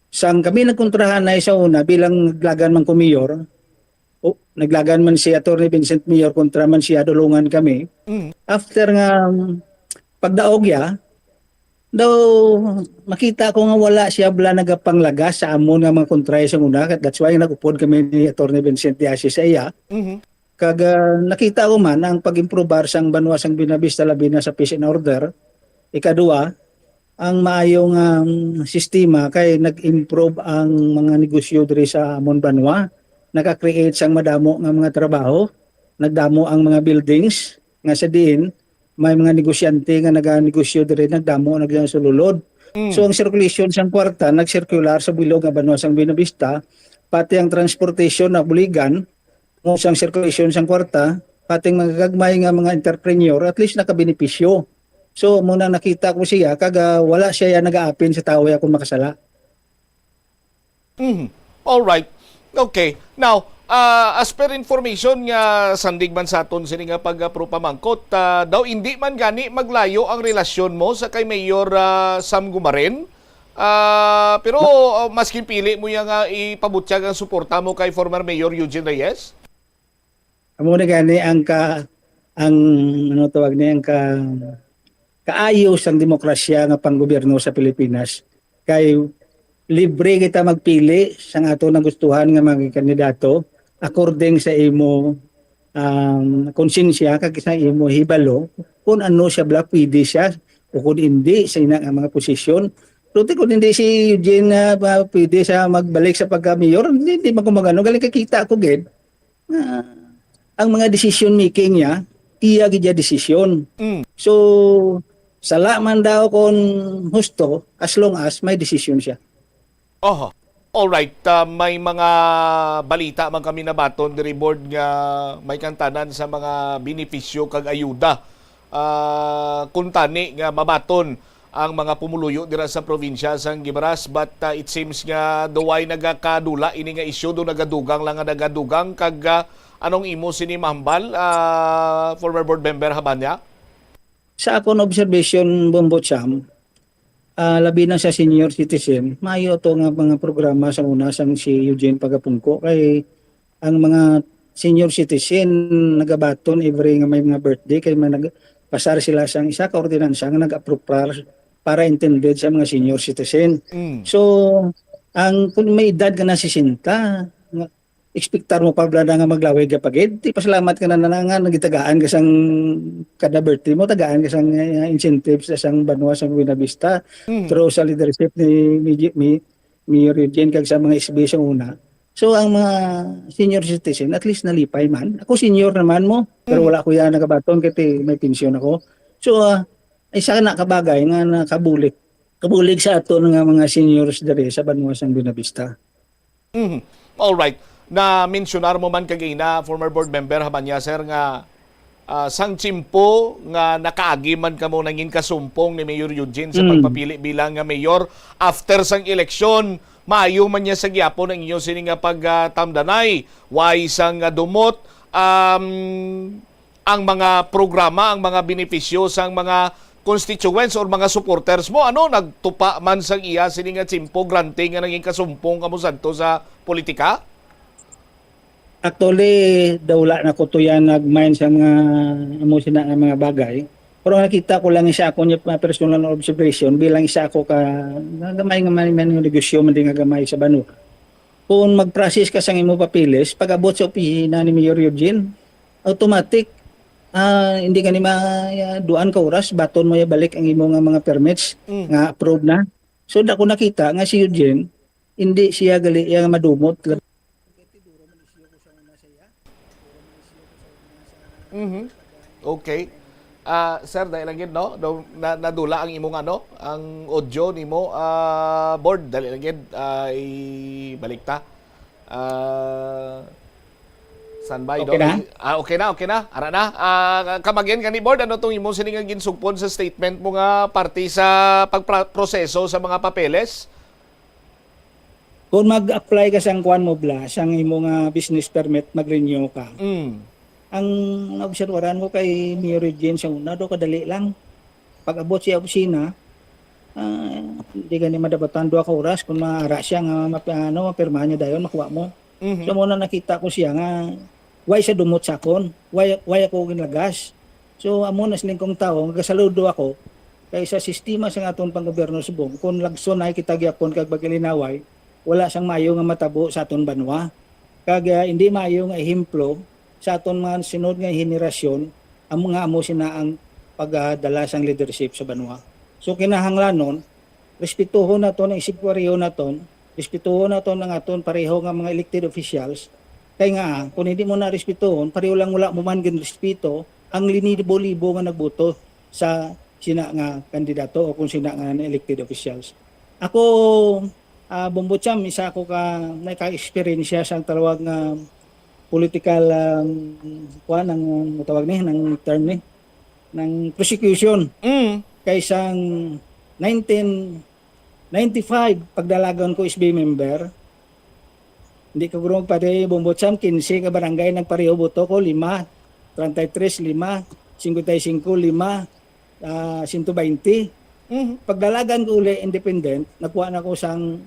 sang kami nagkontrahan na sa una bilang naglagan man ko mayor, o, naglagan man si Attorney Vincent mayor kontra man siya, dulungan kami. Mm. After nga, um, pagdaog ya, daw makita ko nga wala siya bala nagapanglagas sa amon nga mga kontra sa una. That's why nag-upod kami ni Attorney Vincent Diasis sa iya. Mhm. Kag, ah, nakita ko man ang pag-improbar sang banwa sang Buenavista, labi na sa peace and order. Ikadua, ang maayo nga, um, sistema kay nag-improve ang mga negosyo diri sa amon banwa. Naka-create sang madamo nga mga trabaho, nagdamo ang mga buildings nga sa diin may mga negosyante nga naganegosyo diri, nagdamo na gyud ang sululod. Mm. So, ang circulation sang kwarta nag-circular sa bilog nga banwa sang Buenavista, pati ang transportation na buligan, mo sang circulation sang kwarta, pati ang mga gagmay nga mga entrepreneur, at least nakabenepisyo. So, muna nakita ko siya, kag, ah, wala siya ya nagaapin sa tawo ya kung makasala. Mhm. All right. Okay. Now, ah, as per information nga sandig man sa aton sini nga pag-, ah, pro pamangkot, ah, daw indi man gani maglayo ang relasyon mo sa kay Mayor, ah, Sam Gumaren. Ah, pero, ah, maskin pili mo ya nga ipabutyag ang suporta mo kay former Mayor Eugene Reyes? Amo na gani ang ka-, ang, ano tawag ni, ang ka-, kaayo sang demokrasya nga panggobyerno sa Pilipinas. Kay libre kita magpili sang ato nagustuhan nga mga kandidato according sa imo, um, konsensya kag sa imo hibalo kung ano siya bala, pwede siya o kung hindi sa ina nga mga posisyon. Pero kung hindi si Eugene, ah, ba, pwede siya magbalik sa pagka-mayor, hindi, hindi man ko magano. Galing kakita ko gid, ah, ang mga decision making niya, iya gid niya decision. Mm. So, sala man daw kung husto, as long as may decision siya. Oho. All right, ah, may mga balita man kami nabaton diri, board, nga may kantanan sa mga benepisyo kag ayuda, ah, kuntani nga mabaton ang mga pumuluyo dira sa probinsya sang Guimaras, but, ah, it seems nga daw way nagakadula ini nga isyu, do nagadugang lang nga nagadugang, kag, ah, anong imo sini mahambal, ah, former board member Habanya? Sa akon observation, Bombo Cham, ah, labi na sa senior citizen, maayo to nga mga programa sa una sang si Eugene pagapungko, kay ang mga senior citizen nagabaton every nga may mga birthday, kay may nagpasar sila sang isa ka ordinansa nga nag-appropriar para intended sa mga senior citizen. Mm. So, ang, kung may edad ka na sesenta, nga expectar mo pa bala na nga maglawig ka pa gid, di pasalamat ka na, na nga nagitagaan ka sang kada birthday mo, tagaan ka sang, uh, incentives sa sang banwa sang Buenavista, mm, through sa leadership ni, ni, ni Mayor Eugene kag sa mga S B sa una. So, ang mga senior citizen, at least nalipay man. Ako, senior naman mo, pero, mm, wala ko yan nagabaton kay ti-, may pensyon ako. So, ah, isa na kabagay nga nakabulig. Kabulig sa aton nga mga seniors diri sa banwa sang Buenavista. Mhm. All right. Na-mensionar mo man kagina, former board member Habanya, sir, nga, ah, sang tiyempo nga nakaagi man kamo nangin kasumpong ni Mayor Eugene sa, mm, pagpapili bilang nga mayor, after sang eleksyon, maayo man niya sa gihapon ang inyo sini nga pagtamdanay, way sang, ah, dumot, um, ang mga programa, ang mga benepisyo sang mga constituents or mga supporters mo, ano, nagtupa man sang iya sini nga tiyempo, granting nga nangin kasumpong kamo sadto sa politika? Actually, daw wala na ko to yan nag-mind sa mga amo sina nga mga bagay. Pero nakita ko lang sa akon nga personal observation bilang isa ako ka nga gamay nga man, man nga negosyo man din nga gamay sa banwa. Kung mag-process ka sang imo papeles, pag-abot sa opisina ni Mayor Eugene, automatic, ah, hindi ka ni ma-, duan ka oras, baton mo ya balik ang imo nga mga permits Mm. nga approved na. So, dako nakita nga si Eugene, hindi siya gali, iya madumot. Mhm. Okay. Ah, sir, dali lang gid, no? Do-, na-, nadula ang imong, ano, ang audio nimo, ah, board. Dali lang gid, ah, ibalik ta. Ah, standby, Okay no? na? Ah, okay na, okay na. Ara na. Ah, come again, kani board, ano tong imong sini nga ginsugpon sa statement mo nga parte sa pagproseso sa mga papeles? Kung mag-apply ka sang kuan mo bla, sang imo nga business permit, mag-renew ka. Mm. Ang naobserbaran ko kay Mayor Regine sa una, daw kadali lang. Pag-abot siya opisina, ah, hindi gani madabatan duha ka oras kung maara siya nga map-, ano, mapirmahan niya dayon, makuha mo. Mhm. So, muna nakita ko siya nga, why siya dumot sa akon? Why, why ako ginlagas? So, amo na siling kong tawo, nagasaludo ako, kay sa sistema sa aton panggobyerno subong, kung lagson na kita gyapon kag magkalinaway, wala sang maayo nga matabo sa aton banwa. Kag, ah, hindi maayo nga ehemplo sa aton mga sunod nga henerasyon ang mga amo sina ang pagdala sang leadership sa banwa. So, kinahanglanon, respetuhon naton ang isip pareho naton, respetuhon naton ang aton pareho nga mga elected officials. Kay nga, kung hindi mo na respetuhon, pareho lang wala mo man ginrespeto ang linibo-libo nga nagboto sa sina nga kandidato o kung sina nga elected officials. Ako, ah, Bombo Cham, isa ako ka naka-eksperyensya sa tawag nga political, um, kuwan, ang matawag ni, ng term ni, ng prosecution. Mm. Kay sang nineteen ninety-five, pagdalagan ko S B member, hindi ko guro pati Bombo Cham, quince ka barangay nagpareho boto ko, lima, treinta y tres, lima, cincuenta y cinco, lima, ah, sento baynte. Mhm. Pagdalagan ko uli independent, nakuha na ko sang,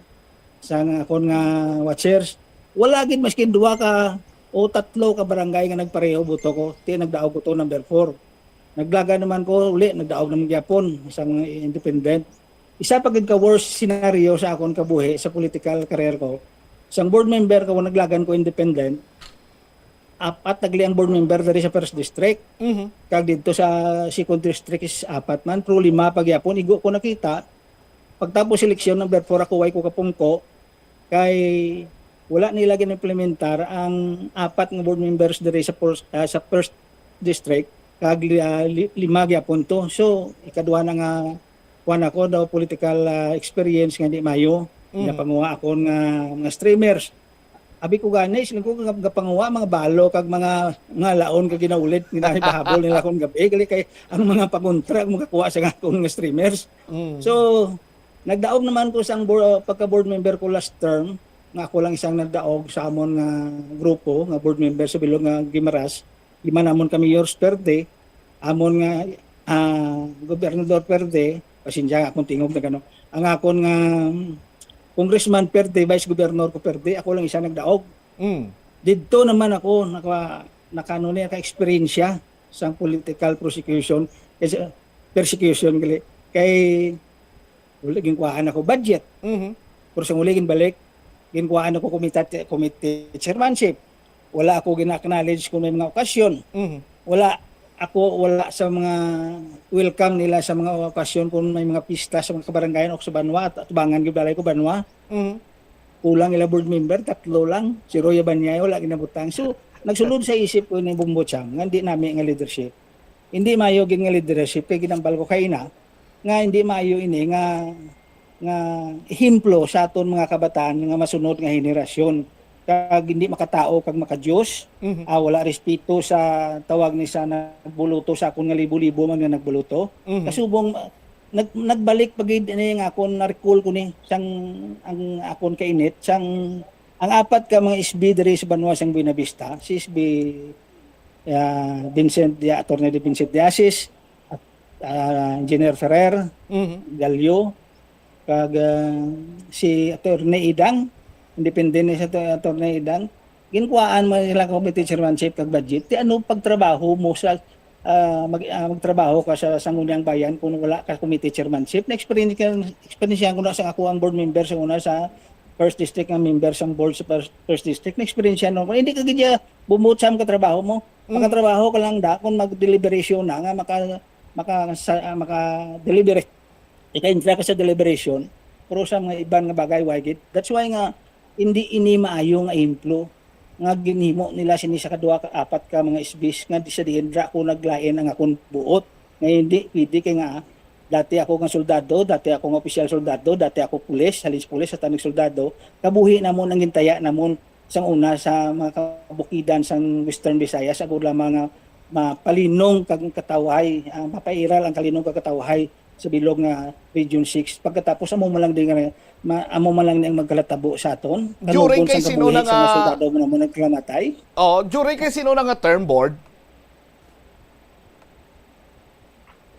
sang akon nga watchers. Wala gid maskin duha ka o tatlo ka barangay nga nagpareho boto ko. Ti nagdaog ko to number four. Naglagan naman ko uli, nagdaog naman gyapon sang independent. Isa pa gid ka worst scenario sa akon kabuhi sa political career ko. Sang board member ko, naglagan ko independent, apat na gali ang board member diri sa first district. Mhm. Kag didto sa second district is apat man, pero lima pa gyapon, igo ko nakita. Pagtapos eleksyon, number four ako, way ko kapungko, kay wala nila gin-implementar ang apat nga board members diri sa pers-, ah, sa first district, kag li-, ah, li-, lima gyapon to. So, ikaduha na nga, kuwan ako daw, political, ah, experience nga di mayo, Mm. napanguha ako nga mga streamers. Abi ko gani, siling ko, ga-, gapanguha, mga balo, kag mga, mga laon, kag ginaulid, ginahibahabol nila akong gabi, gali kay ang mga pagontra, ang makakuha sa akong nga streamers. Mm. So, nagdaog naman ko sang bo-, pagka-board member ko last term, nga ako lang isang nagdaog sa amon nga grupo, nga board member sa bilog nga Guimaras, lima namon kami years perde, amon nga, ah, gobernador perde, pasensya nga akong tingog na gano, ang akon nga, mm, congressman perde, vice governor ko perde, ako lang isa nagdaog. Mm. Didto naman ako naka-, nakano niya, ka-eksperyensya sa political prosecution, kasi persecution gali. Kay wala, ginkuhaan ako budget. Mhm. Pero sa uli, ginbalik, ginkuhaan ako committee, committee chairmanship. Wala ako gina-acknowledge kung may mga okasyon. Mhm. Wala ako, wala sa mga welcome nila sa mga okasyon kung may mga pista sa mga kabarangayan o sa banwa, at atubangan gyud balay ko banwa. Mhm. Kulang ila board member, tatlo lang. Si Roy Abanyay, wala ginabutang. So, nagsulod sa isip ko ni Bombo Cham, nga hindi nami nga leadership. Hindi maayo gid nga leadership, kay ginambal ko kaina nga hindi maayo ini nga, nga ehemplo sa aton mga kabataan nga masunod nga henerasyon. Kag hindi makatao kag makadiyos, Mhm. ah, wala respeto sa tawag ni sa nagbuluto sa akon nga libo-libo man nga nagbuluto. Mhm. Kasubong, ah, nag-, nagbalik pa gid ini nga akon na-recall ko ni sang ang akon kainit sang ang apat ka mga S B diri sa banwa sang Buenavista, si S B, ah, Vincent Dia-, Attorney Vincent Diasis, at, ah, Engineer Ferrer, Mhm. Gallo, kag, ah, si Attorney Idang, independent ni sa Attorney Idang. Ginkuhaan mo nila committee chairmanship kag budget. Ti ano pagtrabaho mo sa ah, mag-, ah, magtrabaho ka sa Sangguniang Bayan kung wala ka committee chairmanship. Na-experience ka, experience ko na sa ako ang board member sa una sa first district, ang member sa board sa first, first district. Na-experience yan, no? Kung hindi ka gid ya bumuot sa mga trabaho mo, Mm. makatrabaho ka lang da kung mag-deliberation na nga maka, maka, sa, ah, maka-deliberate. Ika-entra ka sa deliberation, pero sa mga iban nga bagay, why gid? That's why nga, hindi ini maayo nga ehemplo nga ginhimo nila sini sa kaduha ka apat ka mga S Bs nga di sa diin ra ako naglain ang akon buot. Nga hindi pwede kay nga dati ako nga soldado, dati ako nga opisyal soldado, dati ako pulis, halin sa pulis, sa tanig soldado, kabuhi namon ang gintaya namon sang una sa mga kabukidan sang Western Visayas, agod lamang nga mapalinong kag katawhay, ah, mapairal ang kalinong kag katawhay sa bilog nga Region six. Pagkatapos, amo man lang din nga, ma-, amo man lang ni ang magkalatabo sa aton. During Kanugon kay sang sino kabuhi na sa mga nga soldado mo na mo nagkalamatay. Oh, during kay sino na nga term, board?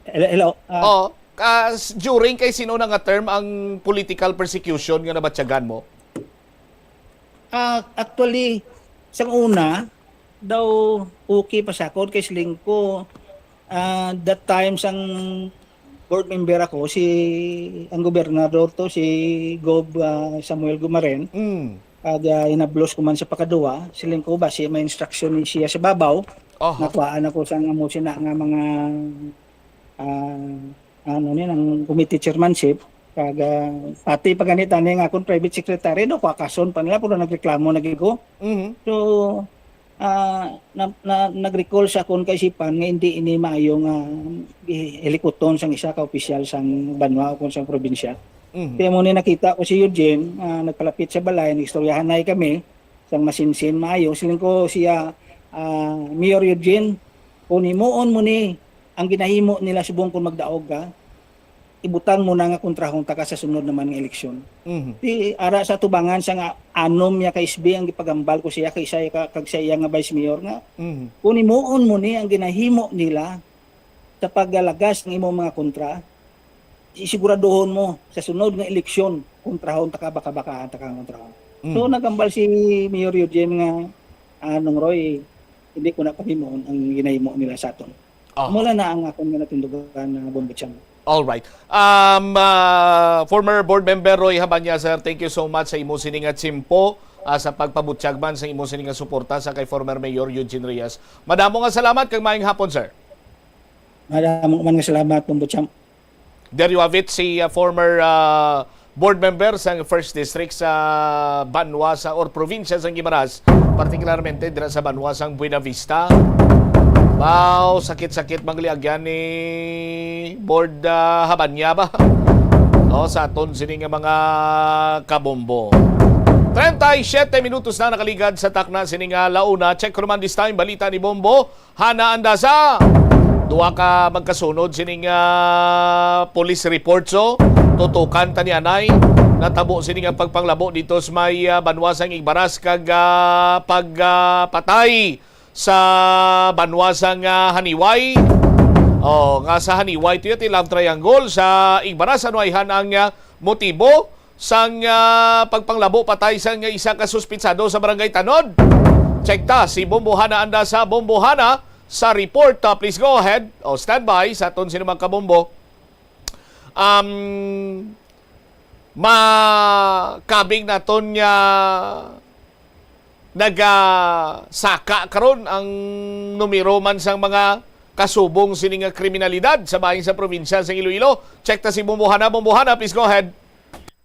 Hello, hello. Ah, Oh, kas-, during kay sino na nga term ang political persecution nga nabatyagan mo? Ah, actually, sang una, daw okay pa sa akon kay siling ko, ah, that time sang board member ako, si, ang gobernador to, si Gov, ah, Samuel Gumaren. Mm. Kag, ah, inablos ko man sa pakaduwa, siling ko ba siya may instruction ni siya sa babaw, Aha. nakuhaan ako sa nga mo sina nga mga, ah, ano ni, ang committee chairmanship. Kag, ah, pati pa ganit ani nga akong private secretary, no, kwakason pa nila, pero nagreklamo na gid ko. Mhm. So, ah, na, na, nag-recall sa akong kaisipan nga hindi ini maayo nga i-, hilikuton sang isa ka opisyal sang banwa o kung sang probinsya. Mhm. Kaya mo ni nakita ko si Eugene, ah, nagpalapit sa balay, nag-istoryahan na kami, sang masinsin maayo. Siling ko siya, ah, "Mayor Eugene, kung himuon mo ni ang ginahimo nila subong kung magdaog ka, ibutang mo na nga kontrahon ta ka sa sunod naman nga eleksyon." Mhm. Di ara sa tubangan sa nga anom niya ka S B ang gipagambal ko siya kay siya ka, kag sa iya nga vice mayor nga, Mhm. "Kung himuon mo ni ang ginahimo nila sa paggalagas ng imong mga kontra, isiguraduhon mo sa sunod nga eleksyon, kontrahon ta ka, baka-bakahan ta ka nga kontrahon." So, Mhm. nagambal si Mayor Eugene nga, "Ah, Nong Roy, hindi ko na pahimuon ang ginahimo nila sa aton." Aha. Mula na ang akon nga natindugan na bombochang. All right. Um, ah, former board member Roy Habanya, sir, thank you so much sa imo sini nga tiyempo, ah, sa pagpabutyag man sa imo sini nga suporta sa kay former Mayor Eugene Reyes. Madamo nga salamat kag maayong hapon, sir. Madamo man nga salamat, Bombochang. There you have it, si, ah, former, ah, board member sa first district sa banwa sa, or probinsya sa Guimaras, partikularmente dira sa banwa sa Buenavista. Wow, sakit-sakit mangliagyan ni Board, ah, Habanya ba? No, sa aton sini nga mga kabombo. Treinta y siete minutos na nakaligad sa takna sini nga launa. Check ko naman this time, balita ni Bombo Hana Andasa. Duha ka magkasunod sining, ah, police reports, oh. Tutukan ta ni anay. Natabo sini nga pagpanglabo dito sa may, ah, banwa sang Igbaras kag, ah, pag, ah, patay sa banwa sang, ah, Haniway. Oh, nga sa Haniway, tuyo ti Love Triangle. Sa Igbaras, ano ayhan ang, ah, motibo sang, ah, pagpanglabo patay sang isa ka suspitsado sa Barangay Tanod? Check ta si Bombo Hana Andasa. Bombo Hana, sa report, ah, please go ahead. O, standby sa aton sino mga kabombo. Um, makabig naton nga nagasaka karon ang numero man sang mga kasubong sini nga kriminalidad sa bahin sa probinsya sa Iloilo. Check ta si Bombo Hana. Bombo Hana, please go ahead.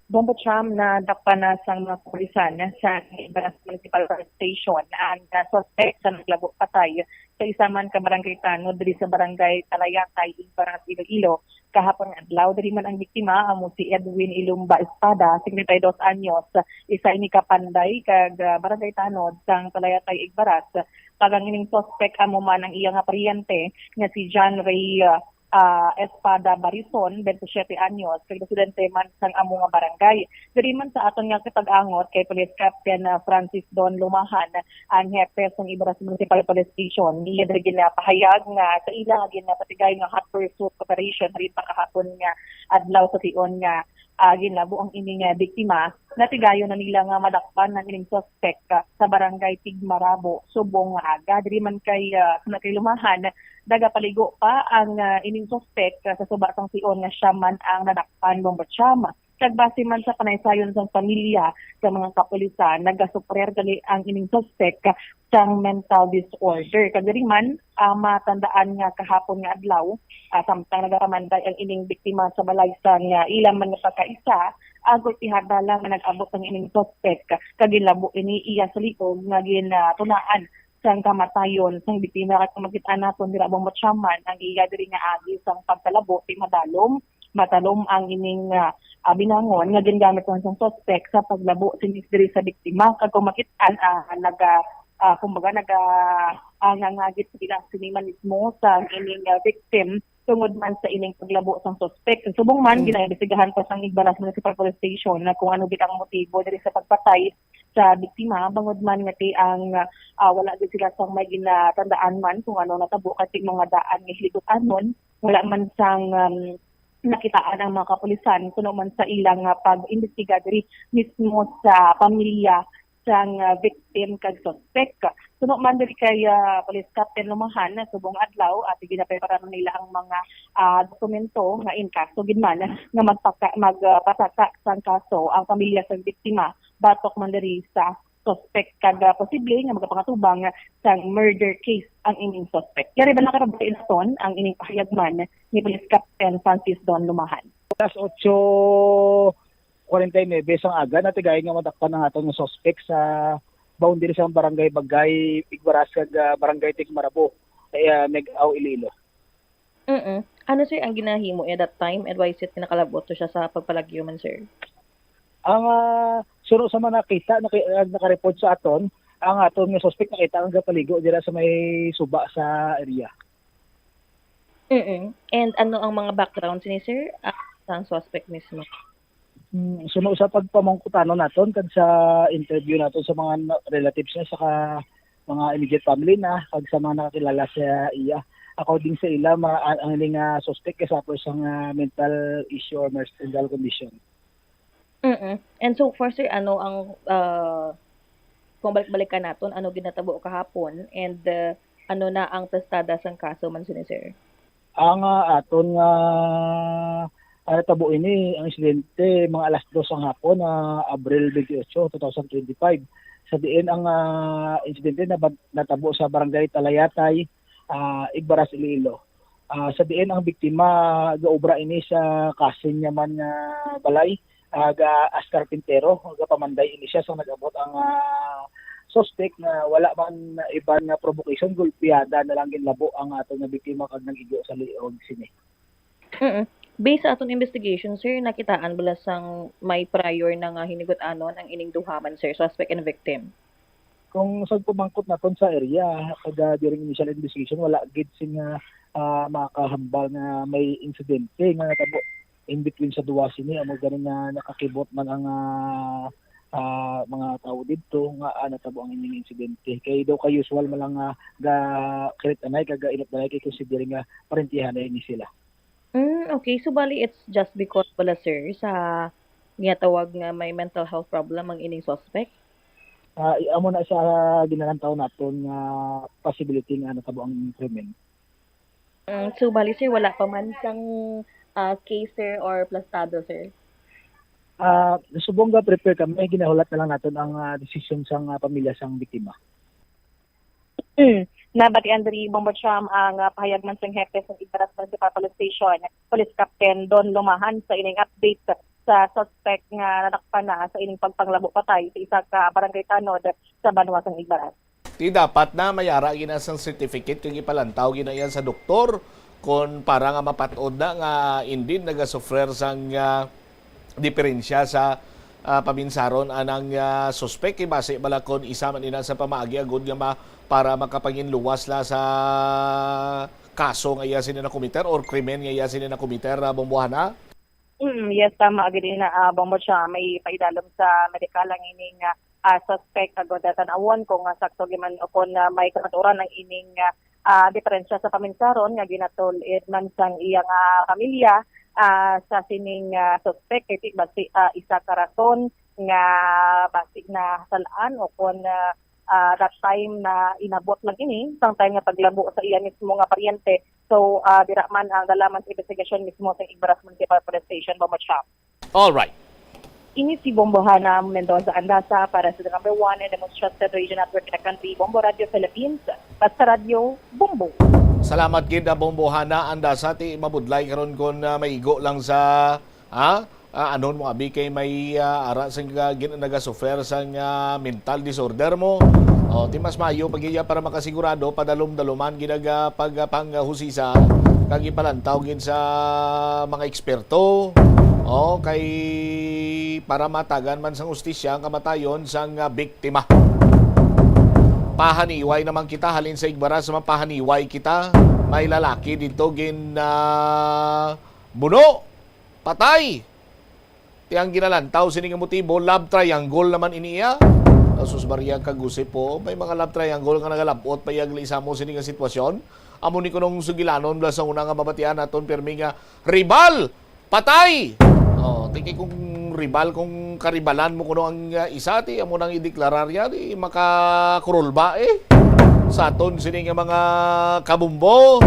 Bombo Cham, nadakpan na sang mga kapulisan sa Igbaras Municipal Police Station ang, ah, suspect sa naglabo patay sa isa man ka barangay tanod diri sa barangay Talayatay, Igbaras, Iloilo, kahapon nga adlaw. Diri man ang biktima, amo si Edwin Ilumba Espada, singkwenta y dos anyos, isa ini ka panday kag, ah, barangay tanod sang Talayatay, Igbaras. Kag ang ining suspect amo man ang iya nga paryente nga si John Ray, ah, ah, Espada Barison, twenty-seven anyos, kag residente man sang amo nga barangay. Diri man sa aton nga kitag-angot kay Police Captain, ah, Francis Don Lumahan, ang hepe sang Igbaras Municipal Police Station. Iya diri ginapahayag nga sa ila nga ginapatigay nga hot pursuit operation diri pa kahapon nga adlaw sa tion nga Ah, ginlabo ang ining, ah, biktima, natigayon na nila nga madakpan ang ining suspek, ah, sa barangay Tigmarabo subong nga aga. Diri man kay, ah, sa kay Lumahan, nagapaligo pa ang, ah, ining suspek, ah, sa suba sang tion nga siya man ang nadakpan, Bombo Cham. Kag base man sa panaysayon sang pamilya sa mga kapulisan, nagasuprer gali ang ining suspek sang mental disorder. Kag diri man, ah, matandaan nga kahapon nga adlaw, ah, samtang nagapamanday ang ining biktima sa balay sang, ah, ila man nga pagkaisa, ah, gulpihada lang nga nag-abot ang ining suspek. Kag ginlabo ini iya sa liog nga ginatulaan sang kamatayon sang biktima. Kag kung makit-an naton dira, Bombo Cham, man ang iya diri nga agi sang pagkalabo, di madalom, matalom ang ining, ah, ah, binangon nga gingamit man sang suspek sa paglabo sini diri sa biktima. Kag kung makit-an, ah, naga, ah, kumbaga, naga, ah, ngangagit sila sini man mismo sa ining, ah, victim tungod man sa ining paglabo sang suspek. Subong man, Mm. ginaimbestigahan pa sang Igbaras Municipal Police Station na kung ano gid ang motibo diri sa pagpatay sa biktima, bangod man nga ti ang, ah, wala gid sila sang may ginatandaan man kung ano natabo, kay ti mga daan nga higot-anon, wala man sang, um, nakitaan ang mga kapulisan kuno man sa ilang, ah, pag-imbestiga diri mismo sa pamilya sang, ah, victim kag suspek. Suno man diri kay, ah, Police Captain Lumahan, subong adlaw, at ginapeparahan nila ang mga, ah, dokumento nga in kaso gid man nga magpaka-, magpasaka sang kaso ang pamilya sang biktima batok man diri sa suspek, kag, ah, posible nga magapangatubang sang murder case ang ining suspek. Yari ba nakakabati naton ang ining pahayag man ni Police Captain Francis Don Lumahan? Alas otso kwarenta y nuebe sang aga, natigayon nga madakpan ang aton nga suspek sa boundary sa Barangay Bagay, Igbaras, kag, ah, Barangay Tigmarabo, eh, ah, Meg-ao, Iloilo. Mm. Ano, sir, ang ginahimo niya that time, and why is it nga nakalabot to siya sa pagpalagyo man, sir? Ang, ah, suno sa mga nakita, naki-, ah, nakareport sa aton, ang aton nga suspek nakita ang gapaligo dira sa may suba sa area. Mm. And ano ang mga background sini, sir? Ah, sang suspect mismo? Mm, suno sa pagpamangkutanon naton kag sa interview naton sa mga na-, relatives niya, saka mga immediate family na, kag sa mga nakakilala sa iya, according sa ila, ma-, ang, ang ining, ah, suspect kay suffer sang, ah, mental issue or mental condition. Mm. And so far, sir, ano ang, ah, kung balik-balikan naton, ano ginatabo kahapon, and, ah, ano na ang tastada sang kaso man sini, sir? Ang, ah, aton nga, ah, natabo ini, ang insidente, mga alas dos ang hapon, ah, Abril twenty-eight, two thousand twenty-five. Sa diin ang, ah, insidente na natabo sa Barangay Talayatay, ah, Igbaras, Iloilo. Ah, sa diin ang biktima gaobra ini sa kasin niya man nga balay, ah, ga-, as karpintero, gapamanday ini siya. So, nag-abot ang, ah, suspect nga wala man iban nga provocation, gulpiyada na lang ginlabo ang ato nga biktima kag nag-igo sa liog sini. Mm. Based sa aton investigation, sir, nakitaan bala sang may prior na nga hinigot-anon ang ining duha man, sir, suspect and victim? Kung sa pamangkot naton sa area, kag, ah, during initial investigation, wala gid sing, ah, ah, makahambal nga may insidente nga natabo in between sa duha sini. Amo gani nga nakakibot man ang, ah, ah, mga tawo didto nga, ah, natabo ang ining insidente. Kay daw kay usual man lang nga ga-create anay kag ga-inot anay kay considering nga parentihan na ini sila. Mm, okay. So, bali, it's just because pala, sir, sa ginatawag nga may mental health problem ang ining suspect? Ah, i-, amo na sa ginalantaw naton nga possibility nga natabo ang krimen. Mm, so, bali, sir, wala pa man sang, ah, case, sir, or plastado, sir? Ah, subong ga-prepare kami, ginahulat na lang naton ang, ah, desisyon sang, ah, pamilya sang biktima. Mm. Nabatian diri, Bombo Cham, ang, ah, pahayag man sang hepe sa Igbaras Municipal Police Station, Police Captain Don Lumahan, sa ining update sa suspect nga nadakpan na sa ining pagpanglabo patay sa isa ka barangay tanod sa banwa sang Igbaras. Ti dapat na may ara gina sang certificate kag ipalantaw gina yan sa doktor kon para nga mapat-od na nga indeed nagasufrer sang, ah, diferensya sa, ah, paminsaron anang, ah, suspek, kay basi bala kon isa man ina sa pamaagi agud nga ma-, para makapanginluwas la sa kaso nga iya sini nakomiter or krimen nga iya sini nakomiter, ah, Bombohana? Mm, yes, tama gid ina, ah, Bombo Cham, may paidalom sa medikal ang ining, ah, ah, suspect agud tan-awon kung, ah, sakto gid man o kon, ah, may kamatuoran ang ining, ah, ah, diferensya sa paminsaron nga ginatul-id man sang iya nga pamilya ah, sa sining, ah, suspek kay ti basi, ah, isa ka rason nga basi na salaan o kon, ah, ah, that time na inabot lang ini sang time nga paglabo sa iya mismo nga paryente. So, ah, dira man ang galaman sa investigasyon mismo sa Igbaras Municipal Police Station, Bombo Cham. All right. Ini si Bombohana Mendoza Andasa para sa The Number One and the Most Trusted Radio Network in the Country, Bombo Radio Philippines, Basta Radyo, Bombo. Salamat gid, ah, Bombohana Andasa. Ti mabudlay karon kon, ah, maigo lang sa, ha? Ah, anon mo abi kay may, ah, ara sang, ah, gin-, nagasufer sang, ah, mental disorder mo. O, ti mas maayo pa gid ya para makasigurado, padalom-daloman gid ang, ah, pag, ah, panghusisa kag ipalantaw gid sa mga eksperto. O, kay para matagan man sang hustisya ang kamatayon sang, ah, biktima. Pahaniway naman kita, halin sa Igbaras, mapahaniway kita. May lalaki dito gin, ah, buno, patay. Ti ang ginalantaw sini nga motibo, love triangle naman ini iya. Asus Maria, kagusip po, may mga love triangle nga nagalabot pa iyang liisa mo sini nga sitwasyon. Amo ni kunong sugilanon bala sa una nga mabatian naton pirmi nga ribal, patay. Oh, tiki kung ribal, kung karibalan mo kuno ang, ah, isa, ti amo nang ideklarar ya, di makakurulba eh. Sa aton sini nga mga kabumbo.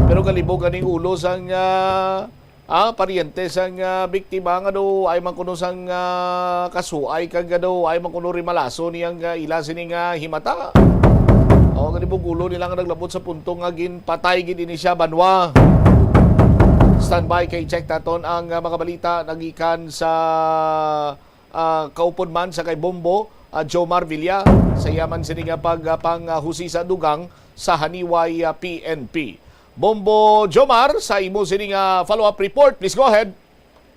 Pero galibog kaning ulo sang, ah, ah, paryente sang, ah, biktima nga daw ay man kuno sang, ah, kasuay kag nga daw ay man kuno rimalaso niyang, ah, ila sini nga himata. O, galibog ulo nila nga naglabot sa punto nga ginpatay gid ini siya, banwa. Standby kay check taton ang, ah, mga balita nagikan sa, ah, kaupod man sa kay Bombo, ah, Jomar Villa, sa iya man sini nga pag, ah, pang, ah, husi sa dugang sa Haniway, ah, P N P. Bombo Jomar, sa imo sini nga follow-up report, please go ahead.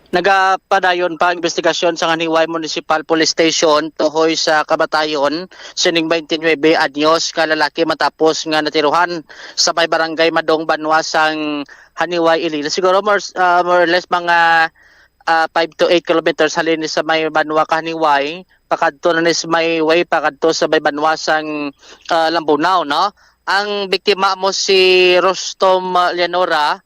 Nagapadayon pa ang investigasyon sa Haniway Municipal Police Station tuhoy sa kamatayon sining twenty-nine anyos ka lalaki matapos nga natiruhan sa may barangay Madong, banwa sang Haniway, Iloilo. Siguro more, ah, more or less mga, ah, five to eight kilometers halin sa may banwa ka Haniway, pakadto na ni sa may way pakadto sa may banwa sang, ah, Lambunao, no? Ang biktima mo si Rostom, ah, Leonora,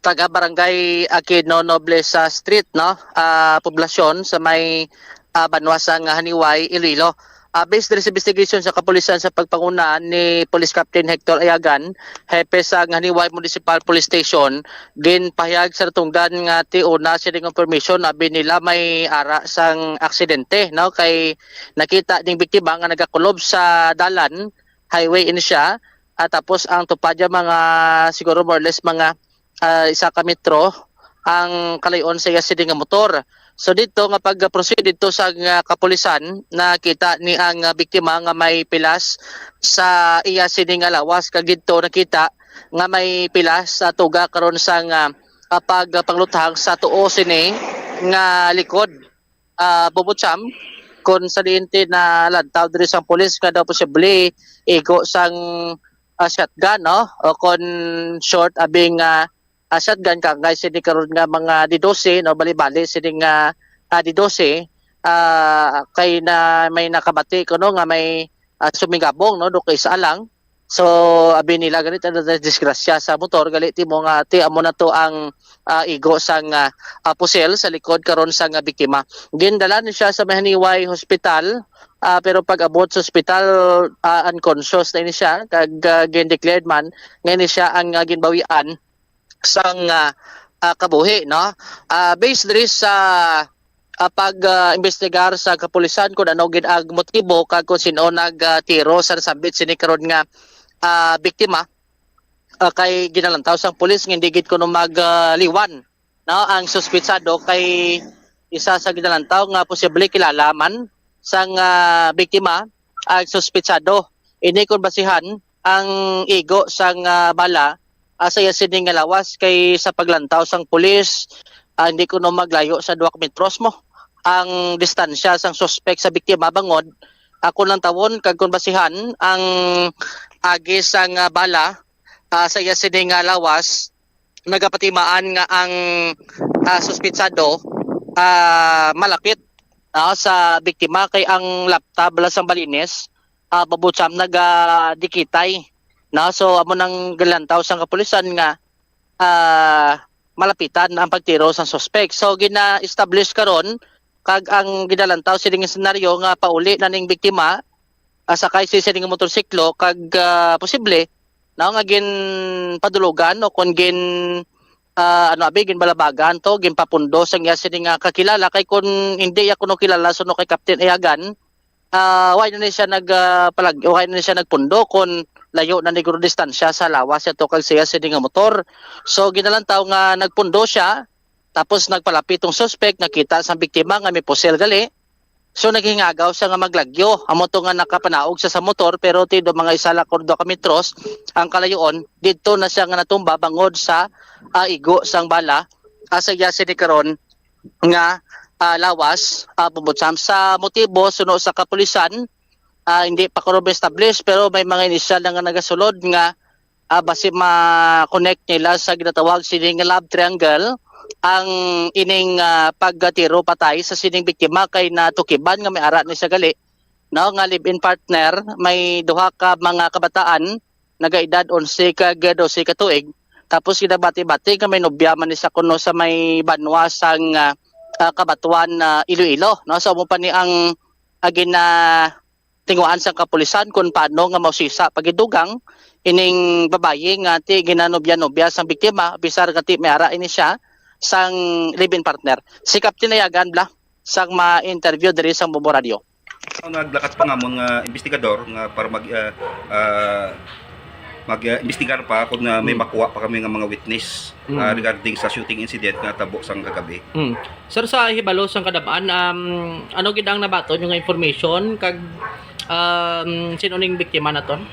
taga Barangay Aquino Nobleza Street, no? Ah, poblasyon sa may, ah, banwa sang Haniway, Iloilo. Ah, based diri sa investigation sa kapulisan sa pagpanguna ni Police Captain Hector Ayagan, hepe sa Haniway Municipal Police Station, ginpahayag sa natungdan nga ti una sining information abi nila may ara sang aksidente, no? Kay nakita ning biktima nga nagakulob sa dalan, highway ini siya, at tapos ang tupad niya mga siguro more or less mga, ah, isa ka metro ang kalayon sa iya sini nga motor. So dito nga pag-proceed dito sa nga kapulisan, nakita ni ang, ah, biktima nga may pilas sa iya sini nga lawas, kag dito nakita nga may pilas sa tuga karon sa nga, ah, pagpangluthang sa tuo sini nga likod, ah, Bubucham, kung sa diin ti nalantaw diri sang pulis nga daw posible igo sang, ah, shotgun, no? O kon short abing, ah, ah, shotgun, kangay sini karon nga mga di dose, no? Bali-bali sini nga, ah, di dose, ah, kay na may nakabati kuno nga may, ah, sumigabong, no? Duha ka isa lang. So abi nila gani, ano na disgrasya sa motor, gali ti mo nga ti amo na to ang, ah, igo sang, ah, ah, pusil sa likod karon sang, ah, biktima. Gindala ni siya sa Mahaniway Hospital, ah, pero pag-abot sa hospital, ah, unconscious na ini siya, kag, ah, gin-declared man nga ini siya ang, ah, ginbawian sang, ah, ah, kabuhi, no? Ah, based diri sa, ah, pag, ah, imbestigar sa kapulisan kung ano gid ang motibo kag kung sino nag, ah, tiro sa nasambit sini karon nga, ah, biktima, ah, kay ginalantaw sang pulis nga hindi gid kuno mag, ah, liwan, no, ang suspitsado kay isa sa ginalantaw nga posible kilala man sang, ah, biktima ang suspitsado. Ini kung basihan ang igo sang, ah, bala, ah, sa iya sini nga lawas kay sa paglantaw sang pulis, ah, hindi kuno maglayo sa duha ka metros mo ang distansya sang suspek sa biktima bangod, ah, kung lantawon kag kung basihan ang agi sang, ah, bala, ah, sa iya sini nga lawas, nagapatimaan nga ang, ah, suspitsado, ah, malapit, ah, sa biktima kay ang laptop bala sang balinis, ah, Bubucham, nagadikitay, no? So amo nang gilantaw sang kapulisan nga ah, malapitan ang pagtiro sang suspek. So, gina-establish karon kag ang ginalantaw sining senaryo nga pauli na ning biktima, ah, sakay si sining motorsiklo kag, ah, posible na nga ginpadulugan o kon gin, ah, ano abi, ginbalabagan to, ginpapundo sang iya sini nga kakilala kay kon hindi iya kuno kilala suno kay Captain Ayagan, ah, wala na ni siya nag, ah, palag-, wala na ni siya nagpundo kon layo na ni guro distansya sa lawas niya to kag siya sini nga motor. So, ginalantaw nga nagpundo siya, tapos nagpalapit tong suspect, nakita sa biktima nga may pusil gali. So, naghingagaw siya nga maglagyo. Amo to nga nakapanaog siya sa motor, pero tido mga isa lang kuno ka metros ang kalayoon, didto na siya nga natumba bangod sa, ah, igo sang bala. Asa iya sini karon nga, ah, lawas, ah, pumbutsam. Sa motibo, suno sa kapulisan, ah, hindi pa kuno ma-establish, pero may mga inisyal na nga nagasulod nga, ah, basi ma-connect nila sa ginatawag sining love triangle ang ining, ah, pagtiro patay sa sining biktima kay natukiban nga may ara ni siya gali, no, nga live-in partner, may duha ka mga kabataan, nagaedad onse kag dose ka tuig. Tapos ginabati-bati nga may nobya man ni siya kuno sa may banwa sang, ah, ah, Cabatuan, ah, Iloilo, no? So, amo pa ni ang, ah, gina-, tinguhaan sang kapulisan kung paano nga mausisa pagidugang ining babayi nga ti ginanobya-nobya sang biktima, bisar nga ti may ara ini siya sang live-in partner. Si Captain Ayagan, bla, sang ma-interview diri sa Bombo Radio. Naglakat pa nga amon nga investigador nga para mag, ah, ah, mag, ah, imbestigar pa kung, ah, may Mm. makuha pa kami nga mga witness, Mm. ah, regarding sa shooting incident nga tabo sang kagabi. Mm. Sir, sa hibalo sang kadab-an, um, ano gid ang nabaton nga information kag, um, sino ning biktima naton?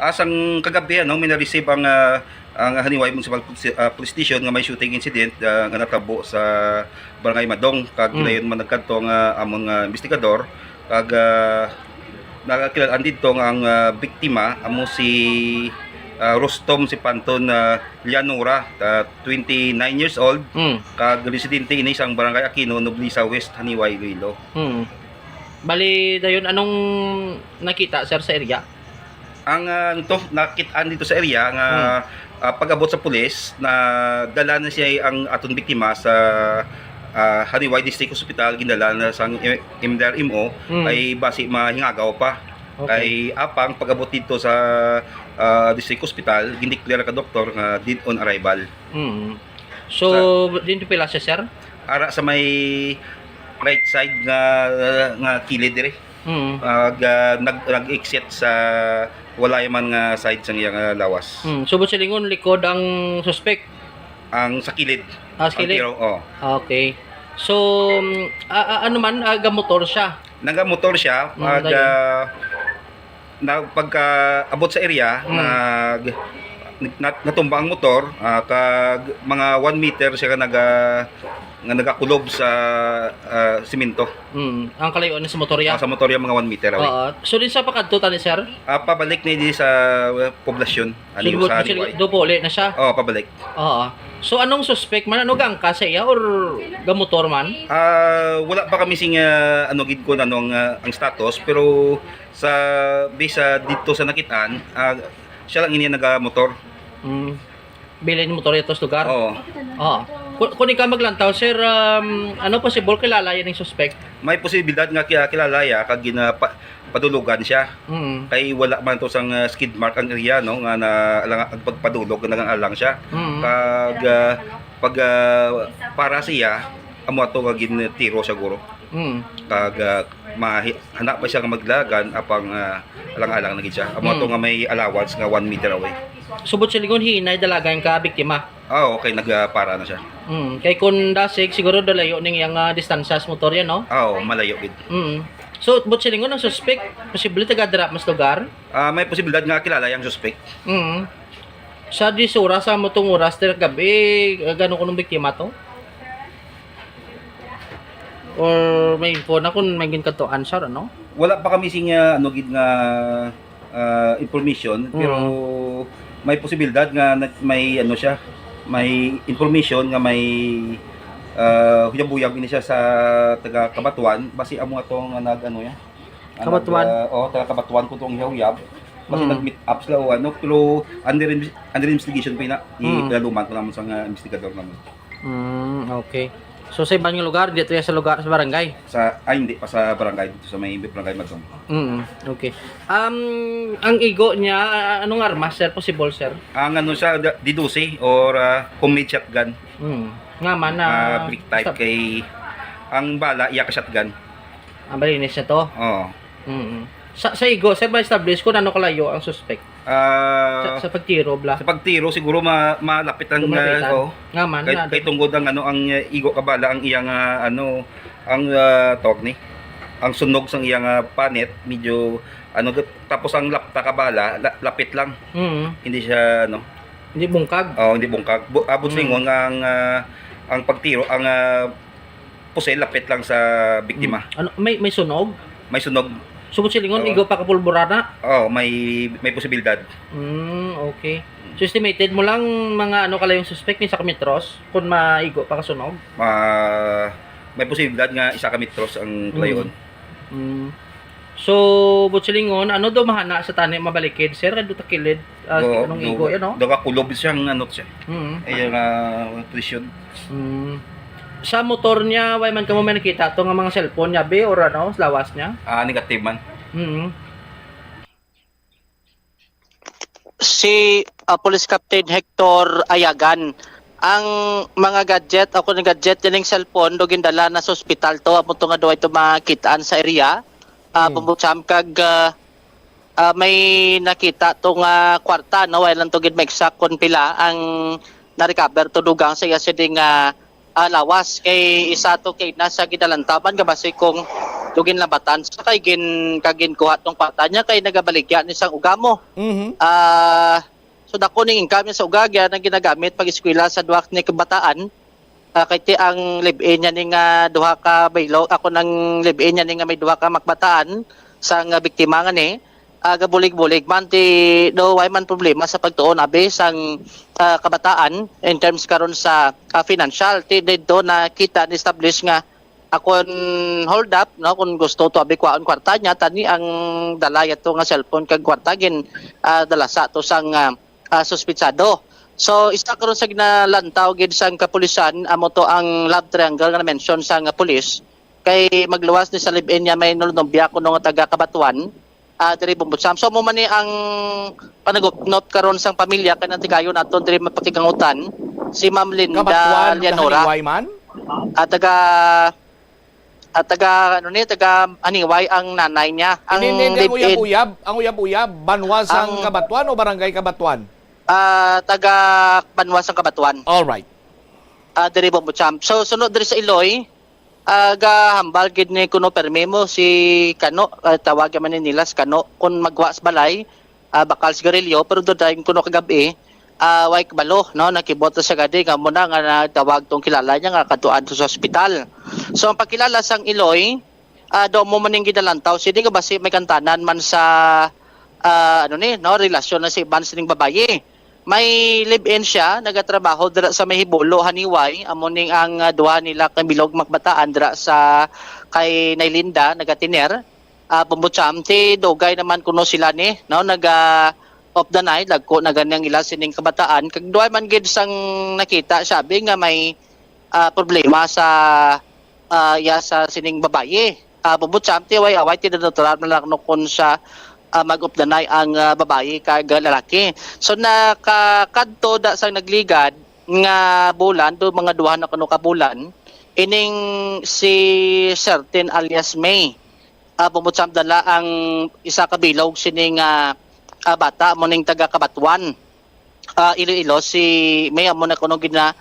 Ah, sang kagabi, ano, may na-receive ang, ah, ang Janiuay Municipal Police, ah, Police Station nga may shooting incident, ah, nga natabo sa Barangay Madong, kag Mm. dayon man nagkadto nga amon nga investigador, kag, ah, nakakilal-an didto nga ang, ah, biktima amo si, ah, Rostom si Panton, ah, Llanura, ah, twenty-nine years old, Mm. kag residente ini sang Barangay Aquino, Nobleza West, Janiuay, Iloilo. Mm. Bali, dayon, anong nakita, sir, sa area? Ang, ah, ano to, nakit-an dito sa area nga, Hmm. ah, pag-abot sa pulis, nadala na siya ang aton biktima sa, ah, Janiuay District Hospital, gindala na sang M-, M D R M O, Hmm. ay basi mahingagaw pa. Okay. Kay apang pag-abot dito sa, ah, District Hospital, gindeklara ka doktor nga dead on arrival. Mm. So, Sa din pila siya, sir? Ara sa may right side nga, nga kilid diri. Mm. Ag, ah, nag-, nag-exit sa walay man nga side sang iya nga lawas. Mm. So, buot silingon, likod ang suspek? Ang sa kilid. Ah, sa Ang kilid? tiro, oh. Okay. So, mm, a-, a-, ano man, ah, gamotor siya? Nagamotor siya, Mm, ag, dayon. ah, na, pagka abot sa area, Mm. nag-, nat-, natumba ang motor, ah, kag mga one meter siya nga naga-, nga nagakulob sa, ah, simento. Mm. Ang kalayo-an sa motorya? Ah, sa motorya, mga one meter away. Oo. So, din sa pakadto tani, sir? Ah, pabalik na di sa, ah, poblasyon. Ano So, yun, bu-, sa so, Janiuay. Doon po ulit na siya? Oo, pabalik. Oo. So, anong suspect man? Ano, gangka sa iya or gamotor man? Ah, wala pa kami sing, ah, ano gid ko na nung, ah, ang status, pero sa bisa dito sa nakitaan, ah, siya lang ini nagamotor. Mm. Bilin motor ito sa lugar? Oo. Oo. Ku-, kung ikaw maglantaw, sir, um, ano possible kilala yan yung suspect? May posibilidad nga ki-, kilala ya kag gina-, pa-, padulugan siya. Mm. Kay wala man to sang, uh, skid mark ang area, no, nga na, alang, ang pagpadulog nga nag-alang siya. Mm. Kag, uh, pag, uh, para siya, amo ato nga gintiro siguro. Mm. Kag, uh, mahi-, hana pa siya nga maglagan, apang, uh, alang-alang na gid siya. Amo ato Mm. nga may allowance nga one meter away. Subot silingon, hinay dalagan ka biktima. Ah, okay, nagpara na siya. Mm, kay kun dasig, siguro dalayo ning iyang, ah, distansya sa motor yan, no? Ah, oo, malayo gid. Mm. So, buot silingon ang suspek, posible taga dira mas lugar? Ah, may posibilidad nga kilala yang suspek. Mm. Sa diyes oras, sa mutong oras, tira gabi, ah, gano kunong biktima to? Or may info na kung may ginkadtuan, sir, ano? Wala pa kami sing, ah, ano gid nga ah, information, Mm. pero may posibilidad nga nag-, may ano siya, may information nga may, ah, huyab-huyab ini siya sa taga Cabatuan, basi amo ato nga nag-, ano ya, ang Cabatuan? nag-, ah, oh, taga Cabatuan ko tong huyab-huyab. Kasi Mm. nag-meet up sila o ano, pero under, under investigation pa ina. Mm. Ipalaluman pa naman sa nga investigador naman. Mm, okay. So, sa iban nga lugar, dito ya sa lugar, sa barangay? Sa, ay, hindi, pa sa barangay, dito sa may barangay Madong. Mm, okay. Um, ang igo niya, ah, anong armas, sir? Possible, sir? Ang ano siya, da-, D twelve or, ah, homemade shotgun. Mm. Nga man na Ah, break type sa kay ang bala, iya ka shotgun. Ang malinis na to? Oo. Mm. Sa, sa igo, sir, ma-establish kung ano kalayo ang suspect? Ah, Sa, sa pagtiro, bla? Sa pagtiro, siguro ma-, malapit ang, Malapitan. ah, oo. Nga man, Kay, na- kay tungod ang, ano, ang, ah, igo ka bala, ang iyang, ah, ano, ang, ah, tawag ni, ang sunog sang iyang, ah, panit, medyo, ano, tapos ang lapta ka bala, la-, lapit lang. Mm. Hindi siya, ano, Hindi bungkag? Oo, hindi bungkag. Bu-, abot sa Mm. ingon nga ang, ah, ang pagtiro, ang, ah, pusil lapit lang sa biktima. Mm. Ano, may, may sunog? May sunog. Subot silingon, Oo. igo pa kapulbura na? Oo, may, may posibilidad. Mm, okay. Mm. So, estimated mo lang mga ano kalayong suspect, isa ka metros, kung maigo pa kasunog? Ma-, may posibilidad nga isa ka metros ang Mm. kalayoon. Mm. So, buot silingon, ano daw mahana sa tani mabalikid, sir? Kay duta kilid, ah, Oo, anong do-, igo yan, no? Daw ka kulob siyang ano siya. Mm. Ay, yung, ah, presyon. Mm. Sa motor niya, way man kamo may nakita to nga mga cellphone niya, be, or ano, sa lawas niya? Ah, negative man. Mm. Si, ah, Police Captain Hector Ayagan, ang mga gadget, ako ni gadget, ining cellphone, do gindala na sa ospital to, amo to nga duwa ito makitaan sa area. Ah, Hmm. Bumbo Cham, kag, ah, ah, may nakita to nga kwarta, no? Wala lang to gid ma-exact kung pila ang na-recover to dugang sa iya sini nga, ah, lawas. Kay isa to kay nasa ginalantaban nga basi kung do ginlambatan sa kay gin-, kag ginkuha tong kwarta niya kay nagabaligya ni sang ugamo. Mhm. Ah, so dako ning income niya sa ugag, yan ang ginagamit pag-eskwela sa duha ni kabataan. Ah, kay ti ang live-in niya ni nga duha ka bilog, ako nang live-in niya ni nga may duha ka makbataan sang, ah, biktima nga ni, ah, gabulig-bulig man ti do way man problema sa pagtuon abi sang, ah, kabataan in terms karon sa, ah, financial. Ti didto nakita ni establish nga akon hold up, no, kung gusto to abi kwaon kwarta niya, tani ang dala yato nga cellphone kag kwarta gin, ah, dala sa to sang, ah, ah, suspitsado. So, isa karon sa ginalantaw gid sang kapulisan, amo to ang love triangle nga na-mention sang, ah, pulis. Kay magluwas ni sa live-in niya may nobya kuno nga taga Kabatuan, ah, diri Bumbo Cham. So, amo man ni ang panagupnop karon sang pamilya kay natigayon naton diri mapakikangutan si Ma'am Linda Kabatuan, Leonora. Haniway man? Ah, taga, ah, taga, ano ni, taga Haniway ang nanay niya. Ang Hindi, hindi, hindi, ang live-in. Uyab-uyab, ang uyab-uyab, banwa sang Ang Kabatuan o Barangay Kabatuan? Ah, taga banwa sang Kabatuan. All right. Ah, diri Bumbo Cham. So, sunod diri sa Iloy, ah, gahambal gid ni kuno permi mo si Kano, ah, tawag man ni nila si Kano, kung magwa sa balay, ah, bakal sigarilyo, pero doon kuno kagabi, ah, way kabalo, no? Nakibot sa gadi nga muna nga nagtawag tong kilala niya nga kadtuan sa ospital. So, ang pagkilala sang Iloy, ah, do mo man ning ginalantaw, sini nga basi may kantanan man sa, ah, ano ni, no, relasyon na si Iban sining babayi. May live-in siya, nagatrabaho dira sa may Hibulo, Haniway, amo ning ang, ah, duha nila ka bilog makbataan dira sa kay Nay Linda, nagatiner. Ah, Bumbo Cham, ti dugay naman kuno sila ni, no, naga of the night, lagko na gani ang ila sining kabataan. Kag duha man gid sang nakita, sabi nga may, ah, problema sa, ah, iya sa sining babayi. Ah, Bumbo Cham, ti way away, ti natural man lang no kun sa, ah, mag of the night ang, ah, babayi kag lalaki. So, nakakadto da sang nagligad nga bulan, do mga duha na kuno ka bulan, ining si Certain alias May. Ah, Bumbo Cham, dala ang isa ka bilog sini nga, ah, bata, amo ning taga Kabatuan, ah, Iloilo, si May, amo na kuno gina,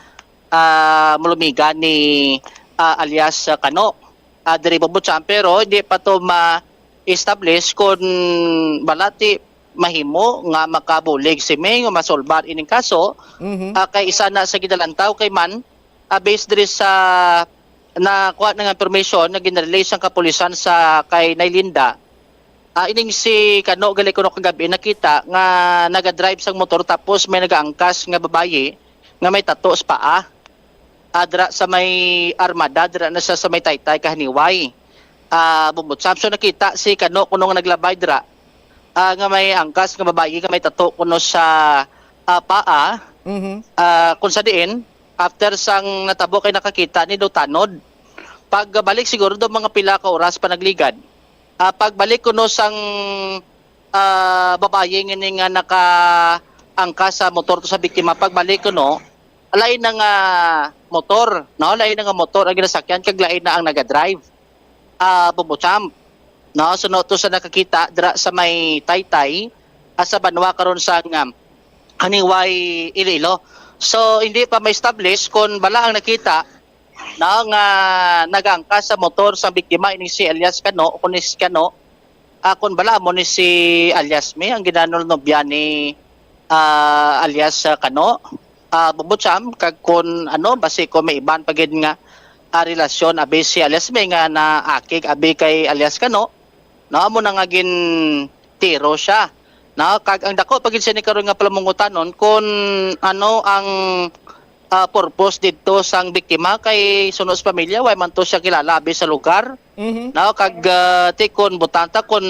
ah, malumigan ni, ah, alias, ah, Kano, ah, diri Bumbo Cham. Pero hindi pa to ma-establish kung bala ti mahimo nga makabulig si May nga masolbar ining kaso. Mhm. Ah, kay isa na sa ginalantaw kay man, ah, based diri sa nakuha na nga information nga ginarelease sang kapulisan sa kay Nay Linda. Ah, ining si Kano gali kuno kagabi nakita nga nagadrive sang motor tapos may nagaangkas nga babayi nga may tato sa paa. Ah, dira sa may Armada, dira na sa, sa may Taytay, Kahaniway. Ah, Bumbo Cham. So, nakita si Kano kuno nga naglabay dira. ah, nga may angkas nga babayi nga may tato kuno sa, ah, paa, Mhm. ah, kung sa diin, after sang natabo kay nakakita ni do tanod. Pagbalik siguro do mga pila ka oras pa nagligad, ah, pagbalik kuno sang, ah, babayi ngini nga nakaangkas sa motor to sa biktima, pagbalik kuno, lain na nga motor, no? Lain na nga motor ang ginasakyan kag lain na ang nagadrive. Ah, Bombo Champ, no? Suno to sa nakakita dira sa may Taytay, ah, sa banwa karon sa, um, Haniway, Iloilo. So, hindi pa ma-establish kung bala ang nakita, no, nga nagangkas sa motor sa biktima, ini si alias Kano, o kung si Kano, ah, kung bala mo ni si alias May, ang ginanol nobya ni, ah, alias, ah, Kano, ah, Bombo Champ, kag kung ano, basi kung may iban pa gid nga, ah, relasyon, abi si alias May nga naakig, abi kay alias Kano, no, amo na nga gintiro siya. No, kag ang dako pa gid siya ni karon nga palamungutanon kung ano ang, ah, purpose didto sang biktima kay suno sa pamilya, way man to siya kilala abi sa lugar. Mhm. No, kag, ah, ti kun butanta kun,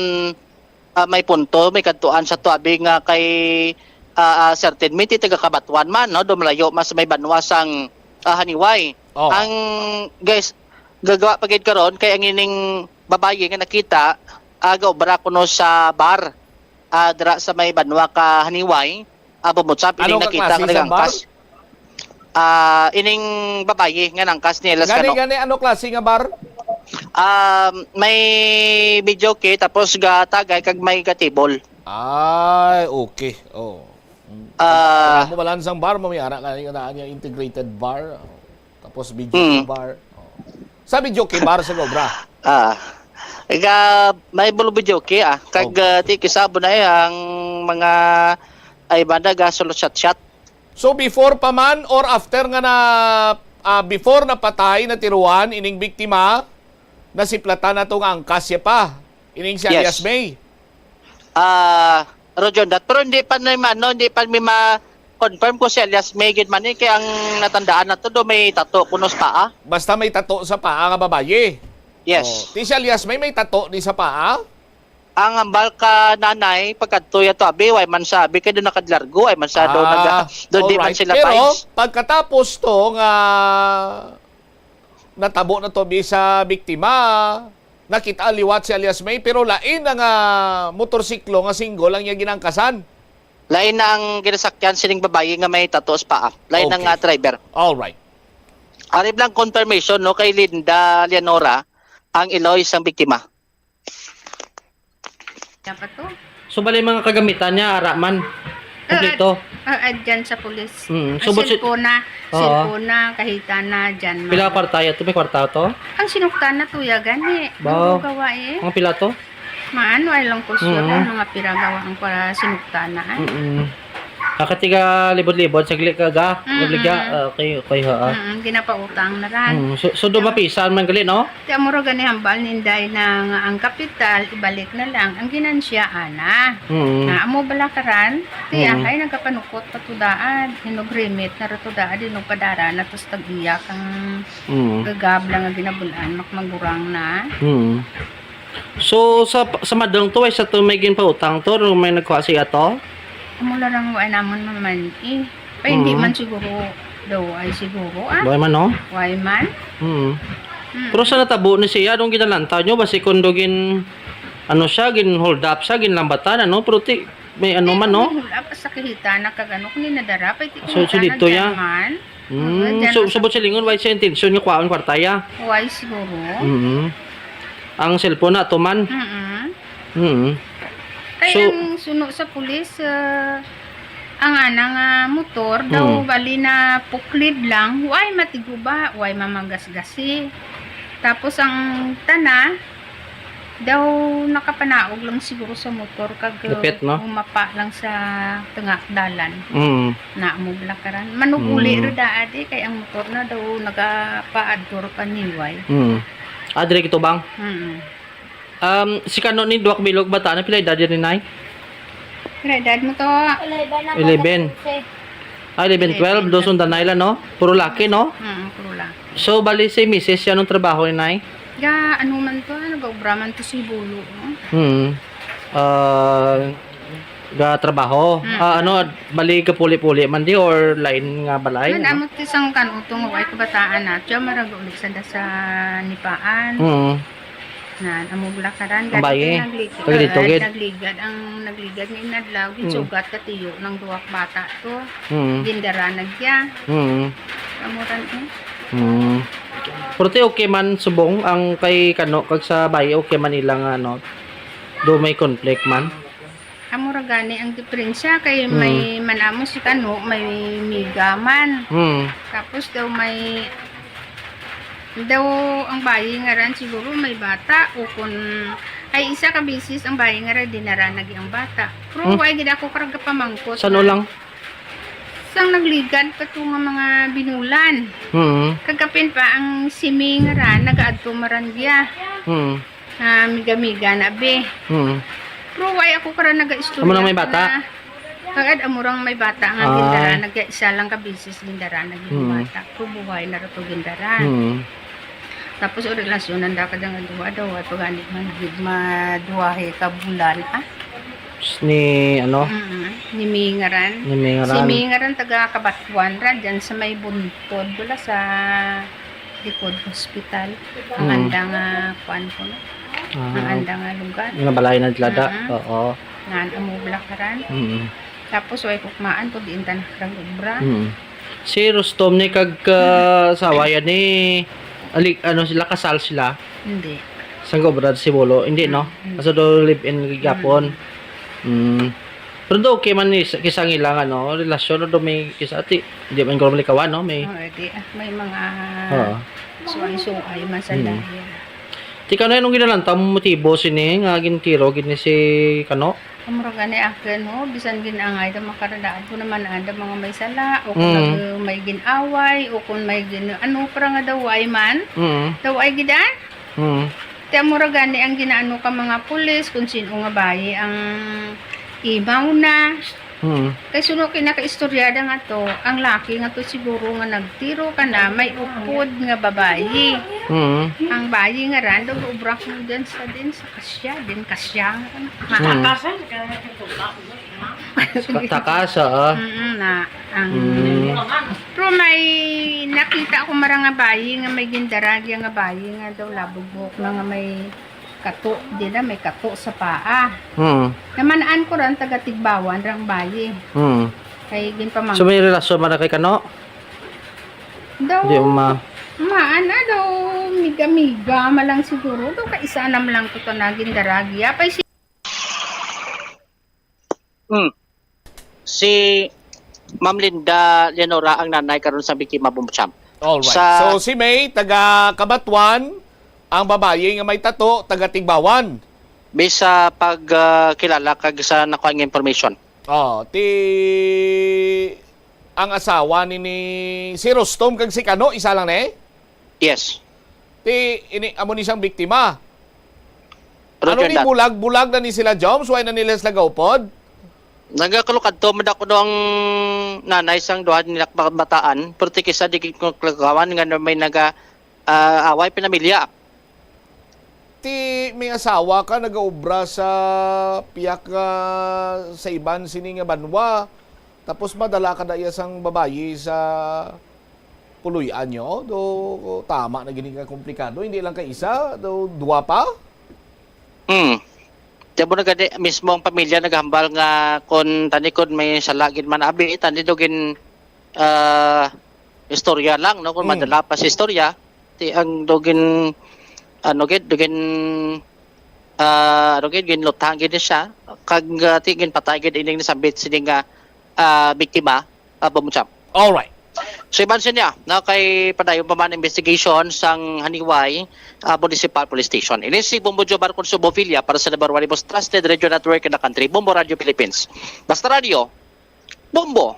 ah, may punto, may kadtuan sa to abi nga kay, ah, ah, certainmente taga Cabatuan man, no, do malayo mas may banwa sang, ah, Haniway. Oh. Ang guys, gagawa pa gid karon kay ang ining babayi nga nakita, ah, gaobra kuno sa bar, ah, dira sa may banwa ka Haniway, ah, Bombo Champ, ining Ano ka nakita klase nga sa bar? nagangkas. Ah, ining babayi nga nangkas ni Elias Gani, Cano. gani, ano klase nga bar? Um, may videoke, tapos ga tagay, kag may ga table. Ay, okay. Oh. Mm. Ah. Alam mo, balan sang bar, mamiyara ka na yung integrated bar. Tapos videoke Mm. bar. Oh. Sa videoke bar sa obra. Ah. Ga, may bulo videoke, ah. Kag, Okay. ah, ti kisabo na, eh, ang mga, ay, banda ga sulot shot-shot. So, before pa man or after nga na, ah, before napatay, natiruan ining biktima, nasiplatan nato nga angkas siya pa. Ining si Yes. alias May. Ah, Roger, that, pero hindi pa na, ano, hindi pa mi ma-confirm kung si alias May gid man, eh, kay ang natandaan nato do may tato kuno sa paa. Basta may tato sa paa nga babayi. Yes. Oh. Ti si alias May, may tato ni sa paa? Ang hambal ka nanay, pagkadto ya to, abi, way man sa, abi, kay doon nakadlargo, ay man sa, doon Ah, naga-, doon di man alright. sila Pero, vibes. pagkatapos to nga natabo na to, bi, sa biktima, nakita liwat si alias May, pero lain na nga motorsiklo nga single ang iya ginangkasan. Lain na ang ginasakyan sining babayi nga may tato sa paa. Lain na Okay. nga driver. Alright. Arib lang confirmation, no, kay Linda Leonora, ang iloy sang biktima. Dapat to. So, bali mga kagamitan niya, ara man. Kompleto. Ah, ah, dyan sa pulis. Mm. Ang So, but si- cellphone na, Oo. cellphone na, kahita na, dyan man. Pila kwarta ya to? May kwarta to? Ang sinuktan na to, ya, gani. Ba? Ang gawa, eh. Mga pila to? Maano, ay lang ko sure Mm. kung mga pira gawa ang para sinuktan na, eh. Mm-mm. Nakatiga libod-libod, saglit ka ga? Mm-mm. Obligya? Ah, okay, okay, ha, ah. Mm-mm, ginapautang na lang. Mm. So, so, dumapisan man gali, no? Ti amo ra gani hambal ni Inday na nga ang kapital ibalik na lang, ang ginansya ana. Mm. Na amo bala karan, ti Mm. ahay nagapanukot pa to daad, hinugrimit na ra to daad, hinugpadara na to sa tag-iya kang Mm. gagab lang nga ginabul-an, makmagurang na. Mm. So, sa, sa madang to, ay sa to may ginpautang to, o may nagkuha siya to? Amo lang ang wa namon maman-i. Pa, hindi Mm. man siguro daw ay siguro, ah. Why man, no? Why man? Mm. Mm. Pero sa natabo ni siya, anong ginalantaw nyo? Basi kung do gin, ano siya, gin hold up siya, ginlambatan, ano? Pero ti, may ano man, no? Hindi, may hold up, sa kahita na kag ano, kung nadara, pa, iti So, so kumita na dito, dyan ya? man. Mm, Oo, dyan so, na sa subot silingon, why siya intention nga kwaon kwarta, ya? Why siguro? Mm. Ang cellphone na, to man? Mm-mm. Mm. Kay So ang suno sa pulis, ah, ang ana nga motor daw Mm. bali na puklid lang, way matiguba, way mamagasgasi. Tapos ang tana, daw nakapanaog lang siguro sa motor kag Dapit, no? humapa lang sa tungak dalan. Mm. Na mo bala karan. Manuguli Mm. ra daad eh, kay ang motor na daw nagapaadto ra pa Haniway. Mm. Ah, dire gitubang? Mm. Um, si Kano ni duwak bilog bata na pila edad ni, Nay? Pila edad mo to? Eleven ako Eleven. sa Dose. Ah, eleven, Eleven twelve, na. Dos ang danay la, no? Puro laki, no? Mm, puro laki. So, bali si misis siya nung trabaho ni, Nay? Ga, ano man to, ano, gaobra man to si Bulo, no? Hmm. Ah, ga trabaho? Mm. Ah, ano, bali gapuli-puli man di or lain nga balay, Man, ano? Amo ti sang kan utong way kabataan na, tiyo marag uli sa da sa nipaan. Mm. Nan, amo bulakaran, Ang gani bayi? Kay naglig-, Kay dito, ah, gid? Nagligad ang, nagligad nga inadlaw, Mm. ginsugat ka tiyo ng duwak bata to. Mm. Gindara na gya. Mm. Amo ran, eh. Mm. Pero ti okay man subong ang kay kano kag sa bayi, okay man ila nga, ano, do may conflict man? Amo ra gani ang diferensya kay Mm. may manamo si kano, may miga man. Mm. Tapos daw may, daw ang bayi nga ran siguro may bata o kun, ay isa ka bisis ang bayi nga ran dinara na gid ang bata. Pero Hmm. wa gid ako karag pamangkot Sano na lang? Sang nagligad pa to nga mga binulan. Mm. Kagapin pa ang simi nga ran, nagaadto maran giya. Mm. Ah, miga-miga na, be. Mm. Pero why ako kara nag-istorya Amo na may bata? Kagad amo rang may bata nga Ah. gindara, nag-isa lang ka beses gindara na Mm. ginbata. Pero buhay na ra to gindara. Mm. Tapos, o, relasyonan da ka da nga duha daw, ato gani man gid maduwahe ka bulan, ah. Ni, ano? Mm, ni Mingaran. Ni Mingaran. Si Mingaran, taga Kabatuan ra, dyan sa may Buntod, wala sa likod hospital. Ang Mm. anda nga, kuan ko, no? Ang Ah, anda nga lugar. Nga balay na dila da. Mm. Oo. Ngan, amo, Bulakaran. Mm. Tapos, way kukmaan, kung diin ta nakarang obra. Mm. Si Rustom ni kag, ah, sawa yan ni, ali-, ano sila, kasal sila? Hindi. Sang obra si Bolo? Hindi, no? Mm, hindi. Asa do live-in gapon? Mm. Mm. Pero do okay man ni, kisa ang ilang, ano, relasyon, do may kisa, ati, hindi man ko malikawan, no? May Oo, di, ah, may mga Oo. suway-suway man sa Mm. dahil. Ti kano, anong ginalantaw mo motibo sini nga gintiro gid ni si kano? Amo ra gani akin, no? Bisan gin-angay da makaradaad ko naman ada mga may sala, o kung Mm. nag-, may gin-away, o kung may gin-, ano, para nga daw, ay man. Mm. Daw ay gid, ah? Mm. Ti amo ra gani ang ginaano ka mga pulis, kung sino nga bayi ang imaw na. Mm. Kay suno kay nakaistorya da nga to, ang laki nga to siguro nga nagtiro ka na, may upod nga babayi. Mm. Ang bayi nga ran, daw obra ko dyan sa din sa Kasya, din Kasya. Mm. Takas, ah. Mm, na, ang Mm. Pero may nakita ako mara nga bayi nga may gindaragya nga bayi nga daw labog buhok na nga may kato, di na, may kato sa paa. Mm. Namanaan ko ran taga Tigbawan rang bayi. Mm. Kay ginpamangkot. So, may relasyon man na kay kano? Daw, Di ma- maana daw, miga-miga man lang siguro. Daw, kaisa na man lang ko to na gindaragya. Pay si Hmm. Si Ma'am Linda Leonora ang nanay karon sa biktima, Bombo Champ. Alright. Sa So, si May, taga Kabatuan, ang babayi nga may tato, taga Tigbawan. Bisa pag, ah, kilala kag sa nakuha nga information. Oh, ti ang asawa ni, ni si Rustom kag si Kano, isa lang ni? Yes. Ti, ini, amo ni siyang biktima. Pero Ano ni, Jordan, bulag-bulag na ni sila, Joms? Why na nila sila gaupod? Nagakalukadto man ako ang nanay sang duha nila ka bataan, pero ti kisa di gid ko kalagawan nga may naga, ah, away pinamilya. Ti may asawa ka, nagaobra sa piyak nga, sa iban sini nga banwa, tapos madala ka na iya sang babayi sa puloy-an nyo, do tama na gini ka komplikado, hindi lang ka isa, do dua pa? Hmm. Tiyan mo na gani, mismo ang pamilya naghambal nga kung tani kun may sala gid man abi, tani do gin, ah, istorya lang, no? Kung Hmm. madala pa sa istorya, ti ang do gin, ano gid, do gin, ah, ano gid, ginlutang gid ni siya, kag, ah, ti ginpatay gid ining nasambit sini nga, ah, biktima, ah, Bombo Champ. Alright. So, iban siya niya, no, kay padayon pa man investigation sang Haniway, ah, Municipal Police Station. Ini si Bombo Jobar Consumo Villa para sa number one, most trusted radio network in the country, Bombo Radio Philippines. Basta Radio, Bombo.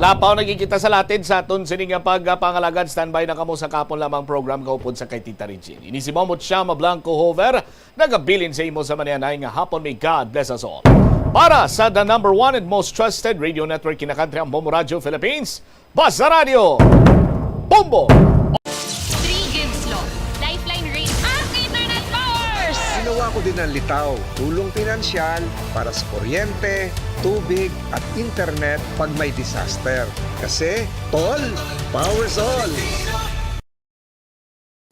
Lapaw na gid kita sa latid sa aton sini nga pagpangalagad. Standby na kamo sa kapon lamang program kaupod sa kay Tita Regine. Ini si Bombo Chama Blanco Hover, nagabilin sa imo sa manianay nga hapon. May God bless us all. Para sa the number one and most trusted radio network in the country, ang Bombo Radio Philippines, Basta Radio, Bombo! Three gigs long, lifeline rate, ang internet bars! Ginawa ko din Ang litaw, tulong pinansyal para sa kuryente, tubig, at internet pag may disaster. Kasi, tol, power's all!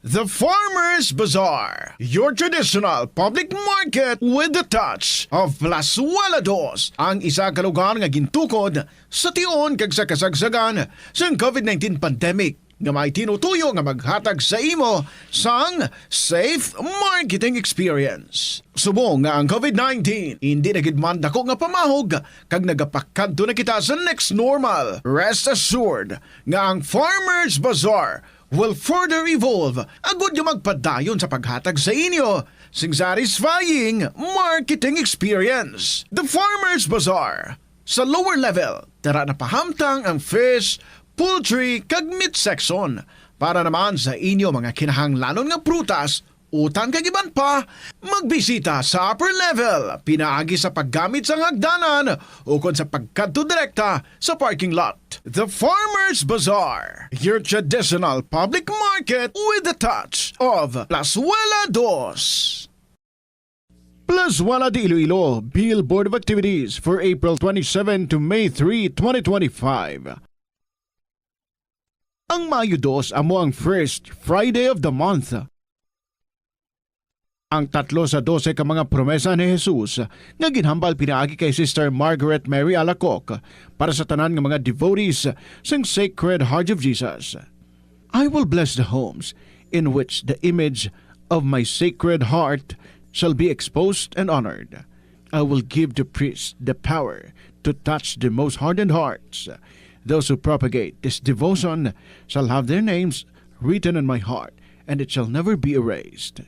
The Farmers Bazaar, your traditional public market with the touch of Plazuela Dos, ang isa ka lugar nga gintukod sa tion kag sa kasagsagan sang COVID nineteen pandemic, nga may tinutuyo nga maghatag sa imo sang safe marketing experience. Subong nga ang COVID nineteen hindi na gid man dako nga pamahog kag nagapakadto na kita sa next normal, rest assured nga ang Farmers Bazaar will further evolve agud nga magpadayon sa paghatag sa inyo sing satisfying marketing experience. The Farmers Bazaar, sa lower level, tara na pahamtang ang fish, poultry, kag meat section. Para naman sa inyo mga kinahanglanon nga prutas, utan kag iban pa, magbisita sa upper level pinaagi sa paggamit sang hagdanan ukon sa pagkadto direkta sa parking lot. The Farmers Bazaar, your traditional public market with the touch of Plazuela Dos. Plazuela de Iloilo, Bill Board of Activities for April twenty-seven to May three, twenty twenty-five. Ang Mayo dos amo ang first Friday of the month. Ang tatlo sa dose ka mga promesa ni Jesus nga ginhambal pinaagi kay Sister Margaret Mary Alacoque para sa tanan nga mga devotees sang Sacred Heart of Jesus. "I will bless the homes in which the image of my Sacred Heart shall be exposed and honored. I will give the priests the power to touch the most hardened hearts. Those who propagate this devotion shall have their names written in my heart, and it shall never be erased."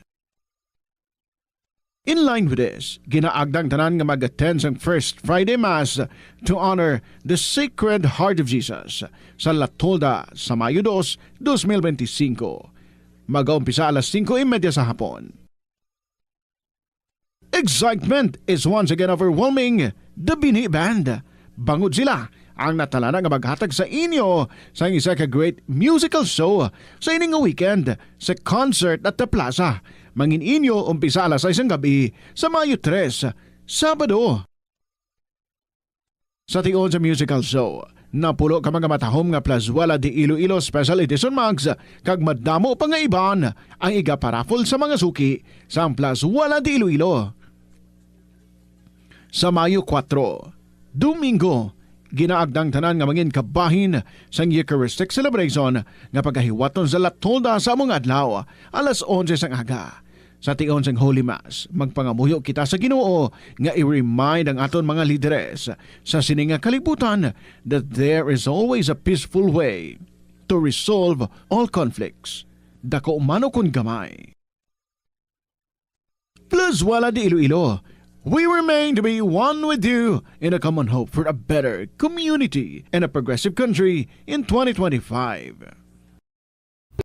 In line with this, ginaagda ang tanan nga mag-attend sang First Friday Mass to honor the Sacred Heart of Jesus sa La Tolda sa Mayo dos, dos mil benti singko. Magaumpisa alas singko y media sa hapon. Excitement is once again overwhelming the Binhi Band. Bangod sila ang natalana nga maghatag sa inyo sang isa ka great musical show sa ini nga weekend sa concert at the plaza. Mangin inyo umpisa alas sais sang gabi sa Mayo tres, Sabado. Sa tion sa musical show, napulo ka mga matahom nga Plazuela de Iloilo Special Edition mugs kag madamo pa nga iban ang igaparaffle sa mga suki sang Plazuela de Iloilo. Sa Mayo kuwatro, Domingo, ginaagda ang tanan nga mangin kabahin sang Eucharistic Celebration nga pagahiwaton sa La Tolda sa amo nga adlaw, alas onse sang aga. Sa tion sang Holy Mass, magpangamuyo kita sa Ginoo nga i-remind ang aton mga lideres sa sini nga kalibutan that there is always a peaceful way to resolve all conflicts, dako man o kon gamay. Plazuela de Iloilo, we remain to be one with you in a common hope for a better community and a progressive country in twenty twenty-five.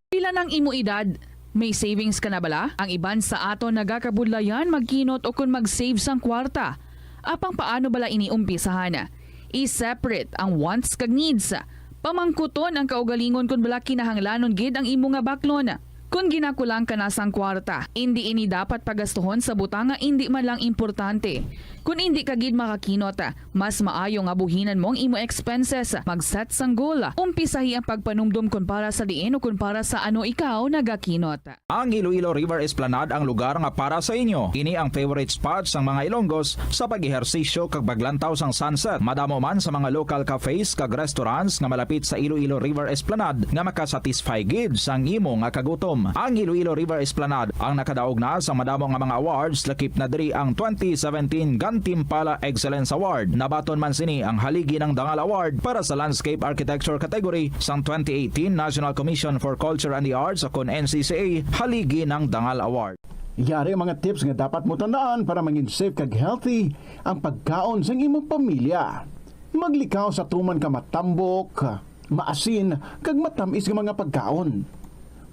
Pila nang imo edad? May savings ka na bala? Ang iban sa aton nagakabudlayan magkinot o kon mag-save sang kwarta. Apang paano bala ini umpisahan? I-separate ang wants kag needs. Pamangkuton ang kaugalingon kon bala kinahanglanon gid ang imo nga baklon. Kon ginakulang ka na sang kwarta, indi ini dapat pagastuhon sa butang nga indi man lang importante. Kon indi ka gid makakinot, mas maayo nga buhinan mo ang imo expenses, mag-set sang goal, umpisahi ang pagpanumdom kon para sa diin o kon para sa ano ikaw nagakinot. Ang Iloilo River Esplanade ang lugar nga para sa inyo. Ini ang favorite spot sang mga Ilonggos sa pag-ehersisyo kag paglantaw sang sunset. Madamo man sa mga local cafes kag restaurants nga malapit sa Iloilo River Esplanade nga makasatisfy gid sang imo nga kagutom. Ang Iloilo River Esplanade ang nakadaog na sa madamo nga mga awards, lakip na diri ang twenty seventeen Gantimpala Excellence Award. Nabaton man sini ang Haligi ng Dangal Award para sa Landscape Architecture category sang twenty eighteen National Commission for Culture and the Arts o kon N C C A Haligi ng Dangal Award. Yari ang mga tips nga dapat mo tandaan para mangin safe kag healthy ang pagkaon sang imong pamilya. Maglikaw sa tuman ka matambok, maasin, kag matamis nga mga pagkaon.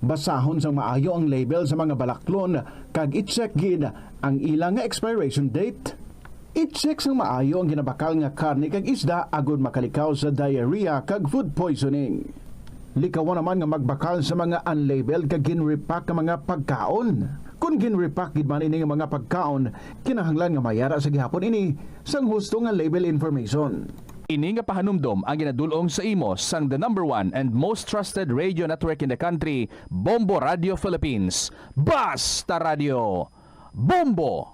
Basahon sang maayo ang label sa mga balaklon kag i-check gid ang ila nga expiration date. I-check sang maayo ang ginabakal nga karne kag isda agod makalikaw sa diarrhea kag food poisoning. Likawan naman nga magbakal sa mga unlabeled kag gin-repack nga mga pagkaon. Kon gin-repack gid man ini nga mga pagkaon, kinahanglan nga mayara sa gihapon ini sang husto nga label information. Ini nga pahanumdom ang ginadul-ong sa imo sang the number one and most trusted radio network in the country, Bombo Radio Philippines. Basta Radio, Bombo!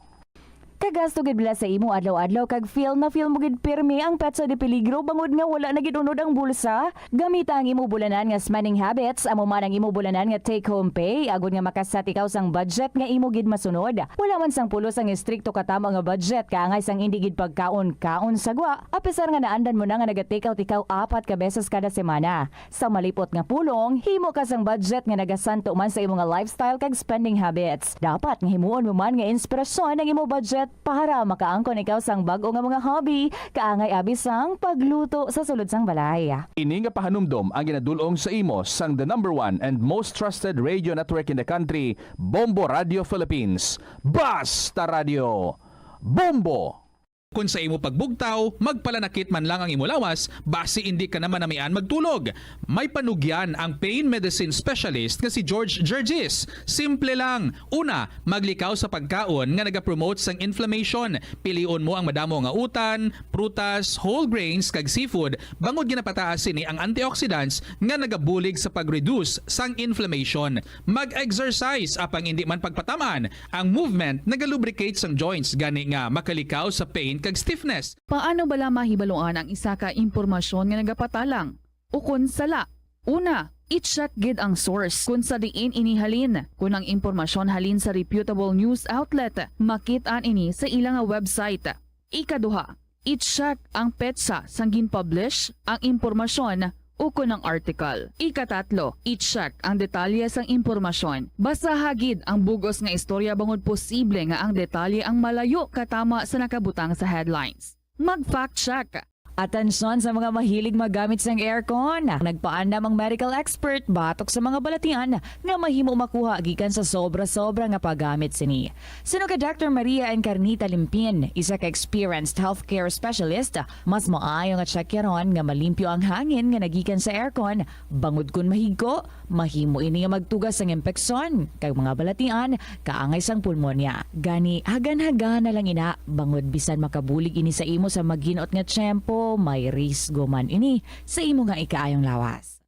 Kagasto gid bala sa imo adlaw-adlaw kag feel na feel mo gid pirmi ang petsa de peligro bangod nga wala na gid unod ang bulsa? Gamita ang imo bulanan nga spending habits, amo man ang imo bulanan nga take-home pay, agod nga makasat ikaw sang budget nga imo gid masunod. Wala man sang pulos ang estrikto katama nga budget, kaangay sang indi gid pagkaon-kaon sa gwa, apisar nga naandan mo na nga naga-take out ikaw apat ka beses kada semana. Sa malipot nga pulong, himo ka sang budget nga nagasanto man sa imo nga lifestyle kag spending habits. Dapat nga himuon mo man nga inspirasyon ang imo budget para makaangkon ikaw sang bag-o nga mga hobby, kaangay abi sang pagluto sa sulod sang balay. Ini nga pahanumdom ang ginadul-ong sa imo sang the number one and most trusted radio network in the country, Bombo Radio Philippines. Basta Radio, Bombo! Kon sa imo pagbugtaw, magpalanakit man lang ang imo lawas, basi indi ka na manamian magtulog. May panugyan ang pain medicine specialist nga si George Gergis. Simple lang. Una, maglikaw sa pagkaon nga nagapromote sang inflammation. Pilion mo ang madamo nga utan, prutas, whole grains, kag seafood, bangod ginapataas sini ang antioxidants nga nagabulig sa pag-reduce sang inflammation. Mag-exercise, apang indi man pagpatam-an. Ang movement nagalubricate sang joints, gani nga makalikaw sa pain kag stiffness. Paano bala mahibaluan ang isa ka impormasyon nga nagapatalang ukon sala? Una, i-check gid ang source kon sa diin ini halin. Kon ang impormasyon halin sa reputable news outlet, makit-an ini sa ila nga website. Ikaduha, i-check ang petsa sang gin-publish ang impormasyon ukon ang article. Ikatatlo, i-check ang detalye sang impormasyon. Basaha gid ang bug-os nga istorya bangod posible nga ang detalye ang malayo katama sa nakabutang sa headlines. Mag-fact check. Atensyon sa mga mahilig maggamit sang aircon! Nagpaandam ang medical expert batok sa mga balatian nga mahimo makuha gikan sa sobra-sobra nga paggamit sini. Suno kay Doctor Maria Encarnita Limpin, isa ka experienced healthcare specialist, mas maayo nga tsakyaron nga malimpyo ang hangin nga nagikan sa aircon, bangod kon mahigko, mahimo ini nga magtuga sang impeksyon kag mga balatian, kaangay sang pulmonya. Gani, hagan-hagana lang ina, bangod bisan makabulig ini sa imo sa maginot nga tiyempo, may risgo man ini sa imo nga ikaayong lawas.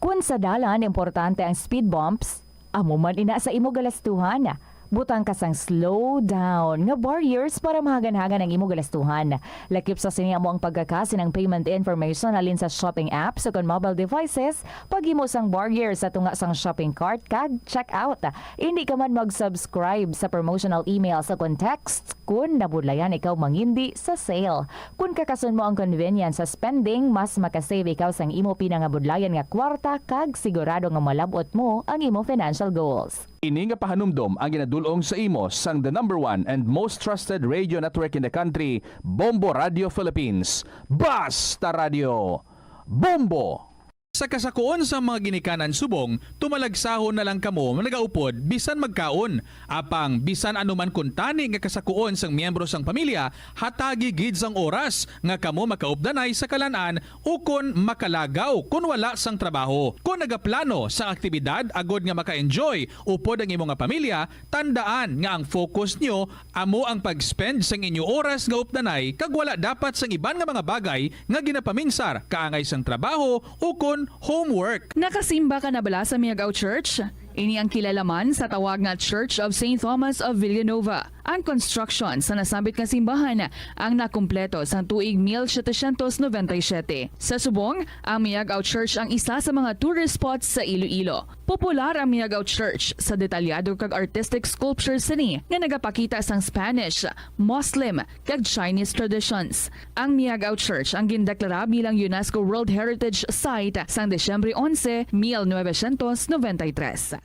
Kon sa dalan importante ang speed bumps, amo man ina sa imo galastuhan. Butang ka sang slow down nga barriers para mahagan-hagan ang imo galastuhan. Lakip sa sini amo ang pagkakasi ng payment information halin sa shopping apps o kon mobile devices, paghimo sang barrier sa tunga sang shopping cart kag checkout. Indi ka man mag-subscribe sa promotional emails o kon texts kon nabudlayan ikaw mangindi sa sale. Kon kakason mo ang convenience sa spending, mas makasave ikaw sang imo pinangabudlayan nga kwarta kag sigurado nga malab-ot mo ang imo financial goals. Ini nga pahanumdom ang ginadul-ong sa imo sang the number one and most trusted radio network in the country, Bombo Radio Philippines. Basta Radio, Bombo! Sa kasakuon sang mga ginikanan subong, tumalagsahon na lang kamo nagaupod bisan magkaon. Apang bisan ano man kuntani nga kasakuon sang miyembro sang pamilya, hatagi gid sang oras nga kamo makaupdanay sa kalan-an ukon makalagaw kon wala sang trabaho. Kon nagaplano sang aktibidad agod nga maka-enjoy upod ang imo nga pamilya, tandaan nga ang focus nyo amo ang pag-spend sang inyo oras nga updanay kag wala dapat sang iban nga mga bagay nga ginapaminsar kaangay sang trabaho ukon homework. Nakasimba ka na bala sa Miagao Church? Ini ang kilala man sa tawag nga Church of Saint Thomas of Villanueva. Ang construction sa nasambit nga simbahan ang nakumpleto sang tuig mil setecientos noventa y siete. Sa subong, ang Miagao Church ang isa sa mga tourist spots sa Iloilo. Popular ang Miagao Church sa detalyado kag artistic sculptures sini nga nagapakita sang Spanish, Muslim, kag Chinese traditions. Ang Miagao Church ang gindeklara bilang UNESCO World Heritage Site sang Disyembre onse, mil novecientos noventa y tres.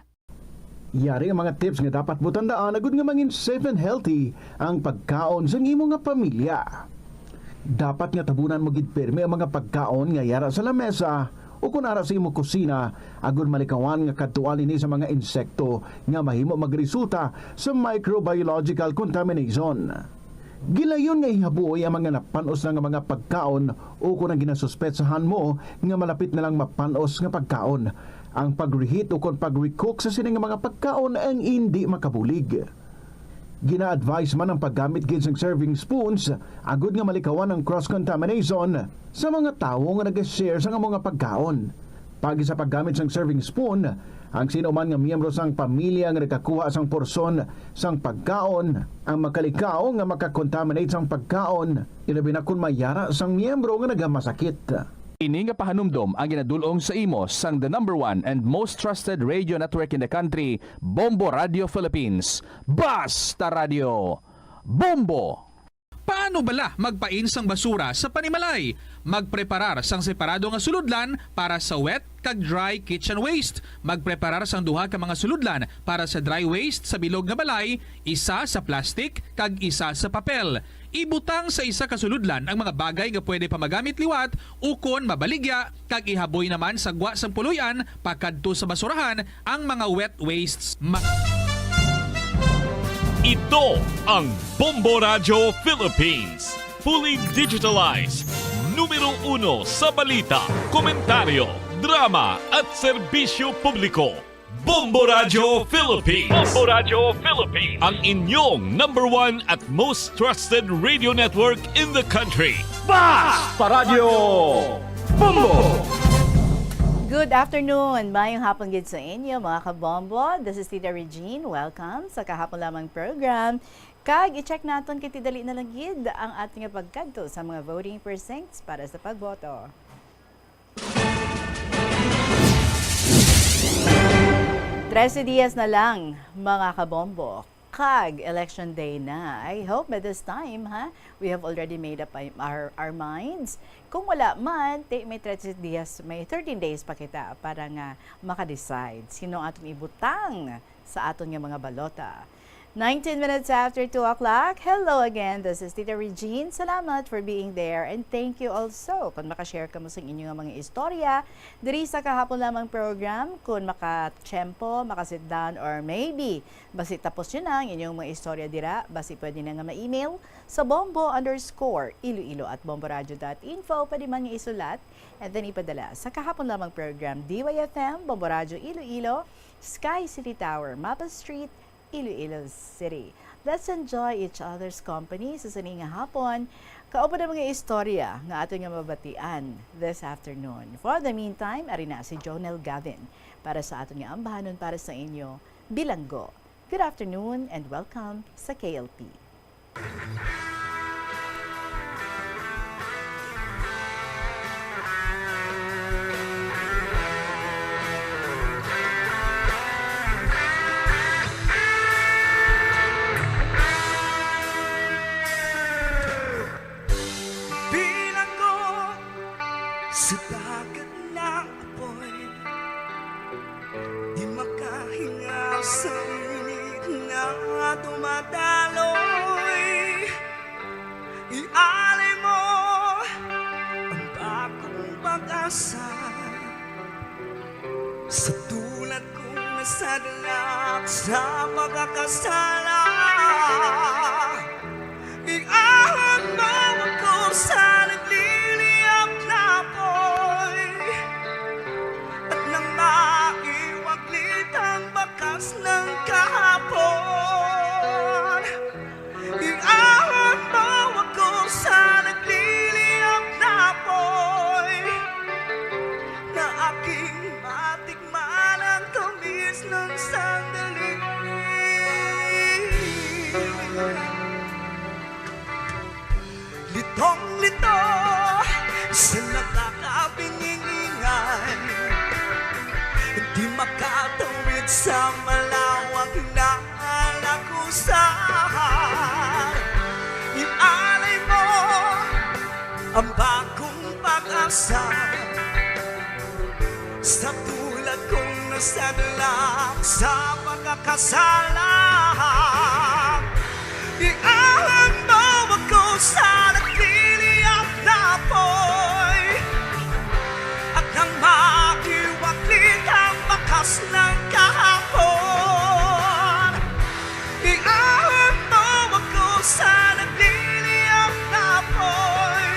Yari ang mga tips nga dapat mo tandaan agud nga mangin safe and healthy ang pagkaon sang imo nga pamilya. Dapat nga tabunan mo gid pirmi ang mga pagkaon nga yara sa lamesa o kon ara sa imo kusina, agud malikawan nga kadtuan ini sa mga insekto nga mahimo magresulta sa microbiological contamination. Gilayon nga ihabuoy ang mga napan-os na nga mga pagkaon o kon ang ginasuspetsahan mo nga malapit na lang mapan-os nga pagkaon. Ang pag-reheat ukon pag-recook sa sini nga mga pagkaon ang indi makabulig. Gina-advise man ang paggamit gid sang serving spoons agud nga malikawan ang cross-contamination sa mga tawo nga nag-share sang amo nga pagkaon. Paagi sa paggamit sang serving spoon, ang sino man nga miyembro sang pamilya nga nagakuha sang porsyon sang pagkaon ang makalikaw nga maka-contaminate sang pagkaon, ilabi na kon may yara sang miyembro nga nagamasakit. Ini nga pahanumdom ang ginadul-ong sa imo sang the number one and most trusted radio network in the country, Bombo Radio Philippines. Basta Radio, Bombo! Paano bala magpain sang basura sa panimalay? Magpreparar sang separado nga sulodlan para sa wet kag dry kitchen waste. Magpreparar sang duha ka mga sulodlan para sa dry waste sa bilog nga balay, isa sa plastic kag isa sa papel. Ibutang sa isa ka sulodlan ang mga bagay nga pwede pa magamit liwat ukon mabaligya, kag ihaboy naman sa gwa sang puloy-an pakadto sa basurahan ang mga wet wastes. Ma- Ito ang Bombo Radyo Philippines, fully digitalized, numero uno sa balita, komentaryo, drama at serbisyo publiko. Bombo Radyo Philippines. Bombo Radyo Philippines. Ang inyong number one at most trusted radio network in the country. Basta Radyo Bombo! Good afternoon. Mayong hapon gid sa inyo, mga kabombo. This is Tita Regine. Welcome sa Kahapon Lamang program. Kag i-check naton kay ti dali na lang gid ang aton nga pagkadto sa mga voting precincts para sa pagboto. Trese dias na lang, mga kabombo, kag election day na. I hope by this time, ha, we have already made up our, our minds. Kung wala man, ti-, may trese dias, may thirteen days pa kita para nga maka-decide sino aton ibutang sa aton nga mga balota. Nineteen minutes after two o'clock. Hello again, this is Tita Regine. Salamat for being there, and thank you also kung maka-share kamo sa inyo nga mga istorya diri sa Kahapon Lamang program. Kung maka-tiyempo, maka-sit down, or maybe basi tapos yun na ang inyong mga istorya dira, basi pwede na nga ma-email sa bombo underscore iloilo at bomboradio dot info. Pwede man nga isulat and then ipadala sa Kahapon Lamang program, D Y F M, Bombo Radyo Iloilo, Sky City Tower, Mapa Street, Iloilo City. Let's enjoy each other's company sa sini nga hapon. Kauban ang mga istorya nga aton nga mabatian this afternoon. For the meantime, ari na si Jonel Gavin para sa aton nga ambahanon para sa inyo, Bilanggo. Good afternoon and welcome sa K L P. Bilanggo sa dagat nga apoy, di makahingaw sa init nga dumadaloy. Ialay mo ang bagong pag-asa. Sa tulad kong nasadlak sa pagkakasala, iahon mo ako sa nagliliyab na apoy, at nang maiwaglit ang bakas ng kahapon, iahon mo ako sa nagliliyab na apoy, na aking matikman ang tamis ng sandali. Litong-lito sa nakakabingingan, di makatawid sa malawak na lagusan. Ialay mo ang bagong pag-asa. Sa tulad kong nasadlak sa pagkakasala, iahon mo ako sa nagliliyab na apoy, at nang makiwaglit ang bakas ng kahapon, iahon mo ako sa nagliliyab na apoy,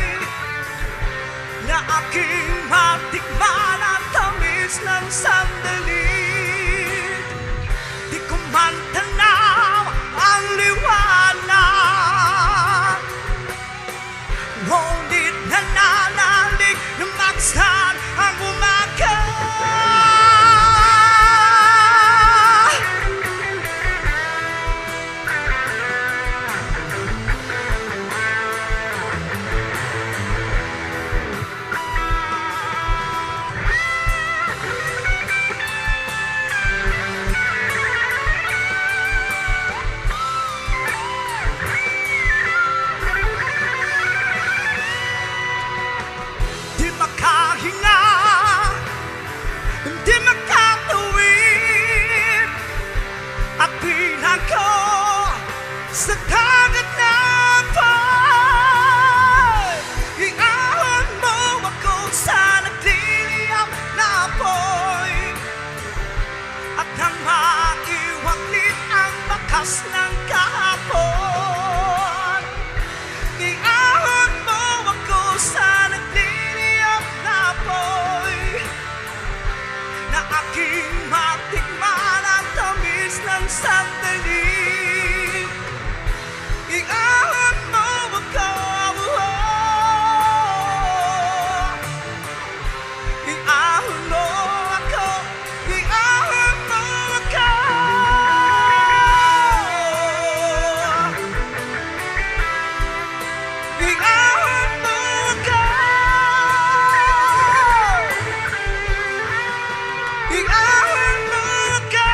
na aking matikman ang tamis ng sandali. Iahon mo ka. Iahon mo ka.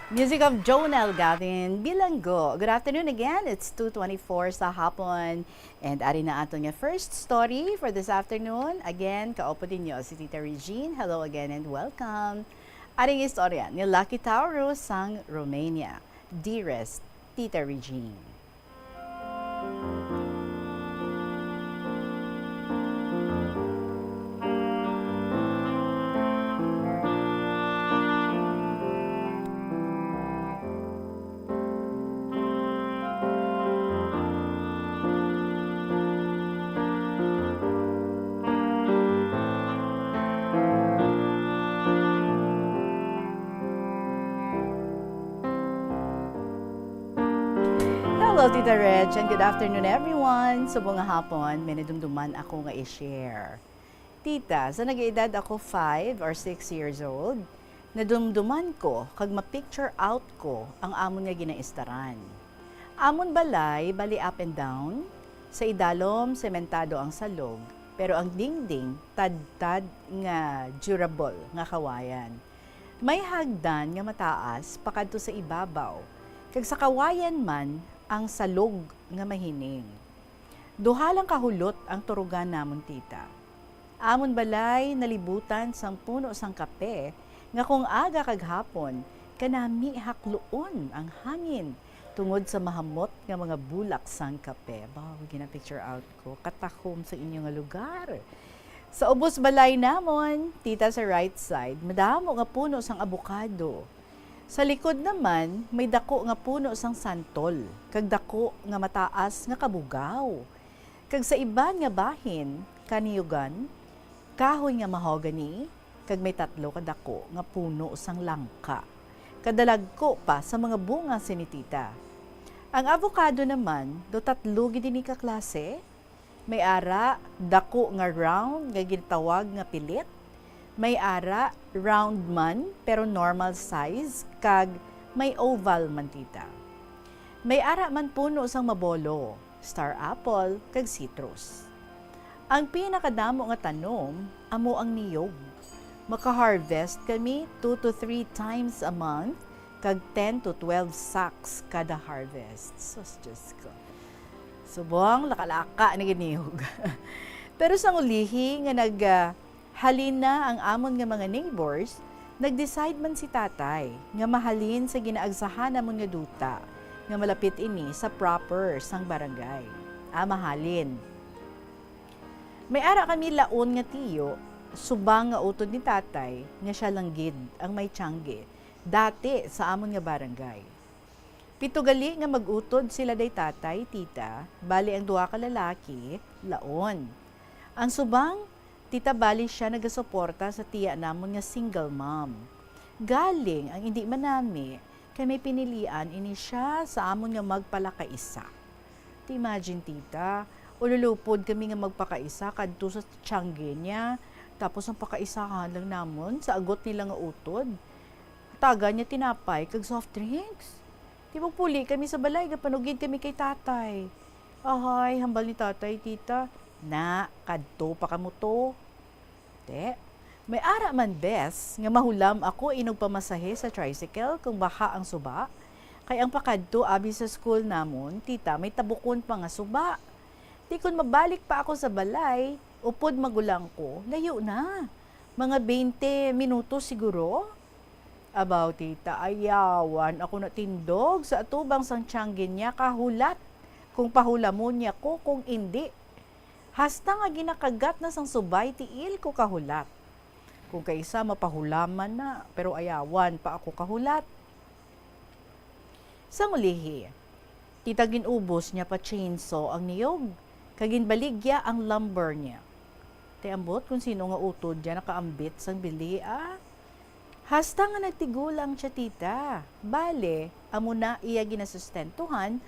Music of Jonel Gavin Bilanggo. Good afternoon again. It's two twenty-four sa hapon. And ari na aton nga first story for this afternoon. Again, kaupod ninyo si Tita Regine. Hello again and welcome. Ari nga istorya ni Lucky Taurus sang Romania. Dearest Tita Regine. Hello, Tita Reg, and good afternoon, everyone. Subong nga hapon, may nadumduman ako nga i-share. Tita, sa nag-edad ako five or six years old, nadumduman ko kag ma-picture out ko ang amon nga ginaistaran. Amon balay, bali up and down, sa idalom sementado ang salog, pero ang dingding tadtad nga durable nga kawayan. May hagdan nga mataas pakadto sa ibabaw, kag sa kawayan man ang salog nga mahining. Duha lang ka hulot ang turugan namon, Tita. Amon balay nalibutan sang puno sang kape, nga kung aga kag hapon, kanami hakluon ang hangin tungod sa mahamot nga mga bulak sang kape. Baw, gina-picture out ko. Katahom sa inyo nga lugar. Sa ubos balay namon, Tita, sa right side, madamo nga puno sang abukado. Sa likod naman, may dako nga puno sang santol, kag dako nga mataas nga kabugaw. Kag sa iban nga bahin, kaniyugan, kahoy nga mahogany, kag may tatlo ka dako nga puno sang langka. Kadalagko pa sa mga bunga sini, Tita. Ang avocado naman, daw tatlo gid ini ka klase. May ara, dako nga round nga ginatawag nga pilit. May ara, round man, pero normal size, kag may oval man, Tita. May ara man puno sang mabolo, star apple, kag citrus. Ang pinakadamo nga tanom amo ang niyog. Maka-harvest kami two to three times a month, kag ten to twelve sacks kada harvest. Sus, Diyos ko. Subong, lakalaka ni ginihog. Pero sang ulihi nga nag, ah, halin na ang amon nga mga neighbors, nag-decide man si Tatay nga mahalin sa ginaagsahan namon nga duta nga malapit ini sa proper sang barangay. Ah, mahalin. May ara kami laon nga tiyo, subang nga utod ni Tatay, nga sia lang gid ang may tiyangge dati sa amon nga barangay. Pito gali nga mag-utod sila day Tatay, Tita, bali ang duha ka lalaki, laon. Ang subang, Tita, bali sia nagasuporta sa tiya namon nga single mom. Galing ang indi manami, kay may pinilian ini sia sa amon nga magpalakaisa. Ti imagine, Tita, ululupod kami nga magpakaisa kadto sa tiyangge niya, tapos ang pakaisahan lang namon sa agot nila nga utod. Taga niya tinapay kag soft drinks. Ti magpuli kami sa balay, gapanugid kami kay Tatay. Ahay, hambal ni Tatay, Tita, "Na, kadto pa kamo to." Te, may ara man, bes, nga mahulam ako inog pamasahe sa tricycle kung baha ang suba, kay ang pakadto abi sa school namon, Tita, may tabukon pa nga suba. Ti kon mabalik pa ako sa balay, upod magulang ko, layo na. Mga twenty minutos siguro. Abaw, Tita, ayawan ako natindog sa atubang sang tiyangge niya, kahulat kung pahulamon niya ko kung indi. Hasta nga ginakagat na sang subay, tiil ko kahulat. Kung kaisa, mapahulaman na, pero ayawan pa ako kahulat. Sang ulihi, Tita, gin-ubos niya pa chainsaw ang niyog, kag ginbaligya ang lumber niya. Ti ambot kon sino nga utod niya nakaambit sang bili, ah. Hasta nga nagtigulang siya, Tita. Bale, amo na iya ginasustentuhan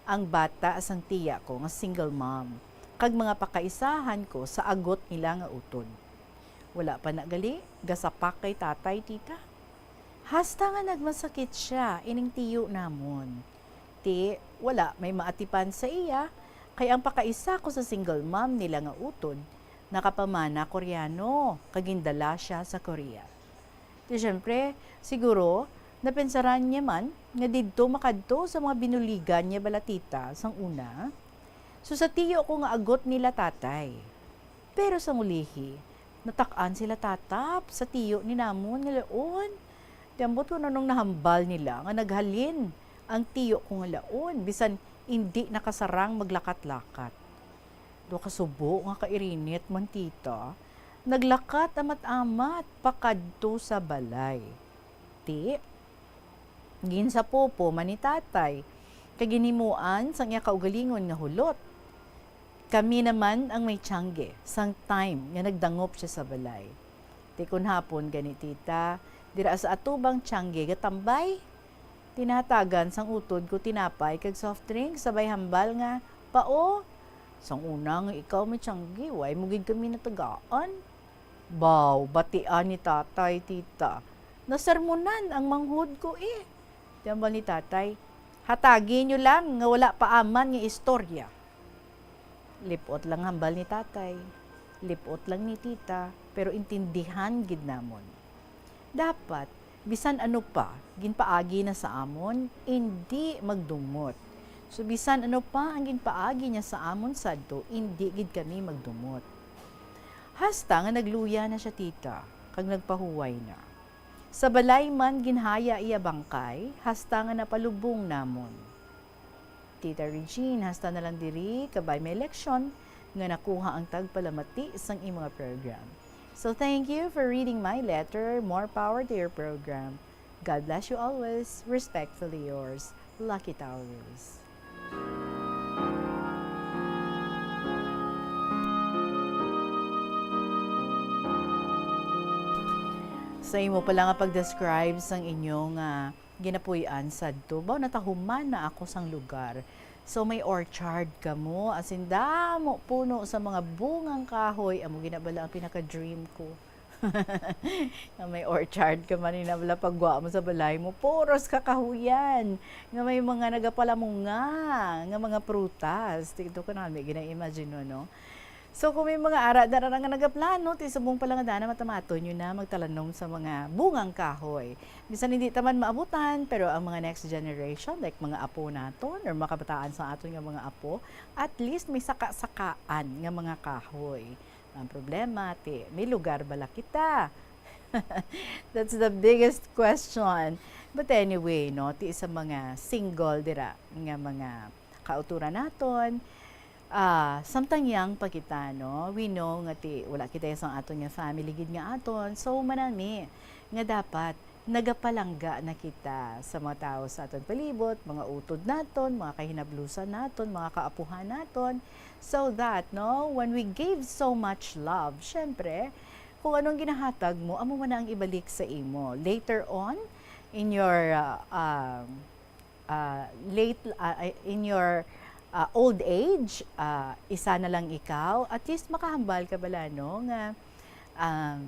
ang bata sang tiya ko nga single mom, kag mga pakaisahan ko sa agot nila nga utod. Wala pa na gali gasapak kay Tatay, Tita. Hasta nga nagmasakit siya ining tiyo namon. Ti, Wala may maatipan sa iya, kay ang pakaisa ko sa single mom nila nga utod nakapamana Koreano, kag gindala sia sa Korea. Di siyempre, siguro, napensaran niya man nga didto makadto sa mga binuligan niya bala tita sang una. So, sa tiyo ko nga agot nila tatay. Pero sang ulihi, natak-an sila tatap sa tiyo ni namon nga laon. Ti ambot ko nganong nahambal nila nga naghalin ang tiyo ko nga laon, bisan indi nakasarang maglakat-lakat. Daw kasubo nga kairinit man, tita, naglakat amat-amat pakadto sa balay. Ti, ginsapopo man ni tatay, kag ginhimuan sang iya kaugalingon nga hulot. Kami naman ang may tiyangge sang time nga nagdangop sia sa balay. Ti kon hapon gani, tita, dira sa atubang tiyangge gatambay. Tinatagan sang utod ko tinapay kag soft drink, sabay hambal nga, "Pao, sang una nga ikaw may tiyangge, wala mo gid kami natagaan." Baw, batian ni tatay, tita. Nasermonan ang manghod ko, eh. Ti hambal ni tatay, "Hatagi niyo lang nga wala paaman nga istorya." Lip-ot lang hambal ni tatay, lip-ot lang ni tita, pero intindihan gid namon. Dapat, bisan ano pa ginpaagi na sa amon, indi magdumot. So, bisan ano pa ang ginpaagi niya sa amon sadto, indi gid kami magdumot. Hasta nga nagluya na sia, tita, kag nagpahuway na. Sa balay man ginhaya iya bangkay, hasta nga napalubong namon. Tita Regine, hasta na lang diri, kabay may leksyon nga nakuha ang tagpalamati sang imo nga program. So thank you for reading my letter. More power to your program. God bless you always. Respectfully yours, Lucky Taurus. Sa imo pala nga pag-describe sang inyong, ah, ginapuy-an sadto, baw natahuman na ako sang lugar. So, may orchard kamo, as in, damo puno sa mga bungang kahoy. Amo gina bala ang pinaka-dream ko. Nga may orchard ka man, ina bala, pagwa mo sa balay mo, puros ka kahuyan nga may mga nagapalamunga nga mga prutas. Dito ko na, may gina-imagine, no? So, kung may mga ara, dara nga nagaplano, ti subong pa lang nga dana, matamaton nyo na magtalanom sa mga bungang kahoy. Bisan hindi ta man maabutan, pero ang mga next generation, like mga apo naton, or mga kabataan sa aton nga mga apo, at least may saka-sakaan nga mga kahoy. Ang problema, ti, may lugar bala kita? That's the biggest question. But anyway, no, ti sa mga single dira nga mga kauturan naton, ah, samtang young pa kita, no, we know nga ti wala kita sang aton nga family gid nga aton. So, manami nga dapat nagapalangga na kita sa mga tawo sa aton palibot, mga utod naton, mga kahinablusan naton, mga kaapuhan naton, so that, no, when we give so much love, syempre, kung anong ginahatag mo, amo man na ang ibalik sa imo. Later on, in your, uh, um, uh, late, uh, in your, uh, old age, uh, isa na lang ikaw, at least makahambal ka bala, no, nga, um,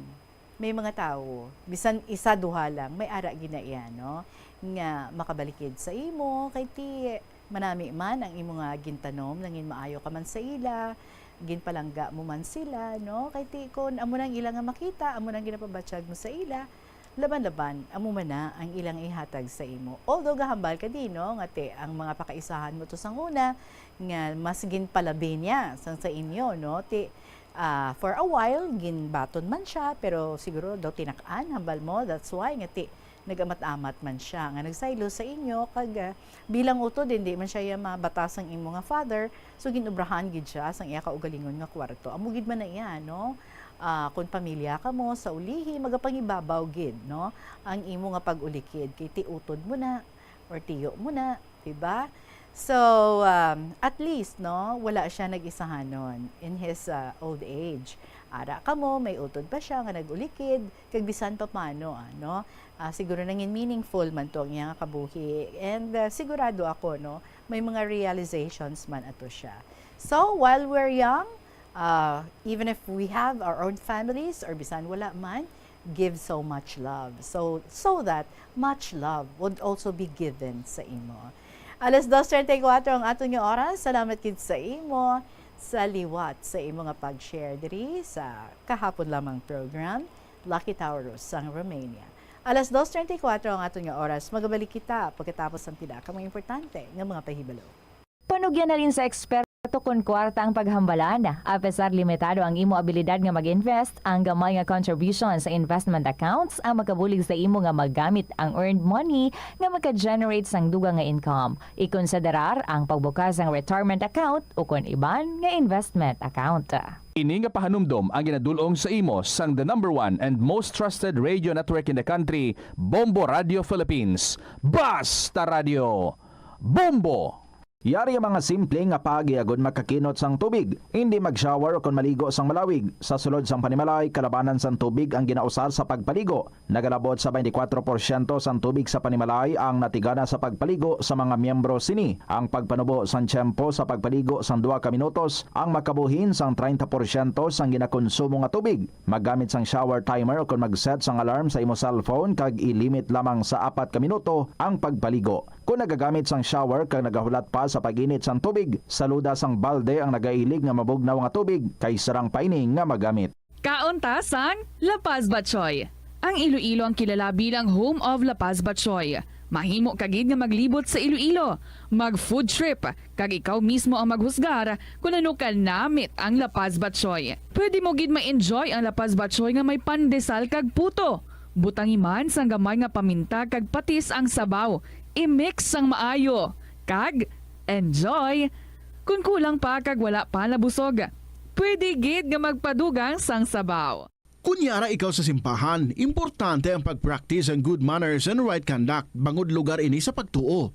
may mga tawo, bisan isa, duha lang, may ara gid na iya, no, nga makabalikid sa imo, kay ti manami man ang imo nga gintanom, nangin maayo ka man sa ila, ginpalangga mo man sila, no, kay ti kon amo nang ila nga makita, amo nang ginapabatyag mo sa ila, laban-laban, amo man na ang ilang ihatag sa imo. Although gahambal ka din, no, nga ti ang mga pakaisahan mo to sang una, nga mas ginpalabi niya sang sa inyo, no, ti, ah, for a while, ginbaton man siya, pero siguro daw tinak-an, hambal mo, that's why nga ti nag-amat-amat man siya, nga nagsaylo sa inyo, kag, ah, bilang utod, hindi man siya iya mabatas ang imo nga father, so gin-obrahan gid siya sang iya kaugalingon nga kwarto. Amo gid man na iya, no? Ah, kung pamilya ka mo, sa ulihi, magapangibabaw gid, no, ang imo nga pag-ulikid, kay ti utod mo na, or tiyo mo na, di ba? So, um, at least, no, wala siya nag-isahanon in his, uh, old age. Ara kamo, may utod pa siya nga nag-ulikid, kag bisan pa paano, ano, ah, siguro nangin meaningful man to ang iyang kabuhi. And, uh, sigurado ako, no, may mga realizations man ato siya. So, while we're young, uh, even if we have our own families or bisan wala man, give so much love. So, so that much love would also be given sa imo. Alas dos treinta y cuatro ang aton nga oras. Salamat gid sa imo sa liwat sa imo nga pag-share diri sa kahapon lamang program, Lucky Taurus sang Romania. Alas dos treinta y cuatro ang aton nga oras. Magabalik kita pagkatapos sang pila ka mga importante nga mga pahibalo. Panugyan na rin sa eksperto kon kwarta ang paghambalan. Apesar limitado ang imo abilidad nga mag-invest, ang gamay nga contribution sa investment accounts ang makabulig sa imo nga magamit ang earned money nga maka-generate sang dugang nga income. Ikonsiderar ang pagbukas sang retirement account o kon iban nga investment account. Ini nga pahanumdom ang ginadul-ong sa imo sang the number one and most trusted radio network in the country, Bombo Radio Philippines. Basta Radio! Bombo! Yari ang mga simple nga paagi agod makakinot sang tubig. Indi mag-shower ukon maligo sang malawig. Sa sulod sang panimalay, kalabanan sang tubig ang ginausar sa pagpaligo. Nagalabot sa twenty-four porsyento sang tubig sa panimalay ang natigana sa pagpaligo sa mga miyembro sini. Ang pagpanubo sang tiyempo sa pagpaligo sang duha ka minutos ang makabuhin sang treinta porsyento sang ginakonsumo nga tubig. Maggamit sang shower timer ukon mag-set sang alarm sa imo cellphone kag i-limit lamang sa apat ka minuto ang pagpaligo. Kon nagagamit sang shower kag nagahulat pa sa pag-init sang tubig, saluda sang balde ang nagailig nga mabugnaw nga tubig kay sarang pa ini nga magamit. Kaon ta sang La Paz Batchoy. Ang Iloilo ang kilala bilang home of La Paz Batchoy. Mahimo ka gid nga maglibot sa Iloilo, mag-food trip, kag ikaw mismo ang maghusgar kon ano ka namit ang La Paz Batchoy. Pwede mo gid ma-enjoy ang La Paz Batchoy nga may pandesal kag puto. Butangi man sang gamay nga paminta kag patis ang sabaw. I-mix sang maayo. Kag enjoy! Kon kulang pa kag wala pa nabusog, pwede gid nga magpadugang sang sabaw. Kon yara ikaw sa simbahan, importante ang pag-practice ang good manners and right conduct, bangod lugar ini sa pagtuo.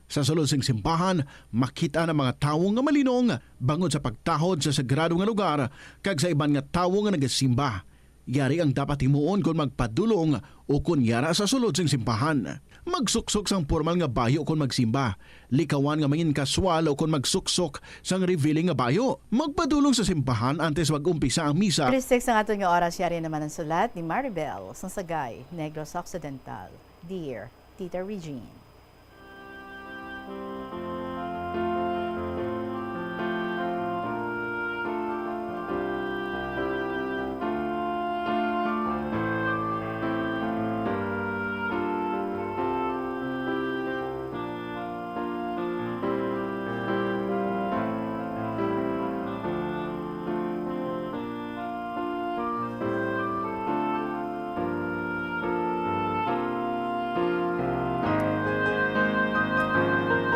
Sa sulod sing simbahan, makit-an ang mga tawo nga malinong bangod sa pagtahod sa sagrado nga lugar kag sa iban nga tawo nga nagasimba. Yari ang dapat himuon kon magpadulong o kon yara sa sulod sing simbahan. Magsuksok sang pormal nga bayo kon magsimba. Likawan nga mangin-kaswal o kon magsuksok sang revealing nga bayo. Magpadulong sa simbahan antes mag-umpisa ang misa. Alas tres ang aton nga oras, yari naman ang sulat ni Maribel sang Sagay, Negros Occidental. Dear Tita Regine.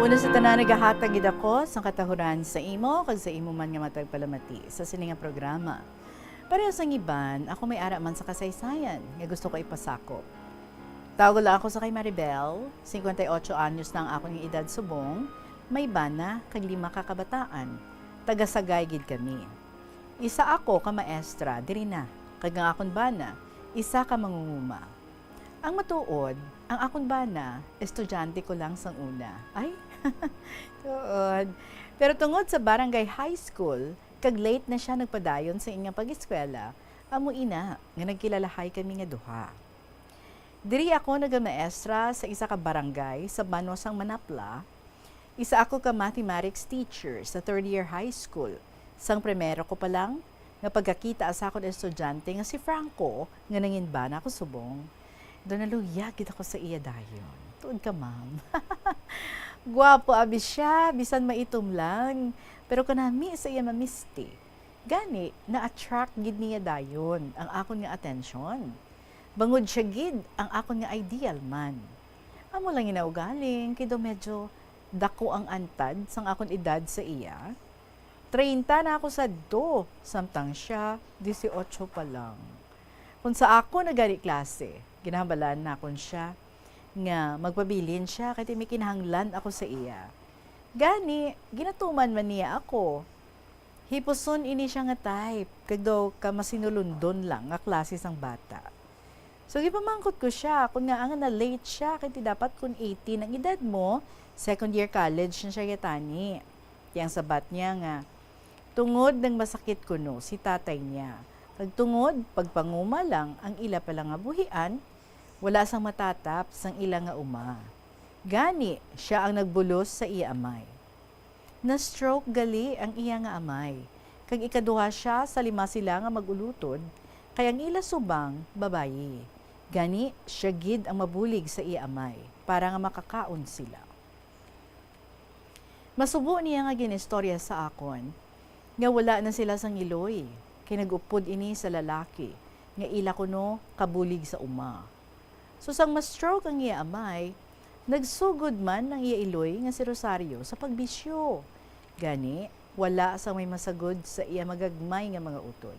Una sa tanan, nagahatag gid ako sang katahuran sa imo kag sa imo man nga matag palamati sa sini nga programa. Pareho sang iban, ako may ara man sa kasaysayan nga gusto ko ipasakop. Tawag lang ako sa kay Maribel, cincuenta y ocho anyos na ang akon nga edad subong, may bana kag lima ka kabataan. Taga Sagay gid kami. Isa ako ka maestra diri na, kag ang akon bana, isa ka mangunguma. Ang matuod, ang akon bana, estudyante ko lang sang una. Ay, tuod. Pero tungod sa barangay high school, kag late na sia nagpadayon sa iyang pag-eskwela, amo ina nga nagkilalahay kami nga duha. Diri ako nagamaestra sa isa ka barangay sa banwa sang Manapla. Isa ako ka mathematics teacher sa third year high school. Sang primero ko pa lang, nga pagkakita sa akon estudyante nga si Franco, nga nangin bana ko subong, daw naluyag gid ako sa iya dayon. Tuod ka, ma'am. Guwapo abi siya, bisan maitom lang. Pero kanami sa iya mamisti. Gani, na-attract gid niya dayon ang akon nga atensyon. Bangod siya gid ang akon nga ideal man. Amo lang ginaugaling, kay daw medyo dako ang antad sang akon edad sa iya. Treinta na ako sadto, samtang siya, dieciocho pa lang. Kung sa akon nga gani klase, ginahambalan nakon siya nga magpabilin siya kay may kinahanglan ako sa iya. Gani, ginatuman man niya ako. Hipuson ini siya nga type, kag daw ka masinulundon lang nga klase sang bata. So, gipamangkot ko siya, kung ngaa nga na-late siya, kay ti dapat kun eighteen ang edad mo, second year college na siya gani. Ti ang sabat niya nga, tungod nang masakit kuno si tatay niya, kag tungod pagpanguma lang ang ila pala nga buhian, wala sang matatap sang ila nga uma. Gani, sia ang nagbulos sa iya amay. Na-stroke gali ang iya nga amay, kag ikaduha sia sa lima sila nga mag-ulutod, kay ang ila subang babayi. Gani, sia gid ang mabulig sa iya amay, para nga makakaon sila. Masubo niya nga gin-istorya sa akon nga wala na sila sang iloy, kay nag-upod ini sa lalaki nga ila kuno kabulig sa uma. So, sang ma-stroke ang iya amay, nagsugod man ang iya iloy nga si Rosario sa pagbisyo. Gani, wala sang may masagod sa iya magagmay nga mga utod.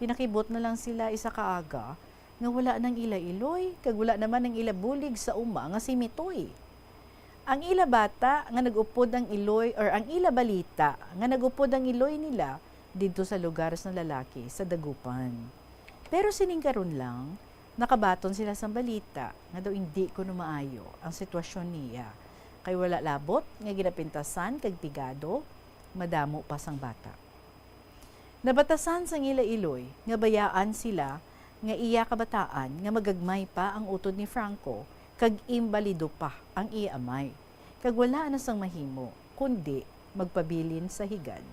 Tinakibot na lang sila isa ka aga nga wala nang ila iloy, kag wala naman ang ila bulig sa uma nga si Mitoy. Ang ila bata nga nag-upod ang iloy, or ang ila balita nga nag-upod ang iloy nila didto sa lugar sa lalaki sa Dagupan. Pero sining karon lang, nakabaton sila sang balita nga daw indi kuno maayo ang sitwasyon niya, kay wala labot nga ginapintasan kag pigado, madamo pa sang bata. Nabatasan sang ila iloy nga bayaan sila nga iya kabataan nga magagmay pa ang utod ni Franco kag imbalido pa ang iya amay, kag wala na sang mahimo kundi magpabilin sa higad.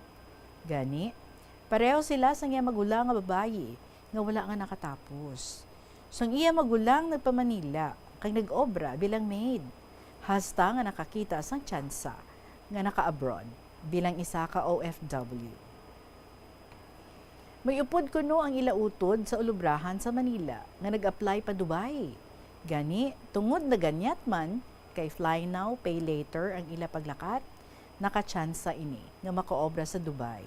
Gani, pareho sila sang iya magulang nga babayi nga wala nga nakatapos. Sang iya magulang nagpa-Manila kag nag-obra bilang maid, hasta nga nakakita sang tsansa nga naka-abroad bilang isa ka O F W. May upod kuno ang ila utod sa ulubrahan sa Manila nga nag-apply pa Dubai. Gani, tungod naganyat man kay fly now, pay later ang ila paglakat, nakatsansa ini nga makaobra sa Dubai.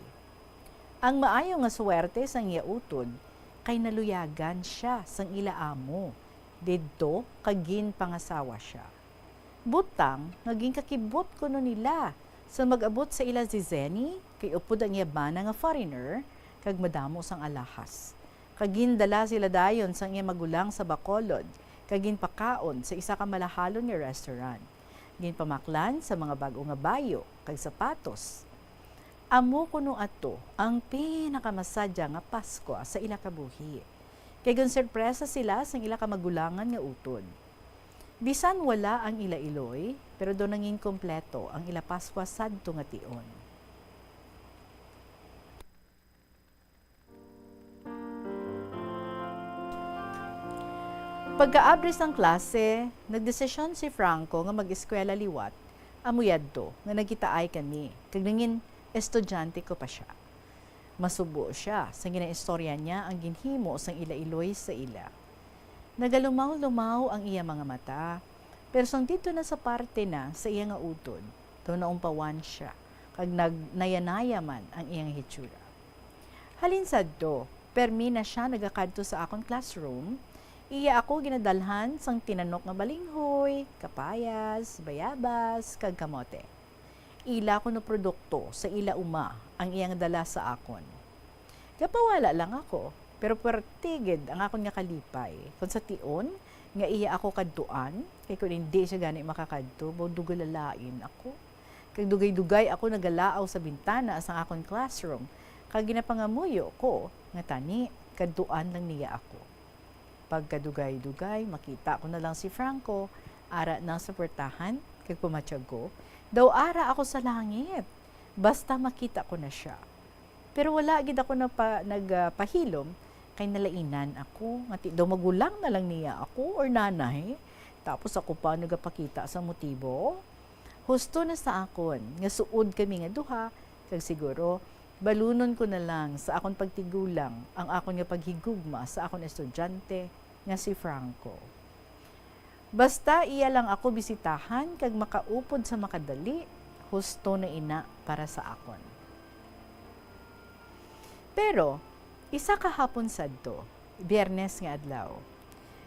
Ang maayo nga suwerte sang iya utod kay naluyagan sia sang ila amo didto kag ginpangasawa sia. Butang nga ginkakibot kuno nila sa mag-abot sa ila si Zenny, kay upod ang iya bana nga foreigner kag madamo sang alahas. Kag gindala sila dayon sang iya magulang sa Bacolod kag ginpakaon sa isa ka malahalon nga restaurant. Ginpamaklan sa mga bag-o nga bayo kag sapatos. Amo kuno ato ang pinakamasadya nga Paskwa sa ila kabuhi, kay ginsorpresa sila sang ila kamagulangan nga utod. Bisan wala ang ila iloy, pero daw nangin kompleto ang ila Paskwa sadto nga tion. Pagkaabri sang klase, nagdesisyon si Franco nga mag-eskwela liwat, amo yadto nga nagkitaay kami, kag nangin estudyante ko pa sia. Masubo sia sa ginaistorya niya ang ginhimo sang ila iloy sa ila. Nagalumaw-lumaw ang iya mga mata, pero sang didto na sa parte na sa iya nga utod, daw naumpawan sia, kag nagnayanaya man ang iya nga hitsura. Halin sadto, permi na sia nagakadto sa akon classroom, iya ako ginadalhan sang tinanok nga balinghoy, kapayas, bayabas, kag kamote. Ila kuno produkto sa ila uma ang iyang dala sa akon. Gapawala lang ako, pero puwerte gid ang akon nga kalipay kon sa tion nga iya ako kadtuan, kay kon indi siya gani makakadto, baw dugay lalain ako. Kag dugay-dugay ako nagalaaw sa bintana sang akon classroom, kag ginapangamuyo ko nga tani kadtuan lang niya ako. Pagkadugay-dugay, makita ko na lang si Franco, ara na sa puwertahan, kag pumatyag ko, daw ara ako sa langit, basta makita ko na sia. Pero wala gid ako napa-, nagpahilom, kay nalainan ako, nga ti-, daw magulang na lang niya ako or nanay, tapos ako pa nagapakita sa motibo. Husto na sa akon nga suod kami nga duha, kag siguro balunon ko na lang sa akon pagtigulang ang akon nga paghigugma sa akon estudyante nga si Franco. Basta iya lang ako bisitahan kag makaupod sa makadali, husto na ina para sa akon. Pero, isa ka hapon sadto, Biyernes nga adlaw,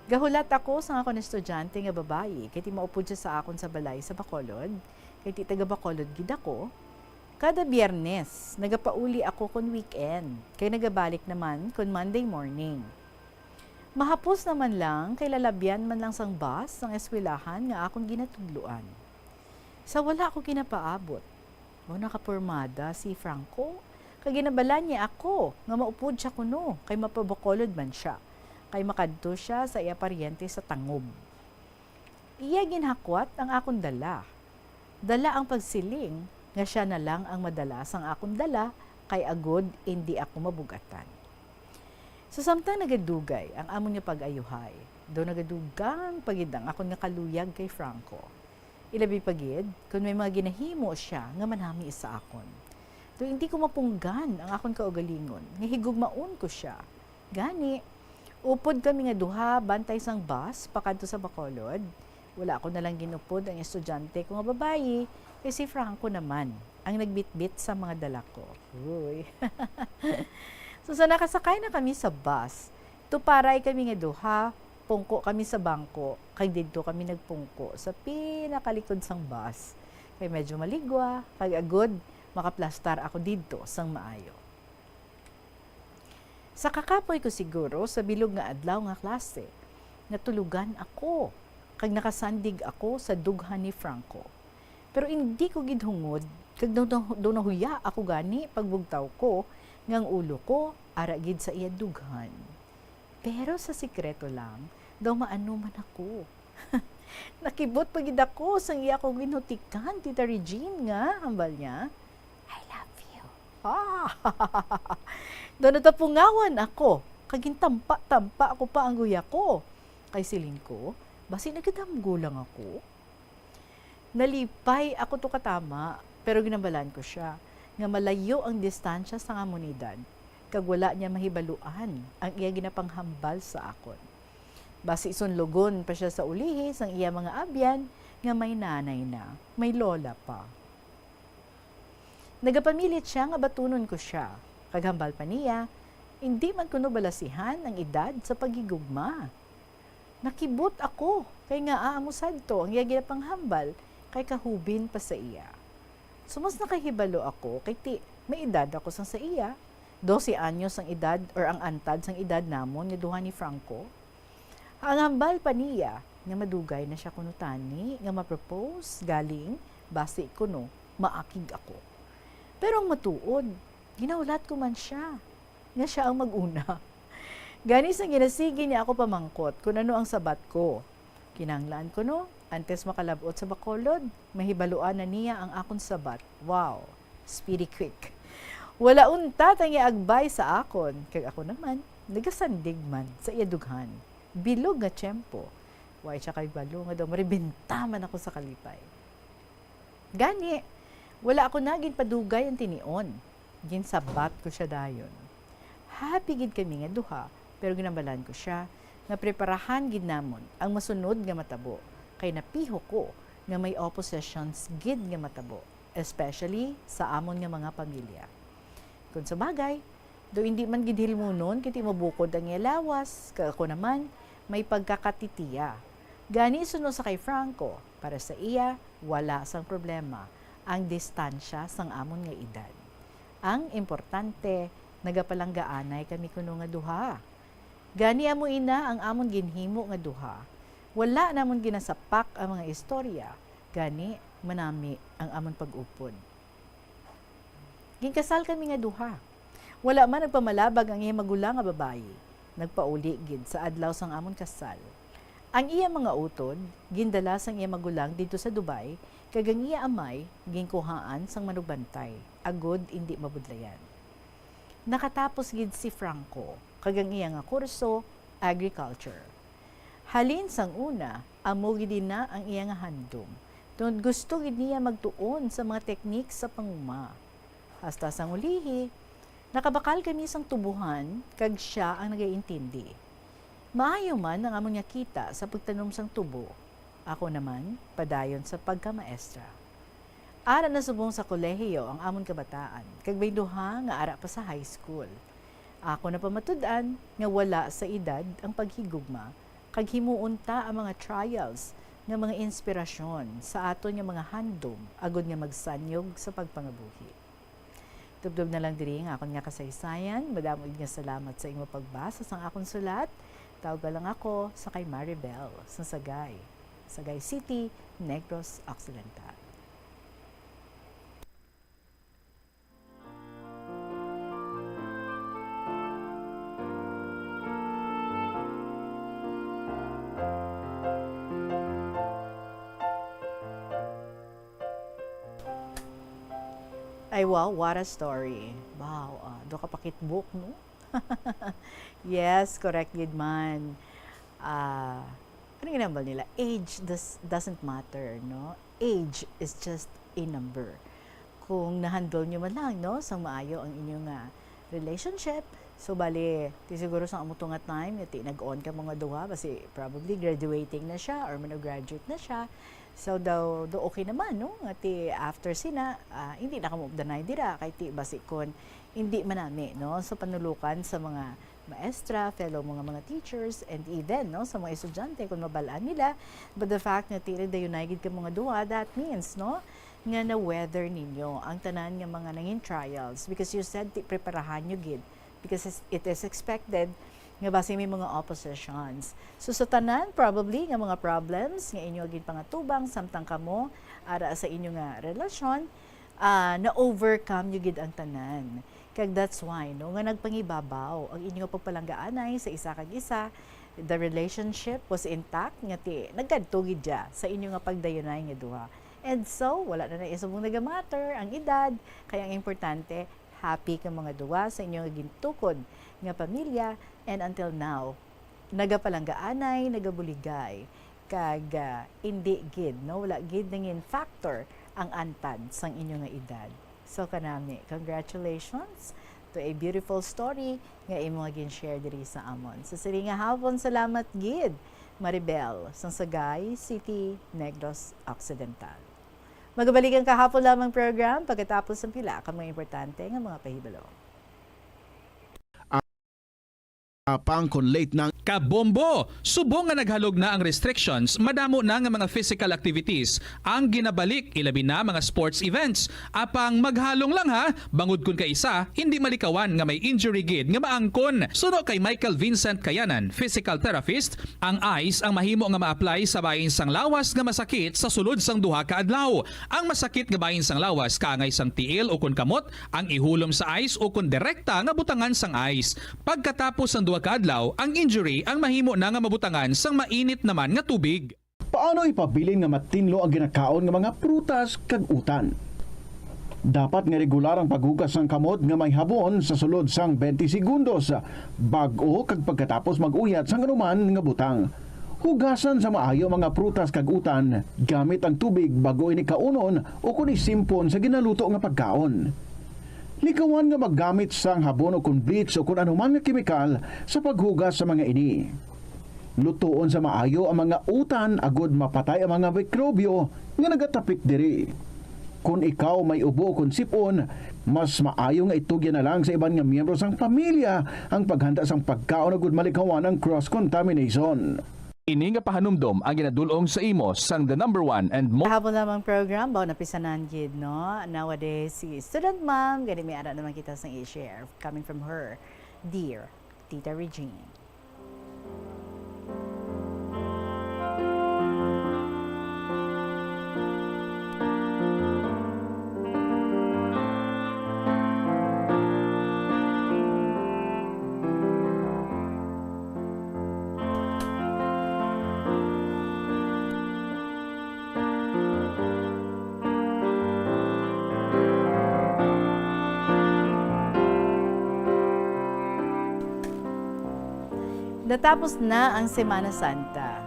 gahulat ako sa akon estudyante nga babayi, kay ti maupod siya sa akon sa balay sa Bacolod, kay ti taga Bacolod gid ako. Kada Biyernes, nagapauli ako kon weekend, kay nagabalik naman kon Monday morning. Mahapos naman lang, kay lalabyan man lang sang bus ang eskwelahan nga akon ginatudloan. Sa wala ko ginapaabot, o nakapormada si Franco, kag ginabalaan niya ako nga maupod siya kuno, kay mapabacolod man siya, kay makadto siya sa iya paryente sa Tangob. Iya ginhakwat ang akon dala. Dala ang pagsiling nga sia na lang ang madala sang akon dala, kay agod indi ako mabug-atan. Sa samtang nagadugay ang amon nga pag-ayuhay, daw nagadugang pa gid ang akon nga kaluyag kay Franco. Ilabi pa gid kon may mga ginahimo sia nga manami sa akon. Daw indi ko mapunggan ang akon kaugalingon nga higugmaon ko sia. Gani, upod kami nga duha bantay sang bus pakadto sa Bacolod. Wala ko na lang ginupod ang estudyante ko nga babayi, kay si Franco naman ang nagbitbit sa mga dala ko. Uy. So, sa nakasakay na kami sa bus, tuparay kami nga duha, pungko kami sa bangko, kag didto kami nagpungko sa pinakalikod sang bus. Kay medyo maligwa, kag agod makaplastar ako didto sang maayo. Sa kakapoy ko siguro sa bilog nga adlaw nga klase, natulogan ako, kag nakasandig ako sa dughan ni Franco. Pero indi ko gid hungod, kag daw, daw, daw nahuya ako gani pagbugtaw ko nga ang ulo ko ara gid sa iya dughan. Pero sa sikreto lang, daw maanuman ako. Nakibot pa gid ako sang iya ko ginhutikan, Tita Regine, nga, hambal niya, "I love you." Ah! Daw natapungawan ako, kag gintampa-tampa ako pa ang guya ko. Kay siling ko, basi nagadamgo lang ako. Nalipay ako to katama, pero ginambalan ko sia nga malayo ang distansya sang amon edad, kag wala niya mahibaluan ang iya ginapanghambal sa akon. Basi sunlogon pa sia sa ulihi sang iya mga abyan nga may nanay na, may lola pa. Nagapamilit sia nga batunon ko sia, kag hambal pa niya, indi man kuno balasihan ang edad sa paghigugma. Nakibot ako, kay ngaa amo sadto ang iya ginapanghambal, kay kahubin pa sa iya. So, mas nakahibalo ako, kay ti, may edad ako sang sa iya. Dose anyos ang edad or ang antad sang edad namon nga duha ni Franco. Ang hambal pa niya nga madugay na sia kuno tani nga ma-propose, galing basi kuno maakig ako. Pero ang matuod, ginahulat ko man sia nga sia ang mag-una. Gani, sang ginasigi niya ako pamangkot kun ano ang sabat ko, kinahanglan ko, no, antes makalab-ot sa Bacolod, mahibaluan na niya ang akon sabat. Wow! Speedy quick. Wala untat ang iya agbay sa akon, kag ako naman, nagasandig man sa iya dughan. Bilog nga tiyempo. Way siya kabalo nga daw maribenta man ako sa kalipay. Gani, wala ako na ginpadugay ang tinion. Ginsabat ko sia dayon. Happy gid kami nga duha, pero ginambalan ko sia nga preparahan gid namon ang masunod nga matabo, kay napiho ko nga may oppositions gid nga matabo, especially sa amon nga mga pamilya. Kon sa bagay, daw indi man gid hilmunon kay ti mabukod ang iya lawas, kag ako naman may pagkakatitiya. Gani, suno sa kay Franco, para sa iya, wala sang problema ang distansya sang amon nga edad. Ang importante, nagapalanggaanay kami kuno nga duha. Gani, amo ina ang amon ginhimo nga duha. Wala namon ginasapak ang mga istorya, gani manami ang amon pag-upod. Ginkasal kami nga duha. Wala man nagpamalabag ang iya magulang nga babayi. Nagpauli gid sa adlaw sang amon kasal. Ang iya mga utod gindala sang iya magulang didto sa Dubai, kag ang iya amay ginkuhaan sang manugbantay, agod indi mabudlayan. Nakatapos gid si Franco, kag ang iya nga kurso, agriculture. Halin sang una, amo gid ina ang iya nga handom, tungod gusto gid niya magtuon sa mga teknik sa panguma. Hasta sang ulihi, nakabakal kami sang tubohan, kag sia ang nagaintindi. Maayo man ang amon nga kita sa pagtanom sang tubo. Ako naman, padayon sa pagkamaestra. Ara na subong sa kolehiyo ang amon kabataan, kag may duha nga ara pa sa high school. Ako napamatud-an nga wala sa edad ang paghigugma, kag himuon ta ang mga trials nga mga inspirasyon sa aton nga mga handom agod nga magsanyog sa pagpangabuhi. Tubtob na lang diri ang akon nga kasaysayan. Madamo gid nga salamat sa imo pagbasa sang akon sulat. Tawga lang ako sa kay Maribel, sa Sagay, Sagay City, Negros Occidental. Ay, wow, what a story. Wow, ah, do ka pakitbok, no? Yes, correct gid man. Ah, ano ginambal nila? Age does, doesn't matter, no? Age is just a number. Kung na-handle nyo man lang, no, sang maayo ang inyong, ah, relationship, so bali, ti siguro sa amo to nga time, nga ti nag-on ka mga duha, basi probably graduating na siya or mano-graduate na siya. So daw, do okay naman, no? Nga ti after sina, ah, hindi na kamo danay dira, kay ti basi kon hindi manami, no? So panulukan sa mga maestra, fellow mga, mga teachers, and even, no, sa mga estudyante kung mabal-an nila. But the fact nga ti nagdayunay gid ka mga duha, that means, no, nga na-weather ninyo ang tanan nga mga nangin trials, because you said ti preparahan nyo gid, because it's- it is expected nga basi may mga oppositions. So sa tanan probably nga mga problems nga inyo ginpangatubang samtang kamo ara sa inyo nga relasyon, ah, na-overcome nyo gid ang tanan. Kag that's why, no, nga nagpangibabaw ang inyo pagpalanggaanay sa isa kag isa. The relationship was intact, nga ti nagkadto gid siya sa inyo nga pagdayunay nga duha. And so, wala na na isubong nagamatter ang edad, kay ang importante, happy ka mga duha sa inyo nga gintukod nga pamilya, and until now, nagapalanggaanay, nagabuligay, kag, ah, indi gid, no, wala gid nangin factor ang antad sang inyo nga edad. So kanami, congratulations to a beautiful story nga imo nga gin-share diri sa amon. Sa sini nga hapon, salamat gid, Maribel, sang Sagay City, Negros Occidental. Magabalik ang kahapon lamang program pagkatapos ng pila ka mga importante nga mga pahibalo. Apang kon late na ang Kabombo! Subong nga naghalog na ang restrictions, madamo na nga mga physical activities ang ginabalik, ilabi na mga sports events. Apang maghalong lang ha, bangod kun kaisa, hindi malikawan nga may injury gid nga maangkon. Suno kay Michael Vincent Kayanan, physical therapist, ang ice ang mahimo nga ma-apply sa bahin sang lawas nga masakit sa sulod sang duha ka adlaw. Ang masakit nga bahin sang lawas kaangay sang tiil ukon kamot, ang ihulom sa ice ukon direkta nga butangan sang ice. Pagkatapos sang duha ka adlaw, ang injury ang mahimo na nga mabutangan sang mainit naman nga tubig. Paano ipabilin nga matinlo ang ginakaon nga mga prutas kag utan? Dapat nga regular ang paghugas sang kamot nga may habon sa sulod sang twenty segundos, bag-o kag pagkatapos mag-uyat sang anuman nga butang. Hugasan sa maayo ang mga prutas kag utan gamit ang tubig bag-o ini kaunon ukon isimpon sa ginaluto nga pagkaon. Likawan nga maggamit sang habon ukon bleach ukon anuman nga kemikal sa paghugas sa mga ini. Lutoon sa maayo ang mga utan agod mapatay ang mga mikrobyo nga nagatapik diri. Kon ikaw may ubo ukon sip-on, mas maayo nga itugyan na lang sa iban nga miyembro sang pamilya ang paghanda sang pagkaon agud malikawan ang cross contamination. Ini nga pahanumdom ang ginadul-ong sa imo sang the number one and most Kahapon lamang program, baw napisanan gid, no? Nowadays, si student ma'am, gani may ara naman kita sang i-share coming from her dear Tita Regine. Natapos na ang Semana Santa.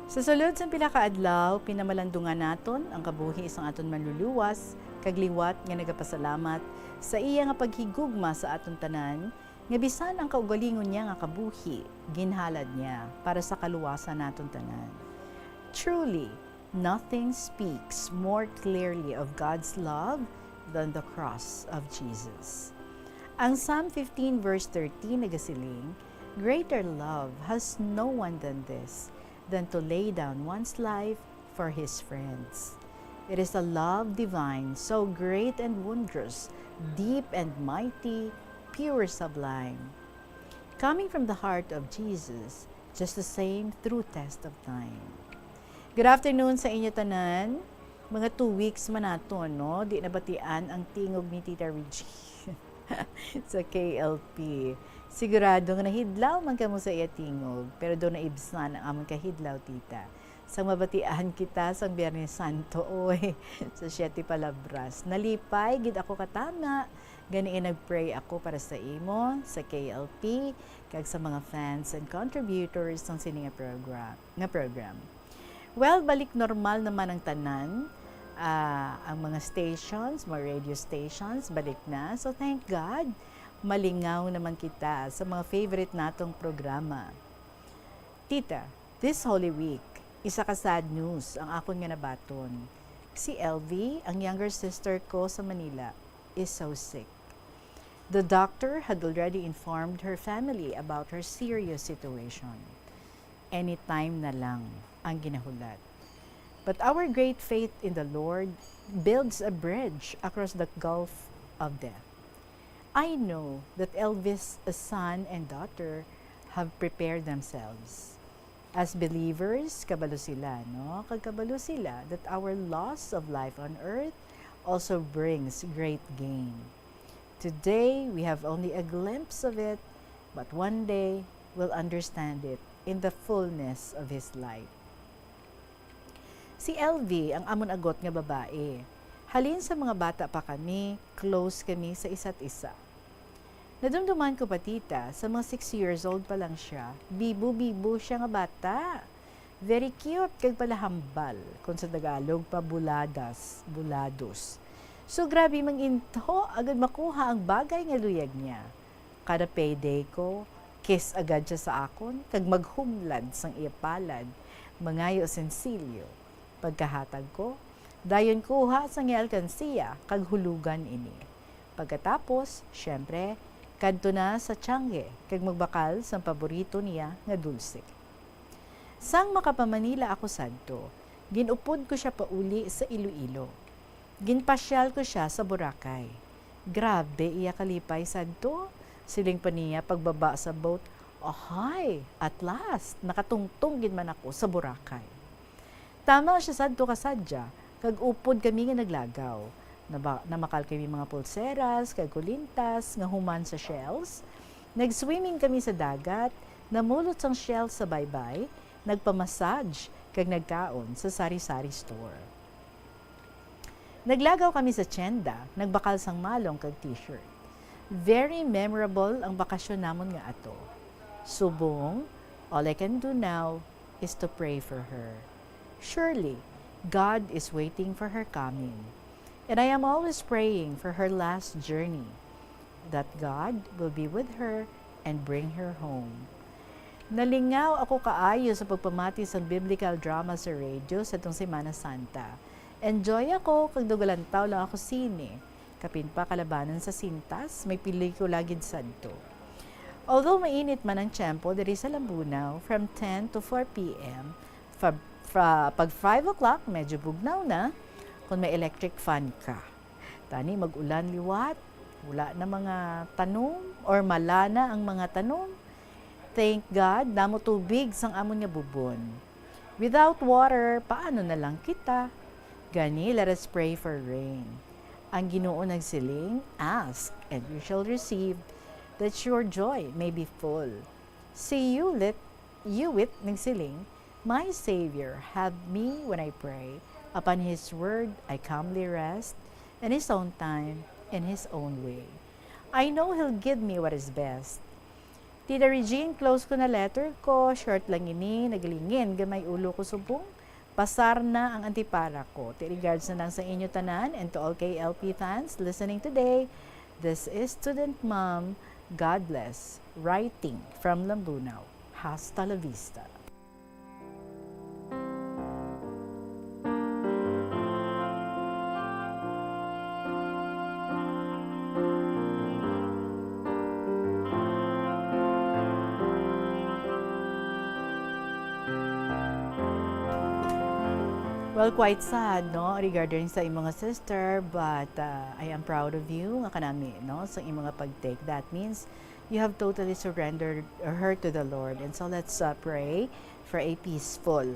Sa sulod sang pila ka adlaw, pinamalandungan naton ang kabuhi sang aton Manluluwas, kag liwat nga nagapasalamat sa iya nga paghigugma sa aton tanan, nga bisan ang kaugalingon niya nga kabuhi, ginhalad niya para sa kaluwasan naton tanan. Truly, nothing speaks more clearly of God's love than the cross of Jesus. Ang Psalm fifteen verse thirteen nagasiling, "Greater love has no one than this, than to lay down one's life for his friends." It is a love divine, so great and wondrous, deep and mighty, pure, sublime. Coming from the heart of Jesus, just the same through test of time. Good afternoon sa inyo tanan. Mga two weeks man naton, no? Di nabatian ang tingog ni Tita Regine sa K L P. Sigurado nga nahidlaw man kamo sa iya tingog, pero daw naibsan ang amon kahidlaw, Tita. Sang mabatian kita sang Biyernes Santo, oy, sa Siete Palabras. Nalipay gid ako katama, gani nag-pray ako para sa imo, sa K L P, kag sa mga fans and contributors sang sini nga program, nga program. Well, balik normal naman ang tanan. Ah, ang mga stations, mga radio stations, balik na. So, thank God, malingaw naman kita sa mga favorite natong programa. Tita, this Holy Week, isa ka sad news ang akon nga nabaton. Si Elvie, ang younger sister ko sa Manila, is so sick. The doctor had already informed her family about her serious situation. Anytime na lang ang ginahulat. But our great faith in the Lord builds a bridge across the gulf of death. I know that Elvie's son and daughter have prepared themselves. As believers, kabalo sila, no? Kag kabalo sila that our loss of life on earth also brings great gain. Today, we have only a glimpse of it, but one day, we'll understand it in the fullness of His light. Si Elvie ang amon agot nga babae. Halin sa mga bata pa kami, close kami sa isa't isa. Nadumduman ko pa, tita, sa mga six years old pa lang siya, bibo-bibo siya nga bata. Very cute, kag palahambal, kung sa Tagalog pa, buladas, bulados. So, grabe manginto, agud makuha ang bagay nga luyag niya. Kada payday ko, kiss agad siya sa akon, kag maghumlad sang iya palad, mangayo sensilyo. Pagkahatag ko, dayon kuha sang iya alkansiya, kag hulugan ini. Pagkatapos, siyempre, kadto na sa tiangge, kag magbakal sang paborito niya nga dulce. Sang makapa-Manila ako sadto, gin-upod ko sia pauli sa Iloilo. Ginpasyal ko sia sa Boracay. Grabe iya kalipay sadto. Siling pa niya pagbaba sa boat, "Ahay, at last, nakatungtong gid man ako sa Boracay." Tama siya sadto kasadya, kag upod kami nga naglagaw. Naba-, namakal kami mga pulseras kag kulintas nga human sa shells. Nag-swimming kami sa dagat, namulot sang shells sa baybay, nagpa-massage, kag nagkaon sa sari-sari store. Naglagaw kami sa tienda, nagbakal sang malong kag t-shirt. Very memorable ang bakasyon namon nga ato. Subong, all I can do now is to pray for her. Surely, God is waiting for her coming. And I am always praying for her last journey, that God will be with her and bring her home. Nalingaw ako kaayo sa pagpamati sang biblical drama sa radio sa atong Semana Santa. Enjoy ako kag nagalantaw lang ako sini. Kapin pa kalabanan sa sintas, may pelikula gid sadto. Although mainit man ang tiyempo diri sa Lambunao from ten to four P M, fa-, fra-, pag five o'clock, medyo bugnaw na kung may electric fan ka. Tani mag-ulan liwat, wala na mga tanom or mala na ang mga tanom. Thank God, damo tubig sang amon nga bubon. Without water, paano na lang kita? Gani, let us pray for rain. Ang Ginoo nagsiling, "Ask, and you shall receive, that your joy may be full." Si Yulit, Yuwit nagsiling, "My Savior, help me when I pray. Upon His word I calmly rest, in His own time, in His own way. I know He'll give me what is best." Tita Regine, close ko na letter ko. Short lang ini. Nagalingin gamay ulo ko subong pasar na ang antipara ko. Ti regards na lang sa inyo tanan and to all K L P fans listening today. This is Student Mom. God bless. Writing from Lambunao. Hasta la vista. Well, quite sad, no, regarding sa imong sister, but, uh, I am proud of you nga kanami, no, sa imong pag-take. That means you have totally surrendered her to the Lord. And so let's, uh, pray for a peaceful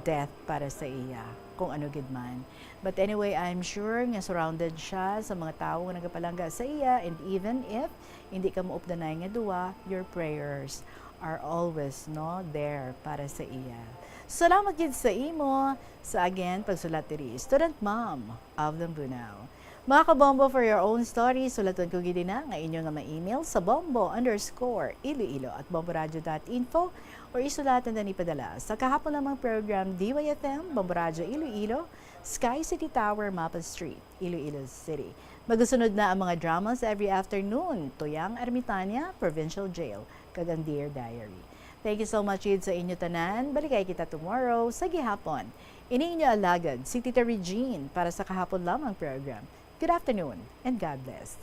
death para sa iya, kung ano gid man. But anyway, I'm sure nga surrounded siya sa mga tawo nga nagapalangga sa iya, and even if hindi ka maupdanay nga duwa, your prayers are always, no, there para sa iya. Salamat gid sa imo sa, again, pagsulat diri, Student Mom of Lambunao. Mga kabombo, for your own story, sulaton ko gid na nga inyo nga ma-email sa bombo underscore iloilo at bomboradio dot info or isulatan na ipadala sa kahapon lamang program, D Y F M, Bombo Radyo Iloilo, Sky City Tower, Mapa Street, Iloilo City. Magasunod na ang mga dramas every afternoon, Tuyang Ermitaña, Provincial Jail, kag ang Dear Diary. Thank you so much gid sa inyo tanan. Balikay kita tomorrow sa gihapon. Ini inyo alagad, si Tita Regine, para sa kahapon lamang program. Good afternoon and God bless.